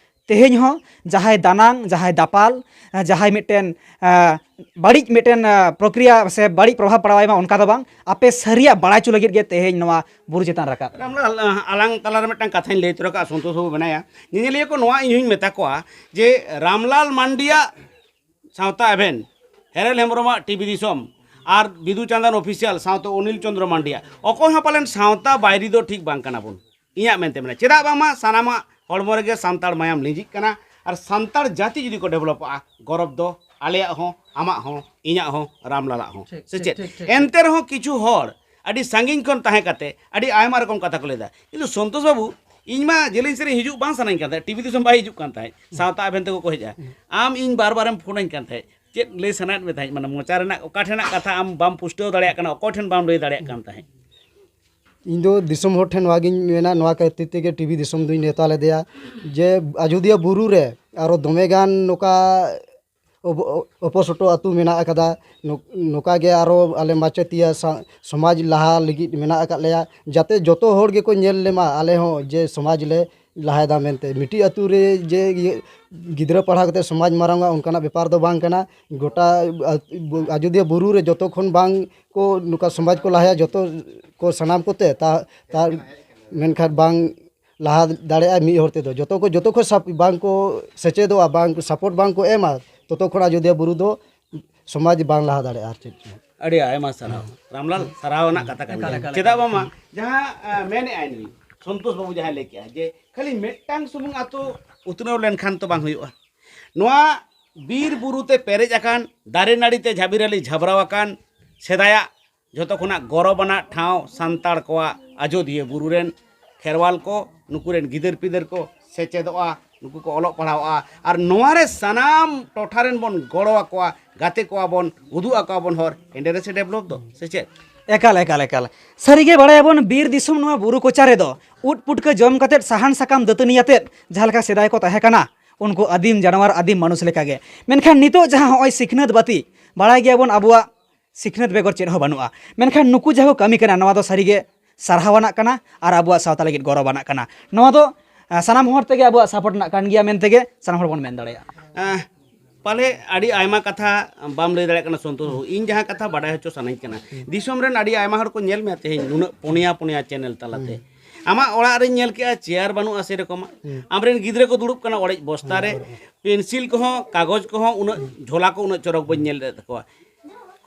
ᱛᱮᱦᱮᱧ ᱦᱚᱸ ᱡᱟᱦᱟᱸᱭ ᱫᱟᱱᱟᱝ, ᱡᱟᱦᱟᱸᱭ ᱫᱟᱯᱟᱞ, ᱡᱟᱦᱟᱸᱭ ᱢᱤᱫᱴᱮᱱ, ᱟᱸ, ᱵᱟᱹᱲᱤᱡ ᱢᱤᱫᱴᱮᱱ, ᱟᱸ, ᱯᱨᱚᱠᱨᱤᱭᱟ ᱥᱮ ᱵᱟᱹᱲᱤᱡ ᱯᱨᱚᱵᱷᱟᱵᱽ ᱯᱟᱲᱟᱣᱟᱭ ᱢᱟ, ᱚᱱᱠᱟ ᱫᱚ ᱵᱟᱝ, ᱟᱯᱮ ᱥᱟᱹᱨᱤᱭᱟᱜ ᱵᱟᱲᱟᱭ ᱦᱚᱪᱚ ᱞᱟᱹᱜᱤᱫ ᱜᱮ ᱛᱮᱦᱮᱧ ᱱᱚᱣᱟ ᱵᱩᱨᱩ ᱪᱮᱛᱟᱱ ᱨᱟᱠᱟᱵ᱾ ᱨᱟᱢᱞᱟᱞ, ᱟᱞᱟᱝ ᱛᱟᱞᱟᱨᱮ ᱢᱤᱫᱴᱟᱝ ᱠᱟᱛᱷᱟᱧ ᱞᱟᱹᱭ ᱛᱚᱨᱟ ᱠᱟᱜᱼᱟ, ᱥᱚᱱᱛᱳᱥ ᱵᱟᱵᱩ ᱢᱮᱱᱟᱭᱟ, ᱧᱮᱧᱮᱞᱤᱭᱟᱹ ᱠᱚ ᱱᱚᱣᱟ ᱤᱧ ᱦᱚᱧ ᱢᱮᱛᱟ ᱠᱚᱣᱟ ᱡᱮ ᱨᱟᱢᱞᱟᱞ ᱢᱟᱱᱰᱤᱭᱟᱜ ᱥᱟᱶᱛᱟ ᱮᱵᱷᱮᱱ, ᱦᱮᱨᱮᱞ ᱦᱮᱢᱵᱨᱚᱢᱟᱜ ᱴᱤᱵᱷᱤ ᱫᱤᱥᱚᱢ, ᱟᱨ ᱵᱤᱫᱩ ᱪᱟᱸᱫᱟᱱ ᱚᱯᱷᱤᱥᱤᱭᱟᱞ ᱥᱟᱶᱛᱮ ᱚᱱᱤᱞ ᱪᱚᱸᱫᱽᱨᱚ ᱢᱟᱱᱰᱤᱭᱟ, ᱚᱠᱚᱭ ᱦᱚᱸ ᱯᱟᱞᱮᱱ ᱥᱟᱶᱛᱟ ᱵᱟᱭᱨᱤ ᱫᱚ ᱴᱷᱤᱠ ᱵᱟᱝ ᱠᱟᱱᱟ ᱵᱚᱱ, ᱤᱧᱟᱹᱜ ᱢᱮᱱᱛᱮ ᱢᱮᱱᱟ᱾ ᱪᱮᱫᱟᱜ ᱵᱟᱝᱢᱟ ᱥᱟᱱᱟᱢᱟᱜ ᱦᱚᱲᱢᱚ ᱨᱮᱜᱮ ᱥᱟᱱᱛᱟᱲ ᱢᱟᱭᱟᱢ ᱞᱤᱸᱡᱤᱜ ᱠᱟᱱᱟ, ᱟᱨ ᱥᱟᱱᱛᱟᱲ ᱡᱟᱹᱛᱤ ᱡᱩᱫᱤ ᱠᱚ ᱰᱮᱵᱷᱞᱚᱯᱚᱜᱼᱟ, ᱜᱚᱨᱚᱵᱽ ᱫᱚ ᱟᱞᱮᱭᱟᱜ ᱦᱚᱸ, ᱟᱢᱟᱜ ᱦᱚᱸ, ᱤᱧᱟᱹᱜ ᱦᱚᱸ, ᱨᱟᱢᱞᱟᱞᱟᱜ ᱦᱚᱸ᱾ ᱴᱷᱤᱠ, ᱥᱮ ᱴᱷᱤᱠ, ᱪᱮᱫ? ᱴᱷᱤᱠ, ᱴᱷᱤᱠ᱾ ᱮᱱᱛᱮ ᱨᱮᱦᱚᱸ ᱠᱤᱪᱷᱩ ᱦᱚᱲ ᱟᱹᱰᱤ ᱥᱟᱺᱜᱤᱧ ᱠᱷᱚᱱ ᱛᱟᱦᱮᱸ ᱠᱟᱛᱮ ᱟᱹᱰᱤ ᱟᱭᱢᱟ ᱨᱚᱠᱚᱢ ᱠᱟᱛᱷᱟ ᱠᱚ ᱞᱟᱹᱭᱫᱟ, ᱠᱤᱱᱛᱩ ᱥᱚᱱᱛᱳᱥ ᱵᱟᱹᱵᱩ, ᱤᱧ ᱢᱟ ᱡᱮᱞᱮᱧ ᱥᱮᱨᱮᱧ ᱦᱤᱡᱩᱜ ᱵᱟᱝ ᱥᱟᱱᱟᱧ ᱠᱟᱱ ᱛᱟᱦᱮᱸᱫ, ᱴᱤᱵᱷᱤ ᱫᱤᱥᱚᱢ ᱵᱟᱭ ᱦᱤᱡᱩᱜ ᱠᱟᱱ ᱛᱟᱦᱮᱸᱫ, ᱥᱟᱶᱛᱟ ᱮᱵᱷᱮᱱ ᱛᱮᱠᱚ ᱠᱚ ᱦᱮᱡᱼᱟ᱾ ᱟᱢ ᱤᱧ ᱵᱟᱨ ᱵᱟᱨᱮᱢ ᱯᱷᱳᱱᱟᱹᱧ ᱠᱟᱱ ᱛᱟᱦᱮᱸᱫ, ᱪᱮᱫ ᱞᱟᱹᱭ ᱥᱟᱱᱟᱭᱮᱫ ᱢᱮ ᱛᱟᱦᱮᱸᱫ? ᱢᱟᱱᱮ ᱢᱚᱪᱟ ᱨᱮᱱᱟᱜ ᱚᱠᱟ ᱴᱷᱮᱱᱟᱜ ᱠᱟᱛᱷᱟ ᱟᱢ ᱵᱟᱢ ᱯᱩᱥᱴᱟᱹᱣ ᱫᱟᱲᱮᱭᱟᱜ ᱠᱟᱱᱟ, ᱚᱠᱚᱭ ᱴᱷᱮᱱ ᱵᱟᱢ ᱞᱟᱹᱭ ᱫᱟᱲᱮᱭᱟᱜ ᱠᱟᱱ ᱛᱟᱦᱮᱸᱫ᱾ ᱤᱧ ᱫᱚ ᱫᱤᱥᱚᱢ ᱦᱚᱲ ᱴᱷᱮᱱ ᱱᱚᱣᱟ ᱜᱤᱧ ᱢᱮᱱᱟ, ᱱᱚᱣᱟ ᱠᱷᱟᱹᱛᱤᱨ ᱛᱮᱜᱮ ᱴᱤᱵᱷᱤ ᱫᱤᱥᱚᱢ ᱫᱩᱧ ᱱᱮᱣᱛᱟ ᱞᱮᱫᱮᱭᱟ, ᱡᱮ ᱟᱡᱚᱫᱤᱭᱟᱹ ᱵᱩᱨᱩ ᱨᱮ ᱟᱨᱚ ᱫᱚᱢᱮ ᱜᱟᱱ ᱱᱚᱝᱠᱟ ᱚᱵᱚ-, ᱚᱯᱚᱥᱚᱴᱚ ᱟᱹᱛᱩ ᱢᱮᱱᱟᱜ ᱟᱠᱟᱫᱟ᱾ ᱱᱚ-, ᱱᱚᱝᱠᱟ ᱜᱮ ᱟᱨᱚ ᱟᱞᱮ ᱢᱟᱪᱮᱛᱤᱭᱟᱹ ᱥᱟ-, ᱥᱚᱢᱟᱡᱽ ᱞᱟᱦᱟ ᱞᱟᱹᱜᱤᱫ ᱢᱮᱱᱟᱜ ᱟᱠᱟᱫ ᱞᱮᱭᱟ, ᱡᱟᱛᱮ ᱡᱚᱛᱚ ᱦᱚᱲ ᱜᱮᱠᱚ ᱧᱮᱞ ᱞᱮᱢᱟ ᱟᱞᱮ ᱦᱚᱸ ᱡᱮ ᱥᱚᱢᱟᱡᱽ ᱞᱮ ᱞᱟᱦᱟᱭᱮᱫᱟ ᱢᱮᱱᱛᱮ᱾ ᱢᱤᱫᱴᱤᱡ ᱟᱹᱛᱩ ᱨᱮ ᱡᱮ ᱤᱭᱟᱹ ᱜᱤᱫᱽᱨᱟᱹ ᱯᱟᱲᱦᱟᱣ ᱠᱟᱛᱮ ᱥᱚᱢᱟᱡᱽ ᱢᱟᱨᱟᱝᱚᱜᱼᱟ, ᱚᱱᱠᱟᱱᱟᱜ ᱵᱮᱯᱟᱨ ᱫᱚ ᱵᱟᱝ ᱠᱟᱱᱟ᱾ ᱜᱚᱴᱟ ᱟ-, ᱟᱡᱚᱫᱤᱭᱟᱹ ᱵᱩᱨᱩ ᱨᱮ ᱡᱚᱛᱚ ᱠᱷᱚᱱ ᱵᱟᱝ ᱠᱚ ᱱᱚᱝᱠᱟ ᱥᱚᱢᱟᱡᱽ ᱠᱚ ᱞᱟᱦᱟᱭᱟ, ᱡᱚᱛᱚ ᱠᱚ ᱥᱟᱱᱟᱢ ᱠᱚᱛᱮ ᱛᱟ-, ᱛᱟ-, ᱢᱮᱱᱠᱷᱟᱱ ᱵᱟᱝ ᱞᱟᱦᱟ ᱫᱟᱲᱮᱭᱟᱜᱼᱟ ᱢᱤᱫ ᱦᱚᱲ ᱛᱮᱫᱚ᱾ ᱡᱚᱛᱚ ᱠᱚ, ᱡᱚᱛᱚ ᱠᱷᱚᱱ ᱥᱟᱯ-, ᱵᱟᱝ ᱠᱚ ᱥᱮᱪᱮᱫᱚᱜᱼᱟ, ᱵᱟᱝ ᱥᱟᱯᱳᱨᱴ ᱵᱟᱝ ᱠᱚ ᱮᱢᱟ, ᱛᱚᱛᱚ ᱠᱷᱚᱱ ᱟᱡᱚᱫᱤᱭᱟᱹ ᱵᱩᱨᱩ ᱫᱚ ᱥᱚᱢᱟᱡᱽ ᱵᱟᱝ ᱞᱟᱦᱟ ᱫᱟᱲᱮᱭᱟᱜᱼᱟ ᱟᱨ ᱪᱮᱫ᱾ ᱟᱹᱰᱤ ᱟᱭᱢᱟ ᱥᱟᱨᱦᱟᱣ ᱨᱟᱢᱞᱟᱞ, ᱥᱟᱨᱦᱟᱣ ᱨᱮᱱᱟᱜ ᱠᱟᱛᱷᱟ ᱠᱟᱱ ᱮᱠᱟᱞ, ᱜᱮᱭᱟ᱾ ᱮᱠᱟᱞ, ᱪᱮᱫᱟᱜ ᱮᱠᱟᱞ᱾ ᱵᱟᱝᱢᱟ ᱡᱟᱦᱟᱸ, ᱟᱸ, ᱢᱮᱱᱮᱫ ᱟᱭ ᱱᱩᱭ ᱥᱚᱱᱛᱳᱥ ᱵᱟᱹᱵᱩ ᱡᱟᱦᱟᱸᱭ ᱞᱟᱹᱭ ᱠᱮᱜᱼᱟ ᱡᱮ ᱠᱷᱟᱹᱞᱤ ᱢᱤᱫᱴᱟᱝ ᱥᱩᱢᱩᱝ ᱟᱛᱳ ᱩᱛᱱᱟᱹᱣ ᱞᱮᱱᱠᱷᱟᱱ ᱛᱚ ᱵᱟᱝ ᱦᱩᱭᱩᱜᱼᱟ᱾ ᱱᱚᱣᱟ ᱵᱤᱨ ᱵᱩᱨᱩ ᱛᱮ ᱯᱮᱨᱮᱡ ᱟᱠᱟᱱ, ᱫᱟᱨᱮ ᱱᱟᱹᱲᱤ ᱛᱮ ᱡᱷᱟᱵᱤᱨᱟᱞᱤ ᱡᱷᱟᱵᱽᱨᱟᱣ ᱟᱠᱟᱱ ᱥᱮᱫᱟᱭᱟᱜ ᱡᱷᱚᱛᱚ ᱠᱷᱚᱱᱟᱜ ᱜᱚᱨᱚᱵᱽ ᱟᱱᱟᱜ ᱴᱷᱟᱶ ᱥᱟᱱᱛᱟᱲ ᱠᱚᱣᱟᱜ ᱟᱡᱚᱫᱤᱭᱟᱹ ᱵᱩᱨᱩ ᱨᱮᱱ ᱠᱷᱮᱨᱣᱟᱞ ᱠᱚ, ᱱᱩᱠᱩ ᱨᱮᱱ ᱜᱤᱫᱟᱹᱨ ᱯᱤᱫᱟᱹᱨ ᱠᱚ ᱥᱮᱪᱮᱫᱚᱜᱼᱟ, ᱱᱩᱠᱩ ᱠᱚ ᱚᱞᱚᱜ ᱯᱟᱲᱦᱟᱣᱚᱜᱼᱟ, ᱟᱨ ᱱᱚᱣᱟ ᱨᱮ ᱥᱟᱱᱟᱢ ᱴᱚᱴᱷᱟ ᱨᱮᱱ ᱵᱚᱱ ᱜᱚᱲᱚ ᱟᱠᱚᱣᱟ, ᱜᱟᱛᱮ ᱠᱚᱣᱟ ᱵᱚᱱ, ᱩᱫᱩᱜ ᱟᱠᱚᱣᱟ ᱵᱚᱱ ᱦᱚᱨ, ᱮᱸᱰᱮ ᱨᱮ ᱥᱮ ᱰᱮᱵᱷᱞᱚᱯ ᱫᱚ, ᱥᱮ ᱪᱮᱫ? ᱮᱠᱟᱞ, ᱮᱠᱟᱞ, ᱮᱠᱟᱞ᱾ ᱥᱟᱹᱨᱤᱜᱮ ᱵᱟᱲᱟᱭᱟᱵᱚᱱ, ᱵᱤᱨ ᱫᱤᱥᱚᱢ ᱱᱚᱣᱟ ᱵᱩᱨᱩ ᱠᱚᱪᱟ ᱨᱮᱫᱚ ᱩᱫ ᱯᱩᱴᱠᱟᱹ ᱡᱚᱢ ᱠᱟᱛᱮᱫ, ᱥᱟᱦᱟᱱ ᱥᱟᱠᱟᱢ ᱫᱟᱹᱛᱟᱹᱱᱤ ᱟᱛᱮᱫ ᱡᱟᱦᱟᱸ ᱞᱮᱠᱟ ᱥᱮᱫᱟᱭ ᱠᱚ ᱛᱟᱦᱮᱸ ᱠᱟᱱᱟ, ᱩᱱᱠᱩ ᱟᱹᱫᱤᱢ ᱡᱟᱱᱣᱟᱨ, ᱟᱹᱫᱤᱢ ᱢᱟᱱᱩᱥ ᱞᱮᱠᱟᱜᱮ᱾ ᱢᱮᱱᱠᱷᱟᱱ ᱱᱤᱛᱚᱜ ᱡᱟᱦᱟᱸ ᱦᱚᱸᱜᱼᱚᱭ ᱥᱤᱠᱷᱱᱟᱹᱛ ᱵᱟᱹᱛᱤ, ᱵᱟᱲᱟᱭ ᱜᱮᱭᱟᱵᱚᱱ ᱟᱵᱚᱣᱟᱜ ᱥᱤᱠᱷᱱᱟᱹᱛ ᱵᱮᱜᱚᱨ ᱪᱮᱫ ᱦᱚᱸ ᱵᱟᱹᱱᱩᱜᱼᱟ, ᱢᱮᱱᱠᱷᱟᱱ ᱱᱩᱠᱩ ᱡᱟᱦᱟᱸ ᱠᱚ ᱠᱟᱹᱢᱤ ᱠᱟᱱᱟ, ᱱᱚᱣᱟ ᱫᱚ ᱥᱟᱹᱨᱤᱜᱮ ᱥᱟᱨᱦᱟᱣ ᱟᱱᱟᱜ ᱠᱟᱱᱟ ᱟᱨ ᱟᱵᱚᱣᱟᱜ ᱥᱟᱶᱛᱟ ᱞᱟᱹᱜᱤᱫ ᱜᱚᱨᱚᱵᱽ ᱟᱱᱟᱜ ᱠᱟᱱᱟ᱾ ᱱᱚᱣᱟ ᱫᱚ, ᱟ, ᱥᱟᱱᱟᱢ ᱦᱚᱲ ᱛᱮᱜᱮ ᱟᱵᱚᱣᱟᱜ ᱥᱟᱯᱳᱨᱴ ᱨᱮᱱᱟᱜ ᱠᱟᱱ ᱜᱮᱭᱟ ᱢᱮᱱᱛᱮ ᱜᱮ ᱥᱟᱱᱟᱢ ᱦᱚᱲ ᱵᱚᱱ ᱢᱮᱱ ᱫᱟᱲᱮᱭᱟᱜᱼᱟ᱾ ᱟᱦ, ᱯᱟᱞᱮ ᱟᱹᱰᱤ ᱟᱭᱢᱟ ᱠᱟᱛᱷᱟ ᱵᱟᱢ ᱞᱟᱹᱭ ᱫᱟᱲᱮᱭᱟᱜ ᱠᱟᱱᱟ ᱥᱚᱱᱛᱳᱥ ᱵᱟᱹᱵᱩ᱾ ᱤᱧ ᱡᱟᱦᱟᱸ ᱠᱟᱛᱷᱟ ᱵᱟᱰᱟᱭ ᱦᱚᱪᱚ ᱥᱟᱱᱟᱧ ᱠᱟᱱᱟ, ᱫᱤᱥᱚᱢ ᱨᱮᱱ ᱟᱹᱰᱤ ᱟᱭᱢᱟ ᱦᱚᱲ ᱠᱚ ᱧᱮᱞ ᱢᱮᱭᱟ ᱛᱮᱦᱮᱧ ᱱᱩᱱᱟᱹᱜ ᱯᱩᱱᱭᱟ ᱯᱩᱱᱭᱟ ᱪᱮᱱᱮᱞ ᱛᱟᱞᱟᱛᱮ᱾ ᱟᱢᱟᱜ ᱚᱲᱟᱜ ᱨᱮᱧ ᱧᱮᱞ ᱠᱮᱜᱼᱟ, ᱪᱮᱭᱟᱨ ᱵᱟᱹᱱᱩᱜᱼᱟ ᱥᱮᱨᱚᱠᱚᱢᱟᱜ᱾ ᱟᱢᱨᱮᱱ ᱜᱤᱫᱽᱨᱟᱹ ᱠᱚ ᱫᱩᱲᱩᱵ ᱠᱟᱱᱟ ᱚᱲᱮᱡ ᱵᱚᱥᱛᱟ ᱨᱮ, ᱯᱮᱱᱥᱤᱞ ᱠᱚᱦᱚᱸ, ᱠᱟᱜᱚᱡᱽ ᱠᱚᱦᱚᱸ ᱩᱱᱟᱹᱜ ᱡᱷᱚᱞᱟ ᱠᱚ ᱩᱱᱟᱹᱜ ᱪᱚᱨᱚᱠ ᱵᱟᱹᱧ ᱧᱮᱞ ᱞᱮᱫ ᱛᱟᱠᱚᱣᱟ᱾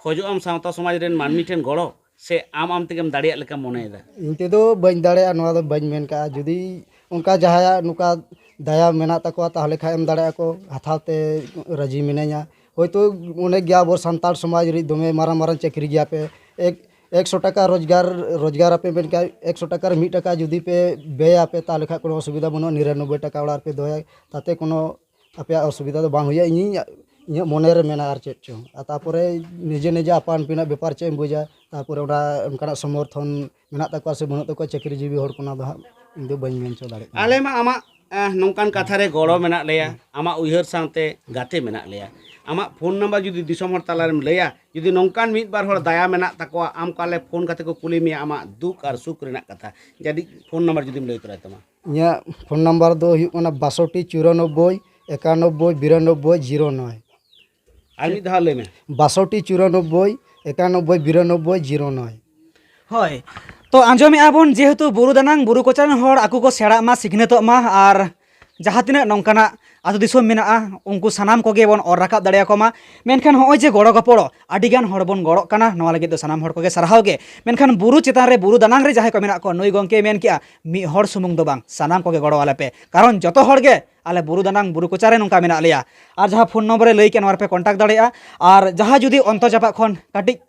ᱠᱷᱚᱡᱚᱜ ᱟᱢ ᱥᱟᱶᱛᱟ ᱥᱚᱢᱟᱡᱽ ᱨᱮᱱ ᱢᱟᱹᱱᱢᱤ ᱴᱷᱮᱱ ᱜᱚᱲᱚ, ᱥᱮ ᱟᱢ ᱟᱢ ᱛᱮᱜᱮᱢ ᱫᱟᱲᱮᱭᱟᱜ ᱞᱮᱠᱟᱢ ᱢᱚᱱᱮᱭᱮᱫᱟ? ᱤᱧ ᱛᱮᱫᱚ ᱵᱟᱹᱧ ᱫᱟᱲᱮᱭᱟᱜᱼᱟ, ᱱᱚᱣᱟ ᱫᱚ ᱵᱟᱹᱧ ᱢᱮᱱ ᱠᱟᱜᱼᱟ᱾ ᱡᱩᱫᱤ ᱚᱱᱠᱟ ᱡᱟᱦᱟᱸᱭᱟᱜ ᱱᱚᱝᱠᱟ ᱫᱟᱭᱟ ᱢᱮᱱᱟᱜ ᱛᱟᱠᱚᱣᱟ, ᱛᱟᱦᱚᱞᱮ ᱠᱷᱟᱡ ᱮᱢ ᱫᱟᱲᱮᱭᱟᱜᱼᱟ ᱠᱚ, ᱦᱟᱛᱟᱣ ᱛᱮ ᱨᱟᱹᱡᱤ ᱢᱤᱱᱟᱹᱧᱟ᱾ ᱦᱳᱭᱛᱳ ᱚᱱᱮᱠ ᱜᱮ ᱟᱵᱚ ᱥᱟᱱᱛᱟᱲ ᱥᱚᱢᱟᱡᱽ ᱨᱮ ᱫᱚᱢᱮ ᱢᱟᱨᱟᱝ ᱢᱟᱨᱟᱝ ᱪᱟᱹᱠᱨᱤ ᱜᱮᱭᱟ ᱯᱮ, ᱮᱠ ᱮᱠᱥᱚ ᱴᱟᱠᱟ ᱨᱳᱡᱽᱜᱟᱨ, ᱨᱳᱡᱽᱜᱟᱨ ᱟᱯᱮ ᱢᱮᱱᱠᱷᱟᱱ ᱮᱠᱥᱚ ᱴᱟᱠᱟ ᱨᱮ ᱢᱤᱫ ᱴᱟᱠᱟ ᱡᱩᱫᱤ ᱯᱮ ᱵᱮᱭᱟ ᱯᱮ, ᱛᱟᱦᱚᱞᱮ ᱠᱷᱟᱡ ᱠᱳᱱᱳ ᱚᱥᱩᱵᱤᱫᱷᱟ ᱵᱟᱹᱱᱩᱜᱼᱟ᱾ ᱱᱤᱨᱟᱱᱚᱵᱵᱳᱭ ᱴᱟᱠᱟ ᱚᱲᱟᱜ ᱨᱮᱯᱮ ᱫᱚᱦᱚᱭᱟ, ᱛᱟᱛᱮ ᱠᱳᱱᱳ ᱟᱯᱮᱭᱟᱜ ᱚᱥᱩᱵᱤᱫᱷᱟ ᱫᱚ ᱵᱟᱝ ᱦᱩᱭᱩᱜᱼᱟ, ᱤᱧᱤᱧ, ᱤᱧᱟᱹᱜ ᱢᱚᱱᱮ ᱨᱮ ᱢᱮᱱᱟᱜᱼᱟ᱾ ᱟᱨ ᱪᱮᱫ ᱪᱚᱝ, ᱟᱨ ᱛᱟᱨᱯᱚᱨᱮ ᱱᱤᱡᱮ ᱱᱤᱡᱮ ᱟᱯᱟᱱ ᱟᱹᱯᱤᱱᱟᱜ ᱵᱮᱯᱟᱨ ᱪᱮᱫ ᱮᱢ ᱵᱩᱡᱟ, ᱛᱟᱨᱯᱚᱨᱮ ᱚᱱᱟ ᱚᱱᱠᱟᱱᱟᱜ ᱥᱚᱢᱚᱨᱛᱷᱚᱱ ᱢᱮᱱᱟᱜ ᱛᱟᱠᱚᱣᱟ ᱥᱮ ᱵᱟᱹᱱᱩᱜ ᱛᱟᱠᱚᱣᱟ ᱪᱟᱹᱠᱨᱤ ᱡᱤᱵᱤ ᱦᱚᱲ ᱠᱚ, ᱚᱱᱟ ᱫᱚ ᱦᱟᱸᱜ ᱤᱧ ᱫᱚ ᱵᱟᱹᱧ ᱢᱮᱱ ᱦᱚᱪᱚ ᱫᱟᱲᱮᱭᱟᱜ ᱠᱟᱱᱟ᱾ ᱟᱞᱮ ᱢᱟ ᱟᱢᱟᱜ, ᱟᱦ, ᱱᱚᱝᱠᱟᱱ ᱠᱟᱛᱷᱟ ᱨᱮ ᱜᱚᱲᱚ ᱢᱮᱱᱟᱜ ᱞᱮᱭᱟ, ᱟᱢᱟᱜ ᱩᱭᱦᱟᱹᱨ ᱥᱟᱶᱛᱮ ᱜᱟᱛᱮ ᱢᱮᱱᱟᱜ ᱞᱮᱭᱟ᱾ ᱟᱢᱟᱜ ᱯᱷᱳᱱ ᱱᱟᱢᱵᱟᱨ ᱡᱩᱫᱤ ᱫᱤᱥᱚᱢ ᱦᱚᱲ ᱛᱟᱞᱟᱨᱮᱢ ᱞᱟᱹᱭᱟ, ᱡᱩᱫᱤ ᱱᱚᱝᱠᱟᱱ ᱢᱤᱫ ᱵᱟᱨ ᱦᱚᱲ ᱫᱟᱭᱟ ᱢᱮᱱᱟᱜ ᱛᱟᱠᱚᱣᱟ, ᱟᱢ ᱚᱠᱟ ᱞᱮ ᱯᱷᱳᱱ ᱠᱟᱛᱮ ᱠᱚ ᱠᱩᱞᱤ ᱢᱮᱭᱟ ᱟᱢᱟᱜ ᱫᱩᱠ ᱟᱨ ᱥᱩᱠ ᱨᱮᱱᱟᱜ ᱠᱟᱛᱷᱟ, ᱡᱟᱹᱱᱤᱡ ᱯᱷᱳᱱ ᱱᱟᱢᱵᱟᱨ ᱡᱩᱫᱤᱢ ᱞᱟᱹᱭ ᱛᱚᱨᱟᱭ ᱛᱟᱢᱟ᱾ ᱤᱧᱟᱹᱜ ᱯᱷᱳᱱ ᱱᱟᱢᱵᱟᱨ ᱫᱚ ᱦᱩᱭᱩᱜ ᱠᱟᱱᱟ ᱵᱟᱥᱚᱴᱴᱤ ᱪᱩᱨᱟᱱᱚᱵᱵᱳᱭ ᱮᱠᱟᱱᱚᱵᱵᱳᱭ ᱵᱤᱨᱟᱱᱚᱵᱵᱳᱭ ᱡᱤᱨᱳ ᱱᱚᱭ᱾ ᱟᱨ ᱢᱤᱫ ᱫᱷᱟᱣ ᱞᱟᱹᱭ ᱢᱮ᱾ ᱵᱟᱥᱚᱴᱴᱤ ᱪᱩᱨᱟᱱᱚᱵᱵᱳᱭ ᱮᱠᱟᱱᱚᱵᱵᱳᱭ ᱵᱤᱨᱟᱱᱚᱵᱵᱳᱭ ᱡᱤᱨᱳ ᱱᱚᱭ᱾ ᱦᱳᱭ, ᱛᱚ ᱟᱸᱡᱚᱢᱮᱫᱼᱟ ᱵᱚᱱ, ᱡᱮᱦᱮᱛᱩ ᱵᱩᱨᱩ ᱫᱟᱱᱟᱝ ᱵᱩᱨᱩ ᱠᱚᱪᱟ ᱨᱮᱱ ᱦᱚᱲ ᱟᱠᱚ ᱠᱚ ᱥᱮᱬᱟᱜ ᱢᱟ, ᱥᱤᱠᱷᱱᱟᱹᱛᱚᱜ ᱢᱟ, ᱟᱨ ᱡᱟᱦᱟᱸ ᱛᱤᱱᱟᱹᱜ ᱱᱚᱝᱠᱟᱱᱟᱜ ᱟᱹᱛᱩ ᱫᱤᱥᱚᱢ ᱢᱮᱱᱟᱜᱼᱟ, ᱩᱱᱠᱩ ᱥᱟᱱᱟᱢ ᱠᱚᱜᱮ ᱵᱚᱱ ᱚᱨ ᱨᱟᱠᱟᱵ ᱫᱟᱲᱮᱭᱟᱠᱚ ᱢᱟ᱾ ᱢᱮᱱᱠᱷᱟᱱ ᱦᱚᱸᱜᱼᱚᱭ ᱡᱮ ᱜᱚᱲᱚ ᱜᱚᱯᱚᱲᱚ, ᱟᱹᱰᱤᱜᱟᱱ ᱦᱚᱲ ᱵᱚᱱ ᱜᱚᱲᱚᱜ ᱠᱟᱱᱟ, ᱱᱚᱣᱟ ᱞᱟᱹᱜᱤᱫ ᱫᱚ ᱥᱟᱱᱟᱢ ᱦᱚᱲ ᱠᱚᱜᱮ ᱥᱟᱨᱦᱟᱣ ᱜᱮ᱾ ᱢᱮᱱᱠᱷᱟᱱ ᱵᱩᱨᱩ ᱪᱮᱛᱟᱱ ᱨᱮ, ᱵᱩᱨᱩ ᱫᱟᱱᱟᱝ ᱨᱮ ᱡᱟᱦᱟᱸᱭ ᱠᱚ ᱢᱮᱱᱟᱜ ᱠᱚᱣᱟ, ᱱᱩᱭ ᱜᱚᱢᱠᱮᱭ ᱢᱮᱱ ᱠᱮᱜᱼᱟ, ᱢᱤᱫ ᱦᱚᱲ ᱥᱩᱢᱩᱝ ᱫᱚ ᱵᱟᱝ, ᱥᱟᱱᱟᱢ ᱠᱚᱜᱮ ᱜᱚᱲᱚ ᱟᱞᱮ ᱯᱮ, ᱠᱟᱨᱚᱱ ᱡᱚᱛᱚ ᱦᱚᱲ ᱜᱮ ᱟᱞᱮ ᱵᱩᱨᱩ ᱫᱟᱱᱟᱝ ᱵᱩᱨᱩ ᱠᱚᱪᱟ ᱨᱮ ᱱᱚᱝᱠᱟ ᱢᱮᱱᱟᱜ ᱞᱮᱭᱟ᱾ ᱟᱨ ᱡᱟᱦᱟᱸ ᱯᱷᱳᱱ ᱱᱚᱢᱵᱚᱨᱮ ᱞᱟᱹᱭ ᱠᱮᱜᱼᱟ, ᱱᱚᱣᱟ ᱨᱮᱯᱮ ᱠᱚᱱᱴᱟᱠᱴ ᱫᱟᱲᱮᱭᱟᱜᱼᱟ᱾ ᱟᱨ ᱡᱟᱦᱟᱸ ᱡᱩᱫᱤ ᱚᱱᱛᱚ ᱡᱟᱯᱟᱜ ᱠᱷᱚᱱ ᱠᱟᱹᱴᱤᱡ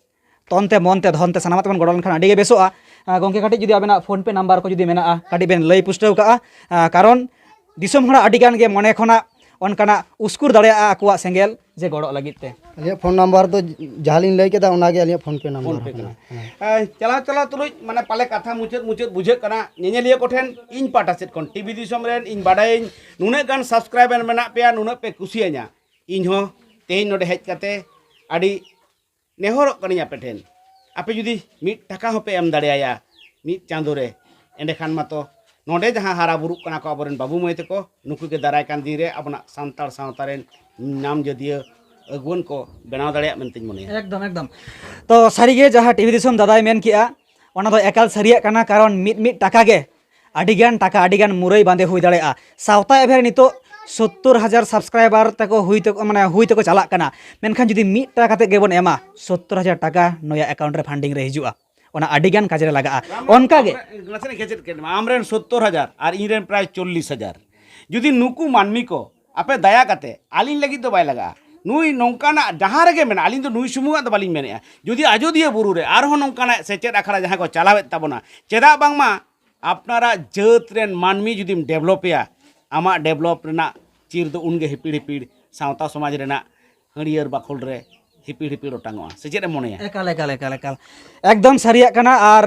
ᱛᱚᱱ ᱛᱮ ᱢᱚᱱ ᱛᱮ ᱫᱷᱚᱱ ᱛᱮ ᱥᱟᱱᱟᱢᱟᱜ ᱛᱮᱵᱚᱱ ᱜᱚᱲᱚ ᱞᱮᱱᱠᱷᱟᱱ ᱟᱹᱰᱤ ᱜᱮ ᱵᱮᱥᱚᱜᱼᱟ᱾ ᱟᱸ, ᱜᱚᱢᱠᱮ, ᱠᱟᱹᱴᱤᱡ ᱡᱩᱫᱤ ᱟᱵᱮᱱᱟᱜ ᱯᱷᱳᱱ ᱯᱮ ᱱᱟᱢᱵᱟᱨ ᱠᱚ ᱡᱩᱫᱤ ᱢᱮᱱᱟᱜᱼᱟ, ᱠᱟᱹᱴᱤᱡ ᱵᱮᱱ ᱞᱟᱹᱭ ᱯᱩᱥᱴᱟᱹᱣ ᱠᱟᱜᱼᱟ᱾ ᱟᱸ, ᱠᱟᱨᱚᱱ ᱫᱤᱥᱚᱢ ᱦᱚᱲᱟᱜ ᱟᱹᱰᱤ ᱜᱟᱱ ᱜᱮ ᱢᱚᱱᱮ ᱠᱷᱚᱱᱟᱜ ᱚᱱᱠᱟᱱᱟᱜ ᱩᱥᱠᱩᱨ ᱫᱟᱲᱮᱭᱟᱜᱼᱟ ᱟᱠᱚᱣᱟᱜ ᱥᱮᱸᱜᱮᱞ ᱡᱮ ᱜᱚᱲᱚᱜ ᱞᱟᱹᱜᱤᱫ ᱛᱮ᱾ ᱟᱹᱞᱤᱧᱟᱜ ᱯᱷᱳᱱ ᱱᱟᱢᱵᱟᱨ ᱫᱚ ᱡᱟᱦᱟᱸ ᱞᱤᱧ ᱞᱟᱹᱭ ᱠᱮᱫᱟ, ᱚᱱᱟᱜᱮ ᱟᱹᱞᱤᱧᱟᱜ ᱯᱷᱳᱱ ᱯᱮ ᱱᱟᱢᱵᱟᱨ ᱯᱷᱳᱱ ᱯᱮ ᱠᱟᱱᱟ᱾ ᱠᱟᱱᱟ᱾ ᱦᱮᱸ᱾ ᱮ, ᱪᱟᱞᱟᱣ ᱪᱟᱞᱟᱣ ᱛᱩᱞᱩᱡ, ᱢᱟᱱᱮ, ᱯᱟᱞᱮ ᱠᱟᱛᱷᱟ ᱢᱩᱪᱟᱹᱫ ᱢᱩᱪᱟᱹᱫ ᱵᱩᱡᱷᱟᱹᱜ ᱠᱟᱱᱟ᱾ ᱧᱮᱧᱮᱞᱤᱭᱟᱹ ᱠᱚᱴᱷᱮᱱ ᱤᱧ ᱯᱟᱦᱴᱟ ᱥᱮᱫ ᱠᱷᱚᱱ, ᱴᱤᱵᱷᱤ ᱫᱤᱥᱚᱢ ᱨᱮᱱ, ᱤᱧ ᱵᱟᱰᱟᱭᱟᱹᱧ ᱱᱩᱱᱟᱹᱜ ᱜᱟᱱ subscriber ᱢᱮᱱᱟᱜ ᱯᱮᱭᱟ, ᱱᱩᱱᱟᱹᱜ ᱯᱮ ᱠᱩᱥᱤᱭᱟᱹᱧᱟ᱾ ᱤᱧ ᱦᱚᱸ ᱛᱮᱦᱮᱧ ᱱᱚᱰᱮ ᱦᱮᱡ ᱠᱟᱛᱮ ᱟᱹᱰᱤ ᱱᱮᱦᱚᱨᱚᱜ ᱠᱟᱹᱱᱟᱹᱧ ᱟᱯᱮ ᱴᱷᱮᱱ, ᱟᱯᱮ ᱡᱩᱫᱤ ᱢᱤᱫ ᱴᱟᱠᱟ ᱦᱚᱸᱯᱮ ᱮᱢ ᱫᱟᱲᱮᱭᱟᱭᱟ ᱢᱤᱫ ᱪᱟᱸᱫᱳ ᱨᱮ, ᱮᱸᱰᱮᱠᱷᱟᱱ ᱢᱟᱛᱚ ᱱᱚᱰᱮ ᱡᱟᱦᱟᱸ ᱦᱟᱨᱟ ᱵᱩᱨᱩᱜ ᱠᱟᱱᱟ ᱠᱚ ᱟᱵᱚᱨᱮᱱ ᱵᱟᱹᱵᱩ ᱢᱟᱹᱭ ᱛᱟᱠᱚ, ᱱᱩᱠᱩ ᱜᱮ ᱫᱟᱨᱟᱭ ᱠᱟᱱ ᱫᱤᱱ ᱨᱮ ᱟᱵᱚᱱᱟᱜ ᱥᱟᱱᱛᱟᱲ ᱥᱟᱶᱛᱟ ᱨᱮᱱ ᱱᱟᱢ ᱡᱟᱹᱫᱤᱭᱟᱹ ᱟᱹᱜᱩᱣᱟᱹᱱ ᱠᱚ ᱵᱮᱱᱟᱣ ᱫᱟᱲᱮᱭᱟᱜ ᱢᱮᱱᱛᱮᱧ ᱢᱚᱱᱮᱭᱟ᱾ ᱮᱠᱫᱚᱢ, ᱮᱠᱫᱚᱢ᱾ ᱛᱚ, ᱥᱟᱹᱨᱤᱜᱮ ᱡᱟᱦᱟᱸ ᱴᱤᱵᱷᱤ ᱫᱤᱥᱚᱢ ᱫᱟᱫᱟᱭ ᱢᱮᱱ ᱠᱮᱜᱼᱟ, ᱚᱱᱟ ᱫᱚ ᱮᱠᱟᱞ ᱥᱟᱹᱨᱤᱭᱟᱜ ᱠᱟᱱᱟ, ᱠᱟᱨᱚᱱ ᱢᱤᱫ ᱢᱤᱫ ᱴᱟᱠᱟ ᱜᱮ ᱟᱹᱰᱤᱜᱟᱱ ᱴᱟᱠᱟ, ᱟᱹᱰᱤᱜᱟᱱ ᱢᱩᱨᱟᱹᱭ ᱵᱟᱸᱫᱮ ᱦᱩᱭ ᱫᱟᱲᱮᱭᱟᱜᱼᱟ᱾ ᱥᱟᱶᱛᱟ ᱮᱵᱷᱮᱱ ᱨᱮ ᱱᱤᱛᱚᱜ ᱥᱳᱛᱛᱳᱨ ᱦᱟᱡᱟᱨ subscriber ᱛᱟᱠᱚ ᱦᱩᱭ ᱛᱟᱠᱚ, ᱢᱟᱱᱮ, ᱦᱩᱭ ᱛᱟᱠᱚ ᱪᱟᱞᱟᱜ ᱠᱟᱱᱟ, ᱢᱮᱱᱠᱷᱟᱱ ᱡᱩᱫᱤ ᱢᱤᱫ ᱴᱟᱠᱟ ᱠᱟᱛᱮᱫ ᱜᱮᱵᱚᱱ ᱮᱢᱟ, ᱥᱳᱛᱛᱳᱨ ᱦᱟᱡᱟᱨ ᱴᱟᱠᱟ ᱱᱚᱭᱟ account ᱨᱮ funding ᱨᱮ ᱦᱤᱡᱩᱜᱼᱟ, ᱚᱱᱟ ᱟᱹᱰᱤᱜᱟᱱ ᱠᱟᱡᱽ ᱨᱮ ᱞᱟᱜᱟᱜᱼᱟ᱾ ᱚᱱᱠᱟ ᱜᱮ ᱱᱟᱥᱮᱱᱟᱜ ᱠᱮᱪᱮᱫ ᱠᱮᱫ ᱢᱮ, ᱟᱢᱨᱮᱱ ᱥᱳᱛᱛᱳᱨ ᱦᱟᱡᱟᱨ ᱟᱨ ᱤᱧᱨᱮᱱ ᱯᱨᱟᱭ ᱪᱚᱞᱞᱤᱥ ᱦᱟᱡᱟᱨ, ᱡᱩᱫᱤ ᱱᱩᱠᱩ ᱢᱟᱹᱱᱢᱤ ᱠᱚ ᱟᱯᱮ ᱫᱟᱭᱟ ᱠᱟᱛᱮ, ᱟᱹᱞᱤᱧ ᱞᱟᱹᱜᱤᱫ ᱫᱚ ᱵᱟᱭ ᱞᱟᱜᱟᱜᱼᱟ, ᱱᱩᱭ ᱱᱚᱝᱠᱟᱱᱟᱜ ᱡᱟᱦᱟᱸ ᱨᱮᱜᱮ ᱢᱮᱱᱟᱜᱼᱟ, ᱟᱹᱞᱤᱧ ᱫᱚ ᱱᱩᱭ ᱥᱩᱢᱩᱝᱟᱜ ᱫᱚ ᱵᱟᱹᱞᱤᱧ ᱢᱮᱱᱮᱫᱼᱟ, ᱡᱩᱫᱤ ᱟᱡᱳᱫᱤᱭᱟᱹ ᱵᱩᱨᱩ ᱨᱮ ᱟᱨᱦᱚᱸ ᱱᱚᱝᱠᱟᱱᱟᱜ ᱥᱮᱪᱮᱫ ᱟᱠᱷᱲᱟ ᱡᱟᱦᱟᱸᱭ ᱠᱚ ᱪᱟᱞᱟᱣᱮᱫ ᱛᱟᱵᱚᱱᱟ, ᱪᱮᱫᱟᱜ ᱵᱟᱝᱢᱟ ᱟᱯᱱᱟᱨᱟᱜ ᱡᱟᱹᱛ ᱨᱮᱱ ᱢᱟᱹᱱᱢᱤ ᱡᱩᱫᱤᱢ develop ᱮᱭᱟ, ᱟᱢᱟᱜ develop ᱨᱮᱱᱟᱜ ᱪᱤᱨ ᱫᱚ ᱩᱱᱜᱮ ᱦᱤᱯᱤᱲ ᱦᱤᱯᱤᱲ ᱥᱟᱶᱛᱟ ᱥᱚᱢᱟᱡᱽ ᱨᱮᱱᱟᱜ ᱦᱟᱹᱨᱭᱟᱹᱲ ᱵᱟᱠᱷᱳᱞ ᱨᱮ ᱦᱤᱯᱤᱲ ᱦᱤᱯᱤᱲ ᱚᱴᱟᱝᱚᱜᱼᱟ᱾ ᱥᱮ ᱪᱮᱫ ᱮᱢ ᱢᱚᱱᱮᱭᱟ? ᱮᱠᱟᱞ, ᱮᱠᱟᱞ, ᱮᱠᱟᱞ, ᱮᱠᱟᱞ᱾ ᱮᱠᱫᱚᱢ ᱥᱟᱹᱨᱤᱭᱟᱜ ᱠᱟᱱᱟ᱾ ᱟᱨ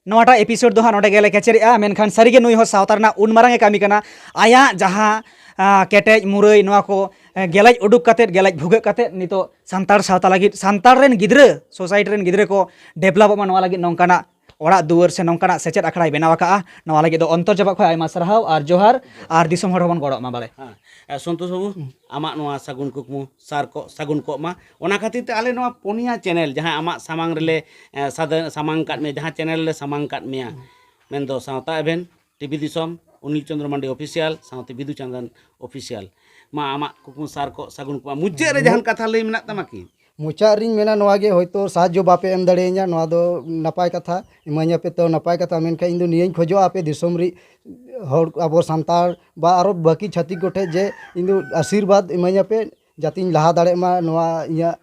ᱱᱚᱣᱟᱴᱟᱜ episode ᱫᱚ ᱦᱟᱸᱜ ᱱᱚᱰᱮ ᱜᱮᱞᱮ ᱠᱮᱪᱮᱨᱮᱜᱼᱟ᱾ ᱢᱮᱱᱠᱷᱟᱱ ᱥᱟᱹᱨᱤᱜᱮ ᱱᱩᱭ ᱦᱚᱸ ᱥᱟᱶᱛᱟ ᱨᱮᱱᱟᱜ ᱩᱱ ᱢᱟᱨᱟᱝ ᱮ ᱠᱟᱹᱢᱤ ᱠᱟᱱᱟ᱾ ᱟᱭᱟᱜ ᱡᱟᱦᱟᱸ, ᱟ, ᱠᱮᱴᱮᱡ ᱢᱩᱨᱟᱹᱭ, ᱱᱚᱣᱟ ᱠᱚ, ᱮ, ᱜᱮᱞᱮᱡ ᱩᱰᱩᱠ ᱠᱟᱛᱮᱫ, ᱜᱮᱞᱮᱡ ᱵᱷᱩᱜᱟᱹᱜ ᱠᱟᱛᱮᱫ ᱱᱤᱛᱚᱜ ᱥᱟᱱᱛᱟᱲ ᱥᱟᱶᱛᱟ ᱞᱟᱹᱜᱤᱫ, ᱥᱟᱱᱛᱟᱲ ᱨᱮᱱ ᱜᱤᱫᱽᱨᱟᱹ, society ᱨᱮᱱ ᱜᱤᱫᱽᱨᱟᱹ ᱠᱚ developᱚᱜ ᱢᱟ, ᱱᱚᱣᱟ ᱞᱟᱹᱜᱤᱫ ᱱᱚᱝᱠᱟᱱᱟᱜ ᱚᱲᱟᱜ ᱫᱩᱣᱟᱹᱨ ᱥᱮ ᱱᱚᱝᱠᱟᱱᱟᱜ ᱥᱮᱪᱮᱫ ᱟᱠᱷᱲᱟᱭ ᱵᱮᱱᱟᱣ ᱟᱠᱟᱫᱼᱟ᱾ ᱱᱚᱣᱟ ᱞᱟᱹᱜᱤᱫ ᱫᱚ ᱚᱱᱛᱚᱨ ᱡᱟᱯᱟᱜ ᱠᱷᱚᱱ ᱟᱭᱢᱟ ᱥᱟᱨᱦᱟᱣ ᱟᱨ ᱡᱚᱦᱟᱨ, ᱟᱨ ᱫᱤᱥᱚᱢ ᱦᱚᱲ ᱦᱚᱸᱵᱚᱱ ᱜᱚᱲᱚᱜ ᱢᱟ ᱵᱟᱲᱮ᱾ ᱦᱮᱸ᱾ ᱮ, ᱥᱚᱱᱛᱳᱥ ᱵᱟᱹᱵᱩ, ᱦᱩᱸ᱾ ᱟᱢᱟᱜ ᱱᱚᱣᱟ ᱥᱟᱹᱜᱩᱱ ᱠᱩᱠᱢᱩ ᱥᱟᱨ ᱠᱚᱜ, ᱥᱟᱹᱜᱩᱱ ᱠᱚᱜ ᱢᱟ᱾ ᱚᱱᱟ ᱠᱷᱟᱹᱛᱤᱨ ᱛᱮ ᱟᱞᱮ ᱱᱚᱣᱟ ᱯᱩᱱᱭᱟ channel, ᱡᱟᱦᱟᱸ ᱟᱢᱟᱜ ᱥᱟᱢᱟᱝ ᱨᱮᱞᱮ, ᱮ, ᱥᱟᱫᱟ-, ᱥᱟᱢᱟᱝ ᱠᱟᱫ ᱢᱮᱭᱟ, ᱡᱟᱦᱟᱸ channel ᱞᱮ ᱥᱟᱢᱟᱝ ᱠᱟᱫ ᱢᱮᱭᱟ, ᱦᱩᱸ᱾ ᱢᱮᱱᱫᱚ ᱥᱟᱶᱛᱟ ᱮᱵᱷᱮᱱ, ᱴᱤᱵᱷᱤ ᱫᱤᱥᱚᱢ, ᱚᱱᱤᱞ ᱪᱚᱸᱫᱽᱨᱚ ᱢᱟᱱᱰᱤ official, ᱥᱟᱶᱛᱮ ᱵᱤᱫᱩ ᱪᱟᱸᱫᱟᱱ official᱾ ᱢᱟ, ᱟᱢᱟᱜ ᱠᱩᱠᱢᱩ ᱥᱟᱨ ᱠᱚᱜ, ᱥᱟᱹᱜᱩᱱ ᱠᱚᱜ ᱢᱟ᱾ ᱢᱩᱪᱟᱹᱫ ᱨᱮ ᱦᱩᱸ᱾ ᱡᱟᱦᱟᱱ ᱠᱟᱛᱷᱟ ᱞᱟᱹᱭ ᱢᱮᱱᱟᱜ ᱛᱟᱢᱟ ᱠᱤ? ᱢᱩᱪᱟᱹᱫ ᱨᱤᱧ ᱢᱮᱱᱟ ᱱᱚᱣᱟ ᱜᱮ, ᱦᱚᱭᱛᱳ ᱥᱟᱦᱟᱡᱽᱡᱚ ᱵᱟᱯᱮ ᱮᱢ ᱫᱟᱲᱮᱭᱟᱹᱧᱟ, ᱱᱚᱣᱟ ᱫᱚ ᱱᱟᱯᱟᱭ ᱠᱟᱛᱷᱟ, ᱤᱢᱟᱹᱧᱟᱯᱮ ᱛᱚ ᱱᱟᱯᱟᱭ ᱠᱟᱛᱷᱟ, ᱢᱮᱱᱠᱷᱟᱱ ᱤᱧ ᱫᱚ ᱱᱤᱭᱟᱹᱧ ᱠᱷᱚᱡᱚᱜᱼᱟ ᱟᱯᱮ ᱫᱤᱥᱚᱢ ᱨᱤᱡ ᱦᱚᱲ, ᱟᱵᱚ ᱥᱟᱱᱛᱟᱲ ᱵᱟ ᱟᱨᱚ ᱵᱟᱹᱠᱤ ᱪᱷᱟᱹᱛᱤᱠ ᱠᱚᱴᱷᱮᱱ ᱡᱮ ᱤᱧ ᱫᱚ ᱟᱥᱤᱨᱵᱟᱫᱽ ᱤᱢᱟᱹᱧᱟᱯᱮ, ᱡᱟᱛᱮᱧ ᱞᱟᱦᱟ ᱫᱟᱲᱮᱜ ᱢᱟ ᱱᱚᱣᱟ ᱤᱧᱟᱹᱜ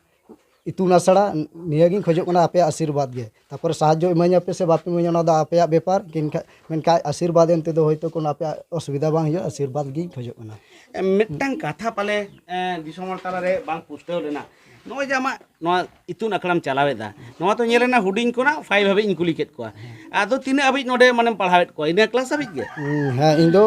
ᱤᱛᱩᱱ ᱟᱥᱲᱟ, ᱱᱤᱭᱟᱹᱜᱤᱧ ᱠᱷᱚᱡᱚᱜ ᱠᱟᱱᱟ, ᱟᱯᱮᱭᱟᱜ ᱟᱥᱤᱨᱵᱟᱫᱽ ᱜᱮ᱾ ᱛᱟᱨᱯᱚᱨᱮ ᱥᱟᱦᱟᱡᱽᱡᱚ ᱤᱢᱟᱹᱧ ᱟᱯᱮ ᱥᱮ ᱵᱟᱯᱮ ᱤᱢᱟᱹᱧᱟ, ᱚᱱᱟ ᱫᱚ ᱟᱯᱮᱭᱟᱜ ᱵᱮᱯᱟᱨ, ᱢᱮᱱᱠᱷᱟᱱ, ᱢᱮᱱᱠᱷᱟᱱ ᱟᱥᱤᱨᱵᱟᱫᱽ ᱮᱱᱛᱮ ᱫᱚ ᱦᱳᱭᱛᱳ ᱠᱳᱱᱳ ᱟᱯᱮᱭᱟᱜ ᱚᱥᱩᱵᱤᱫᱷᱟ ᱵᱟᱝ ᱦᱩᱭᱩᱜᱼᱟ, ᱟᱥᱤᱨᱵᱟᱫᱽ ᱜᱤᱧ ᱠᱷᱚᱡᱚᱜ ᱠᱟᱱᱟ᱾ ᱢᱤᱫᱴᱟᱝ ᱠᱟᱛᱷᱟ ᱯᱟᱞᱮ ᱮ, ᱫᱤᱥᱚᱢ ᱦᱚᱲ ᱛᱟᱞᱟᱨᱮ ᱵᱟᱝ ᱯᱩᱥᱴᱟᱹᱣ ᱞᱮᱱᱟ᱾ ᱱᱚᱜᱼᱚᱭ ᱡᱮ ᱟᱢᱟᱜ ᱱᱚᱣᱟ ᱤᱛᱩᱱ ᱟᱠᱷᱲᱟᱢ ᱪᱟᱞᱟᱣᱮᱫᱟ, ᱱᱚᱣᱟ ᱛᱚ ᱧᱮᱞ ᱮᱱᱟ ᱦᱩᱰᱤᱧ ᱠᱷᱚᱱᱟᱜ ᱯᱷᱟᱭᱤᱵᱷ ᱦᱟᱹᱵᱤᱡ ᱤᱧ ᱠᱩᱞᱤ ᱠᱮᱫ ᱠᱚᱣᱟ᱾ ᱟᱫᱚ ᱛᱤᱱᱟᱹᱜ ᱦᱟᱹᱵᱤᱡ ᱱᱚᱰᱮ ᱢᱟᱱᱮᱢ ᱯᱟᱲᱦᱟᱣᱮᱫ ᱠᱚᱣᱟ, ᱤᱱᱟᱹ ᱠᱞᱟᱥ ᱦᱟᱹᱵᱤᱡ ᱜᱮ? ᱦᱩᱸ, ᱦᱮᱸ, ᱤᱧ ᱫᱚ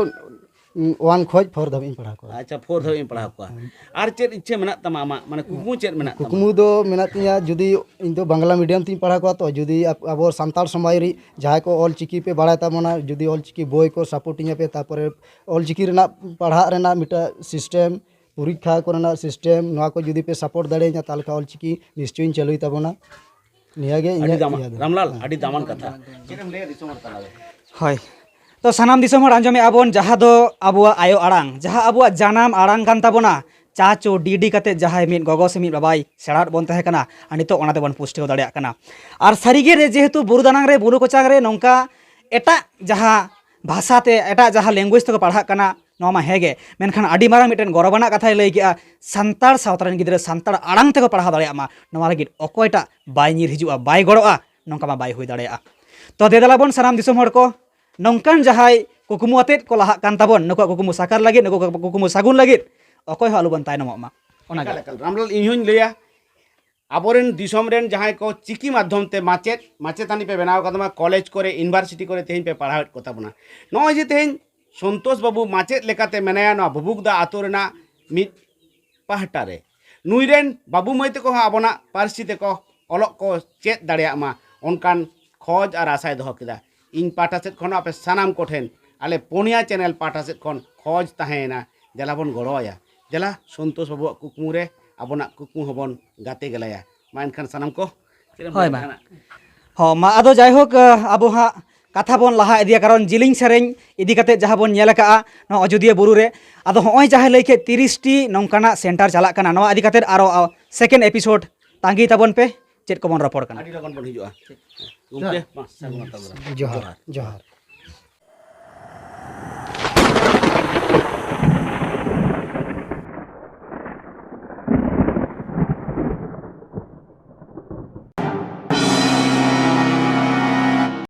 ᱩᱸ, ᱳᱣᱟᱱ ᱠᱷᱚᱡ ᱯᱷᱳᱨ ᱫᱷᱟᱹᱵᱤᱡ ᱤᱧ ᱯᱟᱲᱦᱟᱣ ᱠᱚᱣᱟ᱾ ᱟᱪᱪᱷᱟ, ᱯᱷᱳᱨ ᱫᱷᱟᱹᱵᱤᱡ ᱤᱧ ᱯᱟᱲᱦᱟᱣ ᱠᱚᱣᱟ᱾ ᱟᱨ ᱪᱮᱫ ᱤᱪᱪᱷᱟᱹ ᱢᱮᱱᱟᱜ ᱛᱟᱢᱟ ᱟᱢᱟᱜ, ᱢᱟᱱᱮ ᱠᱩᱠᱢᱩ ᱪᱮᱫ ᱢᱮᱱᱟᱜ ᱛᱟᱢᱟ? ᱠᱩᱠᱢᱩ ᱫᱚ ᱢᱮᱱᱟᱜ ᱛᱤᱧᱟᱹ, ᱡᱩᱫᱤ ᱤᱧ ᱫᱚ ᱵᱟᱝᱞᱟ ᱢᱤᱰᱤᱭᱟᱢ ᱛᱤᱧ ᱯᱟᱲᱦᱟᱣ ᱠᱚᱣᱟ, ᱛᱚ ᱡᱩᱫᱤ ᱟᱵ- ᱟᱵᱚ ᱥᱟᱱᱛᱟᱲ ᱥᱚᱢᱟᱡᱽ ᱨᱮ ᱡᱟᱦᱟᱸᱭ ᱠᱚ ᱚᱞ ᱪᱤᱠᱤ ᱯᱮ ᱵᱟᱲᱟᱭ ᱛᱟᱵᱚᱱᱟ, ᱡᱩᱫᱤ ᱚᱞ ᱪᱤᱠᱤ ᱵᱳᱭ ᱠᱚ ᱥᱟᱯᱳᱨᱴ ᱤᱧᱟ ᱯᱮ, ᱛᱟᱨᱯᱚᱨᱮ ᱚᱞ ᱪᱤᱠᱤ ᱨᱮᱱᱟᱜ ᱯᱟᱲᱦᱟᱜ ᱨᱮᱱᱟᱜ ᱢᱤᱫᱴᱟᱝ ᱥᱤᱥᱴᱮᱢ, ᱯᱚᱨᱤᱠᱠᱷᱟ ᱠᱚᱨᱮᱱᱟᱜ ᱥᱤᱥᱴᱮᱢ, ᱱᱚᱣᱟ ᱠᱚ ᱡᱩᱫᱤ ᱯᱮ ᱥᱟᱯᱳᱨᱴ ᱫᱟᱲᱮᱭᱟᱹᱧᱟ, ᱛᱟᱦᱚᱞᱮ ᱠᱷᱟᱱ ᱚᱞ ᱪᱤᱠᱤ ᱱᱤᱥᱪᱚᱭᱤᱧ ᱪᱟᱹᱞᱩᱭ ᱛᱟᱵᱚᱱᱟ᱾ ᱱᱤᱭᱟᱹᱜᱮ ᱟᱹᱰᱤ ᱤᱧᱟᱹᱜ ᱫᱟᱢᱟᱱ, ᱤᱭᱟᱹ ᱫᱚ᱾ ᱨᱟᱢᱞᱟᱞ, ᱟᱹᱰᱤ ᱫᱟᱢᱟᱱ ᱠᱟᱛᱷᱟ᱾ ᱪᱮᱫ ᱮᱢ ᱞᱟᱹᱭᱟ ᱫᱤᱥᱚᱢ ᱦᱚᱲ ᱛᱟᱞᱟᱨᱮ? ᱦᱳᱭ᱾ ᱛᱚ ᱥᱟᱱᱟᱢ ᱫᱤᱥᱚᱢ ᱦᱚᱲ ᱟᱸᱡᱚᱢᱮᱫᱼᱟ ᱵᱚᱱ, ᱡᱟᱦᱟᱸ ᱫᱚ ᱟᱵᱚᱣᱟᱜ ᱟᱭᱳ ᱟᱲᱟᱝ, ᱡᱟᱦᱟᱸ ᱟᱵᱚᱣᱟᱜ ᱡᱟᱱᱟᱢ ᱟᱲᱟᱝ ᱠᱟᱱ ᱛᱟᱵᱚᱱᱟ, ᱪᱟ ᱪᱳ ᱰᱤ ᱰᱤ ᱠᱟᱛᱮ ᱡᱟᱦᱟᱸᱭ ᱢᱤᱫ ᱜᱚᱜᱚ ᱥᱮ ᱢᱤᱫ ᱵᱟᱵᱟᱭ ᱥᱮᱬᱟᱣᱟᱫ ᱵᱚᱱ ᱛᱟᱦᱮᱸ ᱠᱟᱱᱟ, ᱟᱨ ᱱᱤᱛᱚᱜ ᱚᱱᱟ ᱛᱮᱵᱚᱱ ᱯᱩᱥᱴᱟᱹᱣ ᱫᱟᱲᱮᱭᱟᱜ ᱠᱟᱱᱟ᱾ ᱟᱨ ᱥᱟᱹᱨᱤᱜᱮ ᱨᱮ ᱡᱮᱦᱮᱛᱩ ᱵᱩᱨᱩ ᱫᱟᱱᱟᱝ ᱨᱮ, ᱵᱩᱨᱩ ᱠᱚᱪᱟᱝ ᱨᱮ ᱱᱚᱝᱠᱟ ᱮᱴᱟᱜ ᱡᱟᱦᱟᱸ ᱵᱷᱟᱥᱟ ᱛᱮ, ᱮᱴᱟᱜ ᱡᱟᱦᱟᱸ ᱞᱮᱝᱜᱩᱭᱮᱡᱽ ᱛᱮᱠᱚ ᱯᱟᱲᱦᱟᱜ ᱠᱟᱱᱟ, ᱱᱚᱣᱟ ᱢᱟ ᱦᱮᱸ ᱜᱮ, ᱢᱮᱱᱠᱷᱟᱱ ᱟᱹᱰᱤ ᱢᱟᱨᱟᱝ ᱢᱤᱫᱴᱮᱱ ᱜᱚᱨᱚᱵᱟᱱᱟᱜ ᱠᱟᱛᱷᱟᱭ ᱞᱟᱹᱭ ᱠᱮᱜᱼᱟ, ᱥᱟᱱᱛᱟᱲ ᱥᱟᱶᱛᱟ ᱨᱮᱱ ᱜᱤᱫᱽᱨᱟᱹ ᱥᱟᱱᱛᱟᱲ ᱟᱲᱟᱝ ᱛᱮᱠᱚ ᱯᱟᱲᱦᱟᱣ ᱫᱟᱲᱮᱭᱟᱜ ᱢᱟ, ᱱᱚᱣᱟ ᱞᱟᱹᱜᱤᱫ ᱚᱠᱚᱭᱴᱟᱜ ᱵᱟᱭ ᱧᱤᱨ ᱦᱤᱡᱩᱜᱼᱟ, ᱵᱟᱭ ᱜᱚᱲᱚᱜᱼᱟ, ᱱᱚᱝᱠᱟ ᱢᱟ ᱵᱟᱭ ᱦᱩᱭ ᱫᱟᱲᱮᱭᱟᱜᱼᱟ᱾ ᱛᱚ ᱫᱮ ᱫᱮᱞᱟ ᱵᱚᱱ ᱥᱟᱱᱟᱢ ᱫᱤᱥᱚᱢ ᱦᱚᱲ ᱠᱚ, ᱱᱚᱝᱠᱟᱱ ᱡᱟᱦᱟᱸᱭ ᱠᱩᱠᱢᱩ ᱟᱛᱮᱫ ᱠᱚ ᱞᱟᱦᱟᱜ ᱠᱟᱱ ᱛᱟᱵᱚᱱ, ᱱᱩᱠᱩᱣᱟᱜ ᱠᱩᱠᱢᱩ ᱥᱟᱠᱟᱨ ᱞᱟᱹᱜᱤᱫ, ᱱᱩᱠᱩᱣᱟᱜ ᱠᱩᱠᱢᱩ ᱥᱟᱹᱜᱩᱱ ᱞᱟᱹᱜᱤᱫ ᱚᱠᱚᱭ ᱦᱚᱸ ᱟᱞᱚᱵᱚᱱ ᱛᱟᱭᱱᱚᱢᱚᱜ ᱢᱟ᱾ ᱚᱱᱟᱜᱮ᱾ ᱮᱠᱟᱞ, ᱮᱠᱟᱞ᱾ ᱨᱟᱢᱞᱟᱞ, ᱤᱧ ᱦᱚᱧ ᱞᱟᱹᱭᱟ, ᱟᱵᱚᱨᱮᱱ ᱫᱤᱥᱚᱢ ᱨᱮᱱ ᱡᱟᱦᱟᱸᱭ ᱠᱚ ᱪᱤᱠᱤ ᱢᱟᱫᱽᱫᱷᱚᱢ ᱛᱮ ᱢᱟᱪᱮᱫ ᱢᱟᱪᱮᱛᱟᱱᱤ ᱯᱮ ᱵᱮᱱᱟᱣ ᱠᱟᱫᱟ, ᱠᱚᱞᱮᱡᱽ ᱠᱚᱨᱮ, ᱤᱭᱩᱱᱤᱵᱷᱟᱨᱥᱤᱴᱤ ᱠᱚᱨᱮ ᱛᱮᱦᱮᱧ ᱯᱮ ᱯᱟᱲᱦᱟᱣᱮᱫ ᱠᱚ ᱛᱟᱵᱚᱱᱟ, ᱱᱚᱜᱼᱚᱭ ᱡᱮ ᱛᱮᱦᱮᱧ ᱥᱚᱱᱛᱳᱥ ᱵᱟᱹᱵᱩ ᱢᱟᱪᱮᱫ ᱞᱮᱠᱟᱛᱮ ᱢᱮᱱᱟᱭᱟ ᱱᱚᱣᱟ ᱵᱷᱩᱵᱩᱠᱫᱟ ᱟᱛᱳ ᱨᱮᱱᱟᱜ ᱢᱤᱫ ᱯᱟᱦᱴᱟ ᱨᱮ, ᱱᱩᱭ ᱨᱮᱱ ᱵᱟᱹᱵᱩ ᱢᱟᱹᱭ ᱛᱟᱠᱚ ᱦᱚᱸ ᱟᱵᱚᱱᱟᱜ ᱯᱟᱹᱨᱥᱤ ᱛᱮᱠᱚ ᱚᱞᱚᱜ ᱠᱚ ᱪᱮᱫ ᱫᱟᱲᱮᱭᱟᱜ ᱢᱟ, ᱚᱱᱠᱟᱱ ᱠᱷᱚᱡᱽ ᱟᱨ ᱟᱥᱟᱭ ᱫᱚᱦᱚ ᱠᱮᱫᱟ᱾ ᱤᱧ ᱯᱟᱦᱴᱟ ᱥᱮᱫ ᱠᱷᱚᱱ ᱟᱯᱮ ᱥᱟᱱᱟᱢ ᱠᱚᱴᱷᱮᱱ, ᱟᱞᱮ ᱯᱩᱱᱭᱟ ᱪᱮᱱᱮᱞ ᱯᱟᱦᱴᱟ ᱥᱮᱫ ᱠᱷᱚᱱ ᱠᱷᱚᱡᱽ ᱛᱟᱦᱮᱸᱭᱮᱱᱟ, ᱫᱮᱞᱟ ᱵᱚᱱ ᱜᱚᱲᱚ ᱟᱭᱟ, ᱫᱮᱞᱟ ᱥᱚᱱᱛᱳᱥ ᱵᱟᱹᱵᱩᱣᱟᱜ ᱠᱩᱠᱢᱩ ᱨᱮ ᱟᱵᱚᱱᱟᱜ ᱠᱩᱠᱢᱩ ᱦᱚᱸᱵᱚᱱ ᱜᱟᱛᱮ ᱜᱮᱞᱟᱭᱟ᱾ ᱢᱟ ᱮᱱᱠᱷᱟᱱ ᱥᱟᱱᱟᱢ ᱠᱚ, ᱪᱮᱫ ᱮᱢ ᱦᱳᱭ, ᱞᱟᱹᱭᱟ ᱢᱟ᱾ ᱡᱟᱦᱟᱱᱟᱜ? ᱦᱚᱸ, ᱢᱟ ᱟᱫᱚ ᱡᱟᱭᱦᱳᱠ, ᱟᱵᱚ ᱦᱟᱸᱜ ᱠᱟᱛᱷᱟ ᱵᱚᱱ ᱞᱟᱦᱟ ᱤᱫᱤᱭᱟ, ᱠᱟᱨᱚᱱ ᱡᱤᱞᱤᱧ ᱥᱮᱨᱮᱧ ᱤᱫᱤ ᱠᱟᱛᱮ ᱡᱟᱦᱟᱸ ᱵᱚᱱ ᱧᱮᱞ ᱟᱠᱟᱜᱼᱟ ᱱᱚᱣᱟ ᱟᱡᱳᱫᱤᱭᱟᱹ ᱵᱩᱨᱩ ᱨᱮ, ᱟᱫᱚ ᱦᱚᱸᱜᱼᱚᱭ ᱡᱟᱦᱟᱸ ᱞᱟᱹᱭ ᱠᱮᱫ ᱛᱤᱨᱤᱥ ᱴᱤ ᱱᱚᱝᱠᱟᱱᱟᱜ ᱥᱮᱱᱴᱟᱨ ᱪᱟᱞᱟᱜ ᱠᱟᱱᱟ, ᱱᱚᱣᱟ ᱤᱫᱤ ᱠᱟᱛᱮ ᱟᱨᱚ ᱥᱮᱠᱮᱱᱰ ᱮᱯᱤᱥᱳᱰ ᱛᱟᱸᱜᱤ ᱛᱟᱵᱚᱱ ᱯᱮ, ᱪᱮᱫ ᱠᱚᱵᱚᱱ ᱨᱚᱯᱚᱲ ᱠᱟᱱᱟ᱾ ᱟᱹᱰᱤ ᱞᱚᱜᱚᱱ ᱵᱚᱱ ᱦᱤᱡᱩᱜᱼᱟ᱾ ᱜᱚᱢᱠᱮ, ᱢᱟ, ᱥᱟᱹᱜᱩᱱ ᱟᱛᱟᱝ ᱫᱟᱨᱟᱢ᱾ ᱡᱚᱦᱟᱨ, ᱡᱚᱦᱟᱨ᱾